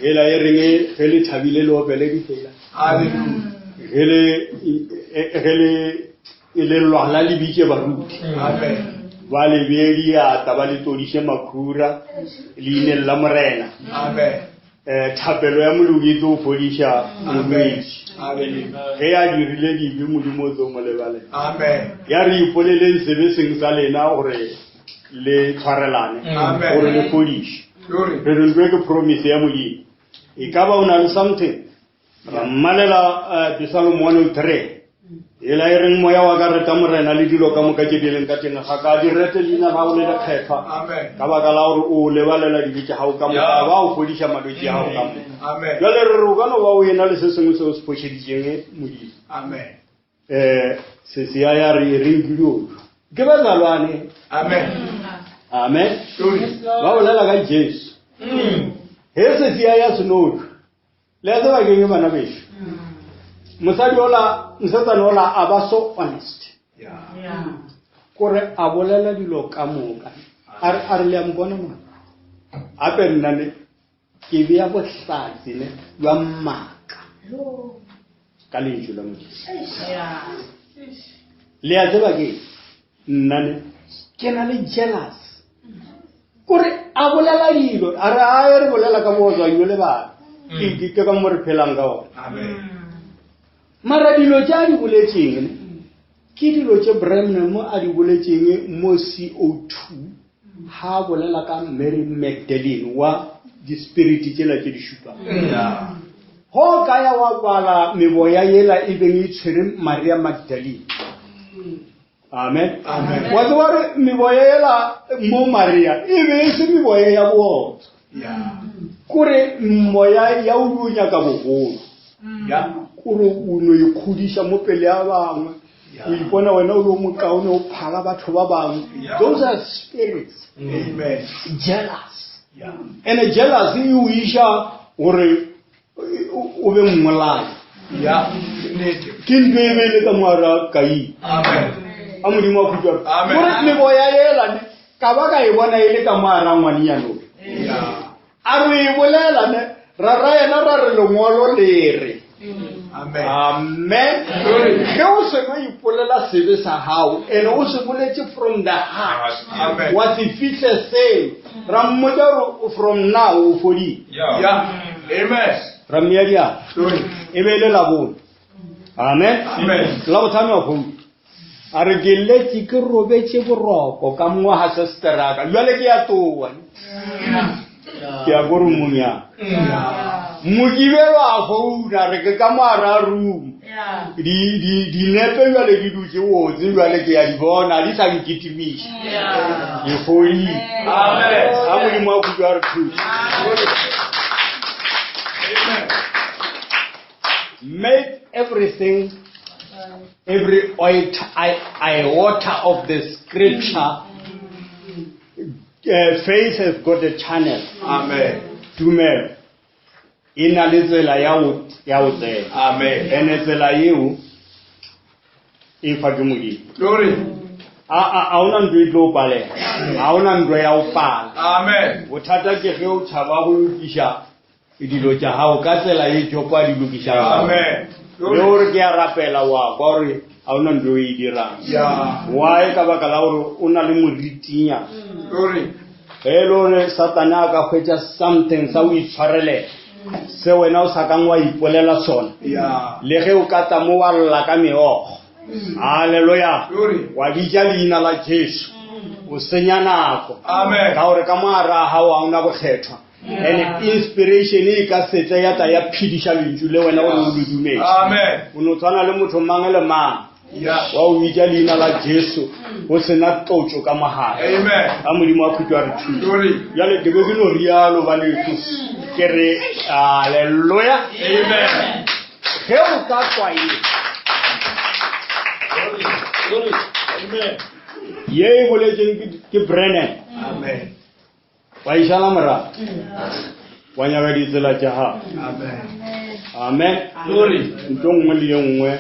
Ela e reng ge le thabile le opele difela.
Hallelujah.
Ge le e le lwala le bitše baruti.
Amen.
Ba le bee diatla ba le tlodiše makhura leineng la Morena.
Amen.
Thapelo ya moloki e tlo fodiša molwetši.
Amen.
Ge a dirile dibe Modimo o tlo mo lebalela.
Amen.
Ya re ipoleleng sebe seng sa lena gore le tshwarelane
Amen.
gore le fodiše.
Glory.
Re re ntlo e ke promise ya Modimo. E ka ba o na le something. Ra mmalela Psalm 103. Ela e reng moya wa ka reta Morena le dilo ka moka tše di leng ka teng ga ka di rete leina la gago le lekgethwa
Amen.
ka baka la gore o lebalela dibe tša gago ka moka
Yeah.
ba o fodiša malwetši a gago ka moka.
Amen.
Jwale re re o ka no ba o ena le se sengwe seo se fošeditšeng Modimo.
Amen.
Um sesea ya re e reng ke dio ke bazalwane.
Amen.
Amen.
Glory.
Ba bolela ka Jesu. He sesea ya senojo Le a tseba keng bana bešo? Mosadi ola, mosetsana ola a ba so honest.
Yeah.
Kore a bolela dilo ka moka. A re a re le a mpona mo. Ape nna ne ke bea bohlatse ne jwa maaka ka lentšu la Modimo. Le a tseba ke nna ne ke na le jealous. Kore a bolela dilo a re a re bolela ka botswa yo le bana. Ke ke ka mo re phelang ka ona.
Amen.
Mara dilo tše a di boletseng ne, ke dilo tše Branham a di boletseng mo CO2 ha a bolela ka Mary Magdalene wa di-spirit tšela tše di šupang.
Yeah.
Go ka ya wa bala meboya yela e beng e tshwere Maria Magdalene. Amen.
Amen.
Wa tseba gore meboya yela mo Maria e be e se meboya ya bootswa.
Yeah.
Kore moya ya o dio nyaka bogolo.
Yeah.
Kore o no ikgodiša mo pele ya bangwe.
Yeah.
O ipona wena o le o mokaone o phala batho ba bangwe.
Yeah.
Those are spirits.
Amen.
Jealous.
Yeah.
And jealous e o iša gore o be mmolai.
Yeah. Nnete.
Ke ntho e be e le ka moara Kain.
Amen.
A Modimo a khutšwa.
Amen.
Gore meboya yela ne ka ba ka e bona e le ka moara ngwanenyana o.
Yeah.
A re e bolela ne ra ra yena ra re lengwalo le re.
Amen.
Amen. Ge o seno ipolela sebe sa gago and o se boletše from the heart.
Amen.
Wa se fihle seo. Ra mmotša gore from now o fodile.
Yeah.
Yeah. Amen.
Ra mmea diatla.
Glory.
E be e le labone. Amen.
Amen.
La botlhano wa founu. A re ke letše ke robetše boroko ka mongwaga sesteraka. Jwale ke ya toa. Ke ya ko roomong ya. Mokibelo a founa re ke ka moara room. Di di dinepe jwale di dutše botse jwale ke ya di bona di sa nkitimiša. Ke fodile.
Amen.
A Modimo a khutšo a re thuše.
Amen.
Make everything, every iota of the scripture, faith has got a channel.
Amen.
Tumelo e na le tsela ya go ya go tsena.
Amen.
Ene tsela yeo e fa ke Modimo.
Glory.
A a a ona ntho e tlo palela. A ona ntho ya go pala.
Amen.
Bothata ke ge o tšhaba go lokiša dilo tša gago ka tsela e Jopo a di lokišang ka yona.
Amen.
Le gore ke a rapela wa kwa gore ga ona ntho e dirang.
Yeah.
Why? Ka baka la gore o na le moritinyana.
Glory.
Ge e le gore Satane a ka hwetša something sa o itshwarelela se wena o sa kang wa ipolela sona.
Yeah.
Le ge o ka tla mo wa lla ka meokgo. Hallelujah.
Glory.
Wa bitša leina la Jesu. O senya nako.
Amen.
Ka gore ka moara ga gago ga ona bokgethwa. And inspiration e ka setle ya tla ya phediša lentšu le wena gore o le dumetse.
Amen.
O no tshwana le motho mang le mang
Yeah.
wa o bitša leina la Jesu go sena tlotšo ka mogare.
Amen.
A Modimo a khutšo a re thuše.
Glory.
Bjale ke be ke no rialo baneso. Ke re hallelujah.
Amen.
Ge o ka kwa ye
Glory. Glory. Amen.
ye e boletseng ke Brennan.
Amen.
Wa išala morago. Wa nyaka ditsela tša gago.
Amen.
Amen.
Glory.
Ntho nngwe le ye nngwe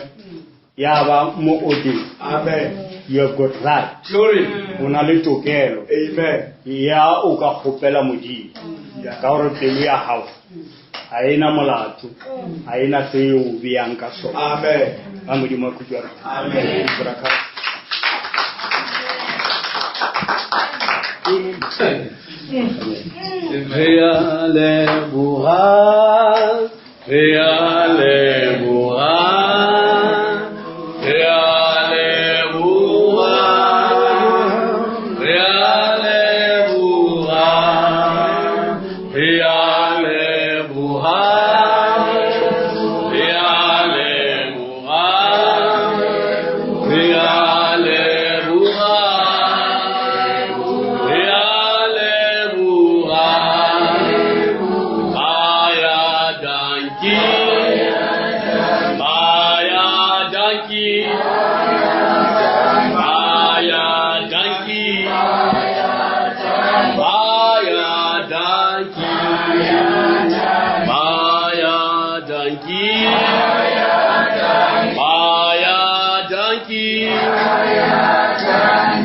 ya ba mo odeng.
Amen.
You have got right.
Glory.
O na le tokelo
Amen.
ya o ka kgopela Modimo.
Yeah.
Ka gore pelo ya gago ga e na molato, ga e na se o beyang ka sona.
Amen.
A Modimo a khutšo a re.
Amen.
Braka.
Re a leboga, re a leboga, re a leboga, re a leboga, re a leboga, re a leboga,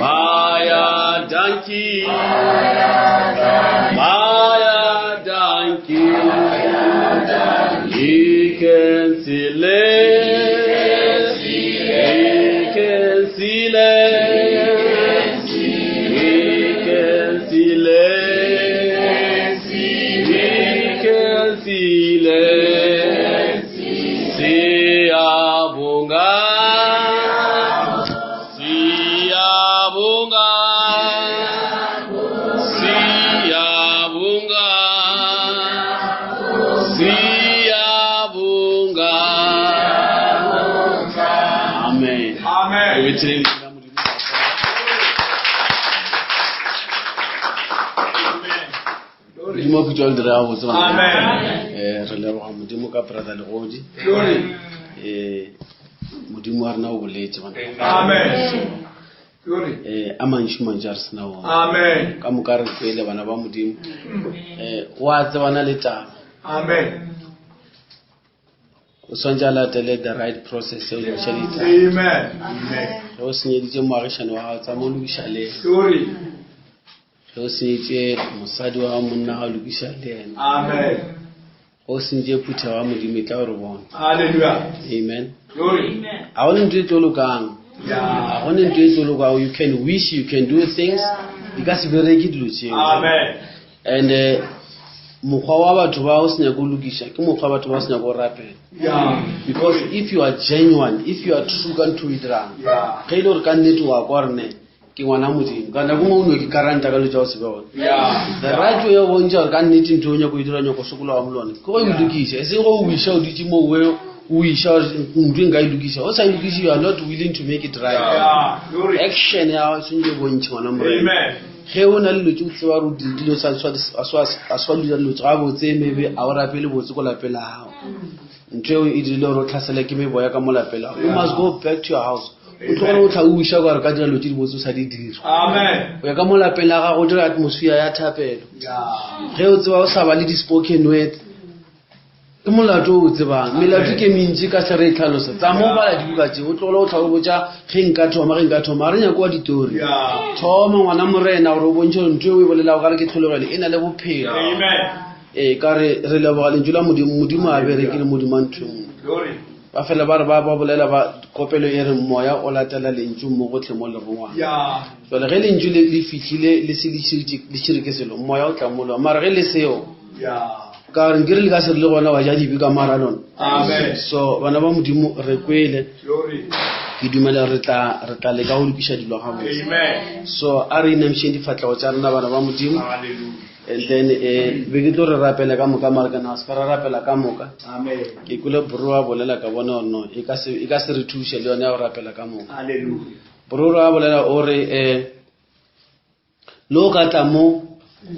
Baie dankie. Baie dankie. U ken sile. U ken sile. U ken sile. U ken sile. Siyabonga. Siyabonga. Siyabonga. Siyabonga. Amen.
Amen.
Re bethile leina la Modimo. Modimo a khutšwa le dire gabotse bana.
Amen.
Eh, re leboga modimo ka brother legodi
Glory.
eh modimo wa rena o boletse bana
Amen. Glory.
eh a mantši mantši a re sena ona
Amen.
ka moka re kwele bana ba modimo eh wa tsebana le taba
Amen.
o swantse a latele the right process ya go lokiša ditaba
Amen. Amen.
ge o senyeditše moagišane wa gago tsama o lokiša le ena
Glory.
ge o senyeditše mosadi wa gago monna ga o lokiša le ena
Amen.
ge o senyeditše phuthego ya modimo e tla gore bona
Hallelujah.
amen
Glory.
ga gone ntho e tlo lokang
Yeah.
ga gone ntho e tlo lokang you can wish you can do things di ka se bereke dilo tseo
Amen.
and eh, mokgwa wa batho ba o se nyako go lokiša ke mokgwa wa batho ba o se nyako go rapela
Yeah.
because if you are genuine if you are true ka ntho o e dirang
Yeah.
ge e le gore ka nnete wa kwa gore ne ke ngwana modimo ka nako ngwe o no ke karanta ka lotsa go se be gone
Yeah.
the right way ya go bontšha gore ka nnete ntho o nyako e dira nyako sokola wa molone ke go e lokiša e seng go o iša o dutse mo we o iša ntho e nka e lokiša o sa e lokiše you are not willing to make it right
Yeah. Glory.
action ya gago e tshwanetse e bontšhe ngwana morena
Amen.
ge o na le dilo tse o tseba gore o dirile dilo a swa dira dilo tsa gabotse maybe a o rapele botse ko lapeng la gago ntho eo e dirile gore o tlhasele ke meboya ka mo lapeng la gago you must go back to your house o tlogele o tla o iša ka gore ka dira dilo tse di botse o sa di dire
Amen.
o ya ka mo lapeng la gago o dira atmosphere ya thapelo
Yeah.
ge o tseba o sa ba le di-spoken word ke molato o o tsebang melato ke mentši ka se re e tlhalosa tsa mo bala dibuka tse o tlogele o tlha o botša ge nka thoma ge nka thoma ga re nyako wa ditori
Yeah.
thoma ngwana morena gore o bontšhe gore ntho e o e bolelago ka re ke tlhologelo e na le bophelo
Amen.
ee ka re re leboga lentšu la modimo modimo a bereke le modimo a ntho e nngwe
Glory.
ba fela ba re ba ba bolela ba kopelo e re moya o latela lentšu mo gotlhe mo lerongwang
Yeah.
jale ge lentšu le le fitlhile le se le širitše- le šire ke selo moya o tla moloa mara ge le seo
Yeah.
ka gore nkere le ka se re le gona wa ja dibe ka mara lona
Amen.
so bana ba modimo re kwele
Glory.
ke dumela re tla re tla leka go lokiša dilo gabotse
Amen.
so a re inamišeng difatlhego tša rena bana ba modimo
Hallelujah.
and then eh be ke tlo re rapela ka moka mara kana se ka ra rapela ka moka
Amen.
ke kwele bro a bolela ka bona gore no e ka se e ka se re thuše le yone ya go rapela ka moka
Hallelujah.
bro a bolela o re eh le o ka tla mo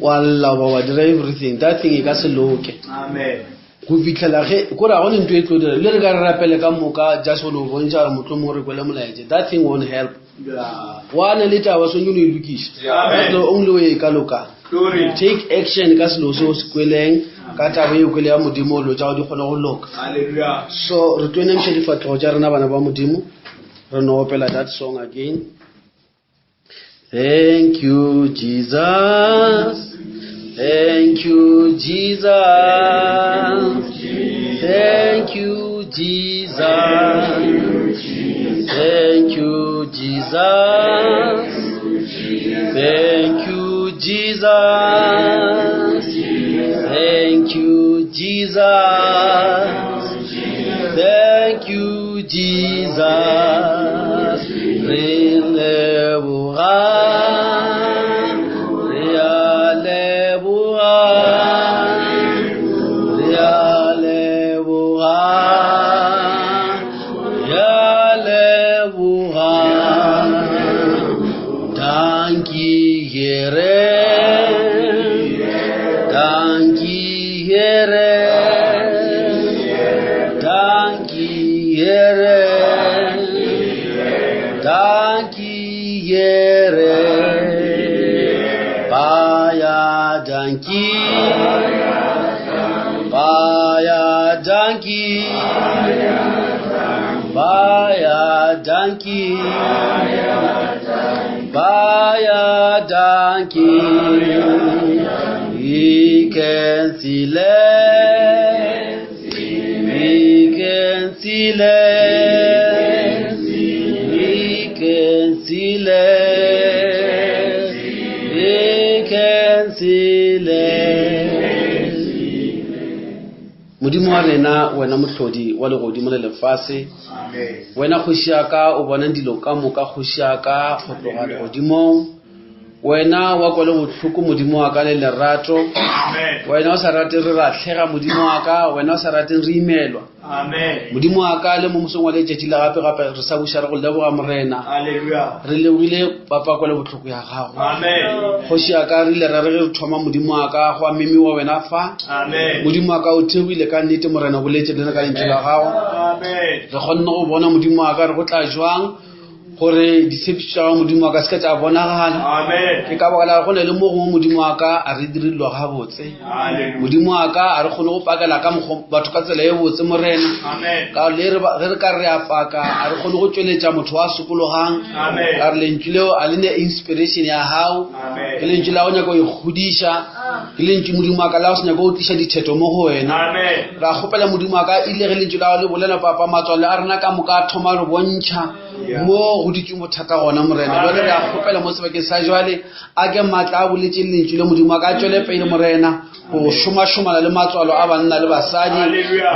wa lla wa wa dira everything that thing e ka se loke
Amen.
go fitlhela ge kore ga gone ntho e tlo dira le re ka re rapele ka moka just go no bontšha gore mohlomongwe re kwele molaetše that thing won't help
Yeah.
wa ne le taba swantse o no e lokiša
Amen.
that's the only way e ka lokang
Glory.
take action ka selo se o se kweleng ka taba e o kwele ya modimo dilo tša go di kgone go loka
Hallelujah.
so re tlo inamiša difatlhego tša rena bana ba modimo re no opela that song again thank you jesus thank you jesus thank you jesus thank you jesus thank you jesus thank you jesus Thank you, Jesus. Re leboga. Re a leboga. Re a leboga. Re a leboga. Dankie, Here. Dankie, Here. Dankie, Here. Dankie, Here. Baie dankie. Baie dankie. Baie dankie. can see land. We can see land. We can see land. We can see land. Modimo wa rena wena mohlodi wa legodimo le lefase wena kgoši ya ka o bona dilo ka moka kgoši ya ka go tloga legodimong wena wa kwa le bohloko modimo wa ka le lerato wena o sa rate re ratlhega modimo wa ka wena o sa rateng re imelwa modimo wa ka le mo mosong wa letšatši la gape gape re sa buša re go leboga morena re lebogile papa kwa le bohloko ya gago kgoši ya ka re ile ra re ge re thoma modimo wa ka go a memiwa wena fa modimo wa ka o theogile ka nnete morena o boletse le nna ka lentšu la gago re kgonne go bona modimo wa ka re go tla jwang gore ditshepišo tša gago modimo wa ka se ka tša bonagala ke ka baka la go ne le mo gongwe modimo wa ka a re dirilwa gabotse modimo wa ka a re kgone go pakela ka mokgwa batho ka tsela e botse morena ka le re ge re ka re a paka a re kgone go tšweletša motho wa sokologang ka re lentšu leo a le ne inspiration ya gago ke lentšu la go nyaka go ikgodiša ke lentšu modimo wa ka la go se nyaka go tliša ditheto mo go wena ra kgopela modimo wa ka ile ge lentšu la gago le bolela papa matswalo a rena ka moka a thoma re bontšha mo go dutse bothata gona morena jale re a kgopela mo sebakeng sa jwale a ke maatla a boletseng lentšu le modimo a ka tšwele pele morena go šomašomana le matswalo a banna le basadi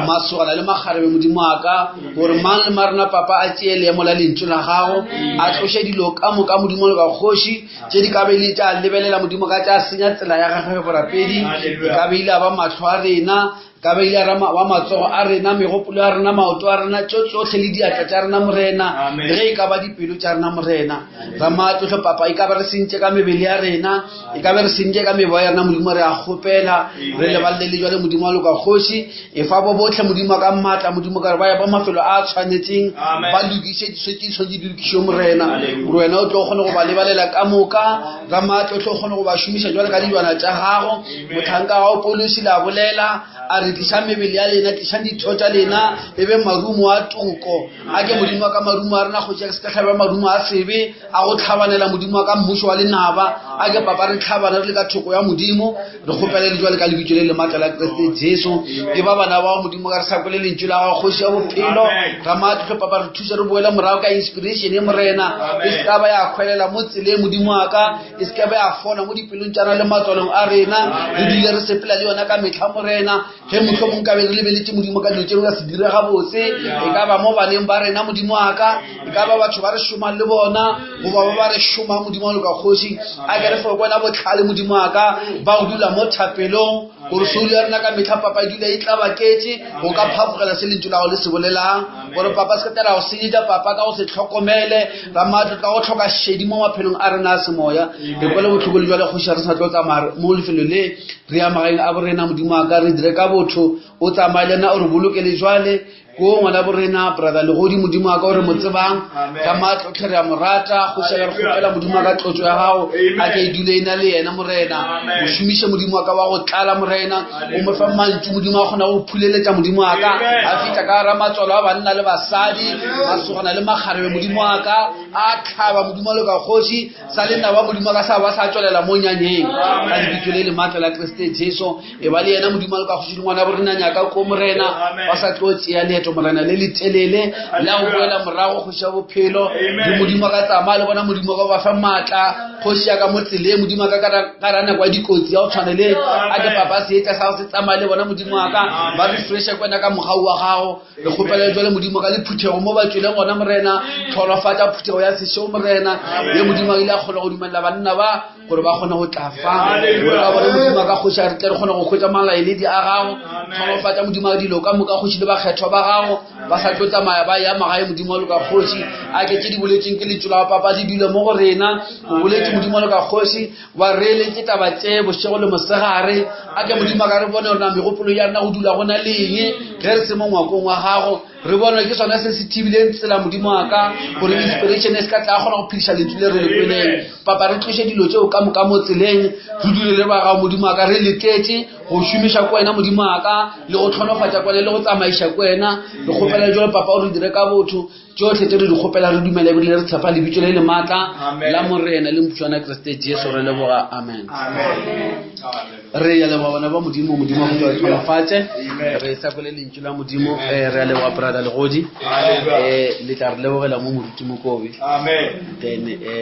masogana le makgarebe modimo a ka gore mang le marena papa a tšee leemo la lentšu la gago a tloše dilo ka moka modimo le ka kgoši tše di ka be ile tša lebelela modimo ka tša senya tsela ya gagwe ya borapedi e ka be ile a ba mahlo a rena ka be ile a wa matsogo a rena megopolo ya rena maoto a rena tso tsotlhe le diatla tša rena morena le ge e ka ba dipelo tša rena morena ramatlotlhe papa e ka ba re sentše ka mebele ya rena e ka be re sentše ka meboya ya rena modimo re a kgopela re lebalele le jwale modimo wa loka kgoši e fa bo botlhe modimo ka maatla modimo ka re ba ya ba mafelo a tshwanetseng ba lokiše diso tse di tshwanetse di lokišwe morena gore wena o tlo kgone go ba lebalela ka moka ramatla o tlo kgone go ba šomiša jwale ka dilwana tša gago motlhanka wa polosi la bolela a re tlišang mebele ya lena tlišang ditho tša lena e be marumo a toko a ke modimo wa ka marumo a rena kgoši ya ke se ka hlabja marumo a sebe a go tlhabanela modimo wa ka mmušo wa lenaba a ke papa re tlhabana re le ka thoko ya modimo re kgopele le jwale ka lebitso le le maatla la kreste jesu ke ba bana bao modimo ka re sa kwele lentšu la gago kgoši ya bophelo ramaatlo papa re thuše re boele morago ka inspiration e morena e se ka ba ya kgwelela mo tseleng modimo wa ka e se ka ba ya fola mo dipelong tša rena le matswalong a rena re dule re sepela le yona ka metlha morena ge mohlomong ka be re lebeletše modimo ka dilo tše re ka se dire gabotse e ka ba mo baneng ba rena modimo wa ka e ka ba batho ba re šomang le bona goba ba ba re šomang modimo wa loka kgoši a ke re fe kwena botlhale modimo wa ka ba go dula mo thapelong gore soul ya rena ka metlha papa e dula e tlabaketše go ka phafogela se lentšu la go le se bolelang gore papa se ka tela go senyetša papa ka go se tlhokomele ramatlo ka go tlhoka šedi mo maphelong a rena a semoya re kwele botlhoko le jwale kgoši re sa tlo tsamaya mo lefelong le re ya magaeng a borena modimo a ka re dire ka botho o tsamaye le nna o re boloke le jwale ko ngwana borena brother legodi modimo a ka o re mo tsebang ka maatlotlhe re a mo rata kgoši ya ka re kgopela modimo a ka tlotso ya gago a ke e dule e na le yena morena o šomiše modimo wa ka wa go tlala morena o mo fa mantšu modimo a kgona go phuleletša modimo wa ka a fihla ka gara matswalo a banna le basadi masogana le makgarebe modimo wa ka a tlhaba modimo wa loka kgoši sa lenna wa modimo ka sa ba sa tswelela mo nyanyeng ka lebitso le le maatla la kriste jesu e ba le yena modimo wa loka kgoši le ngwana bo rena nyaka ko morena ba sa tlo tšea leeto morena le letelele la go boela morago kgoši ya bophelo le modimo ka tsamaya le bona modimo ka ba fa maatla kgoši ya ka mo tseleng modimo ka ka ra nako ya dikotsi ya go tshwane le a ke papa seetša sa go se tsamaya le bona modimo wa ka ba refreshe kwena ka mogau wa gago re kgopela jwale modimo ka le phuthego mo ba tsweleng gona morena tlholofatša phuthego ya sešeo morena ye modimo a ile a kgona go dumelela banna ba gore ba kgone go tla fa gore ka bone modimo a ka kgoši a re tle re kgone go kgwetsa malaeledi a gago tlholofatša modimo a dilo ka moka kgoši le bakgethwa ba gago ba sa tlo tsamaya ba ya magae modimo wa loka kgoši a ke tše di boletseng ke lentšu la papa di dule mo go rena o boletse modimo wa loka kgoši wa reeletse taba tše bošego le mosegare a ke modimo a ka re bone gore na megopolo ya rena go dula go na le eng ge re se mo ngwakong wa gago re bone ke sone se se thibileng tsela modimo wa ka gore inspiration e se ka tla kgona go phediša lentšu le re le kweleng papa re tloše dilo tšeo ka moka mo tseleng re dule le ba gago modimo wa ka re letetše go šomiša ko wena modimo wa ka le go tlhonofatša ko wena le go tsamaiša ko wena re kgopela jalo papa o re dire ka botho. Tšohle tše re di kgopela re dumela ebile re tshepa lebitso le le maatla la Morena le Mopšwana Kriste Jesu re leboga. Amen. Re ya leboga bana ba Modimo, Modimo a go tlhonofatše. Re sa kwele lentšu la Modimo, eh, re a leboga brother Legodi. Eh, le tla re lebogela mo moruti Mokobi. Then eh.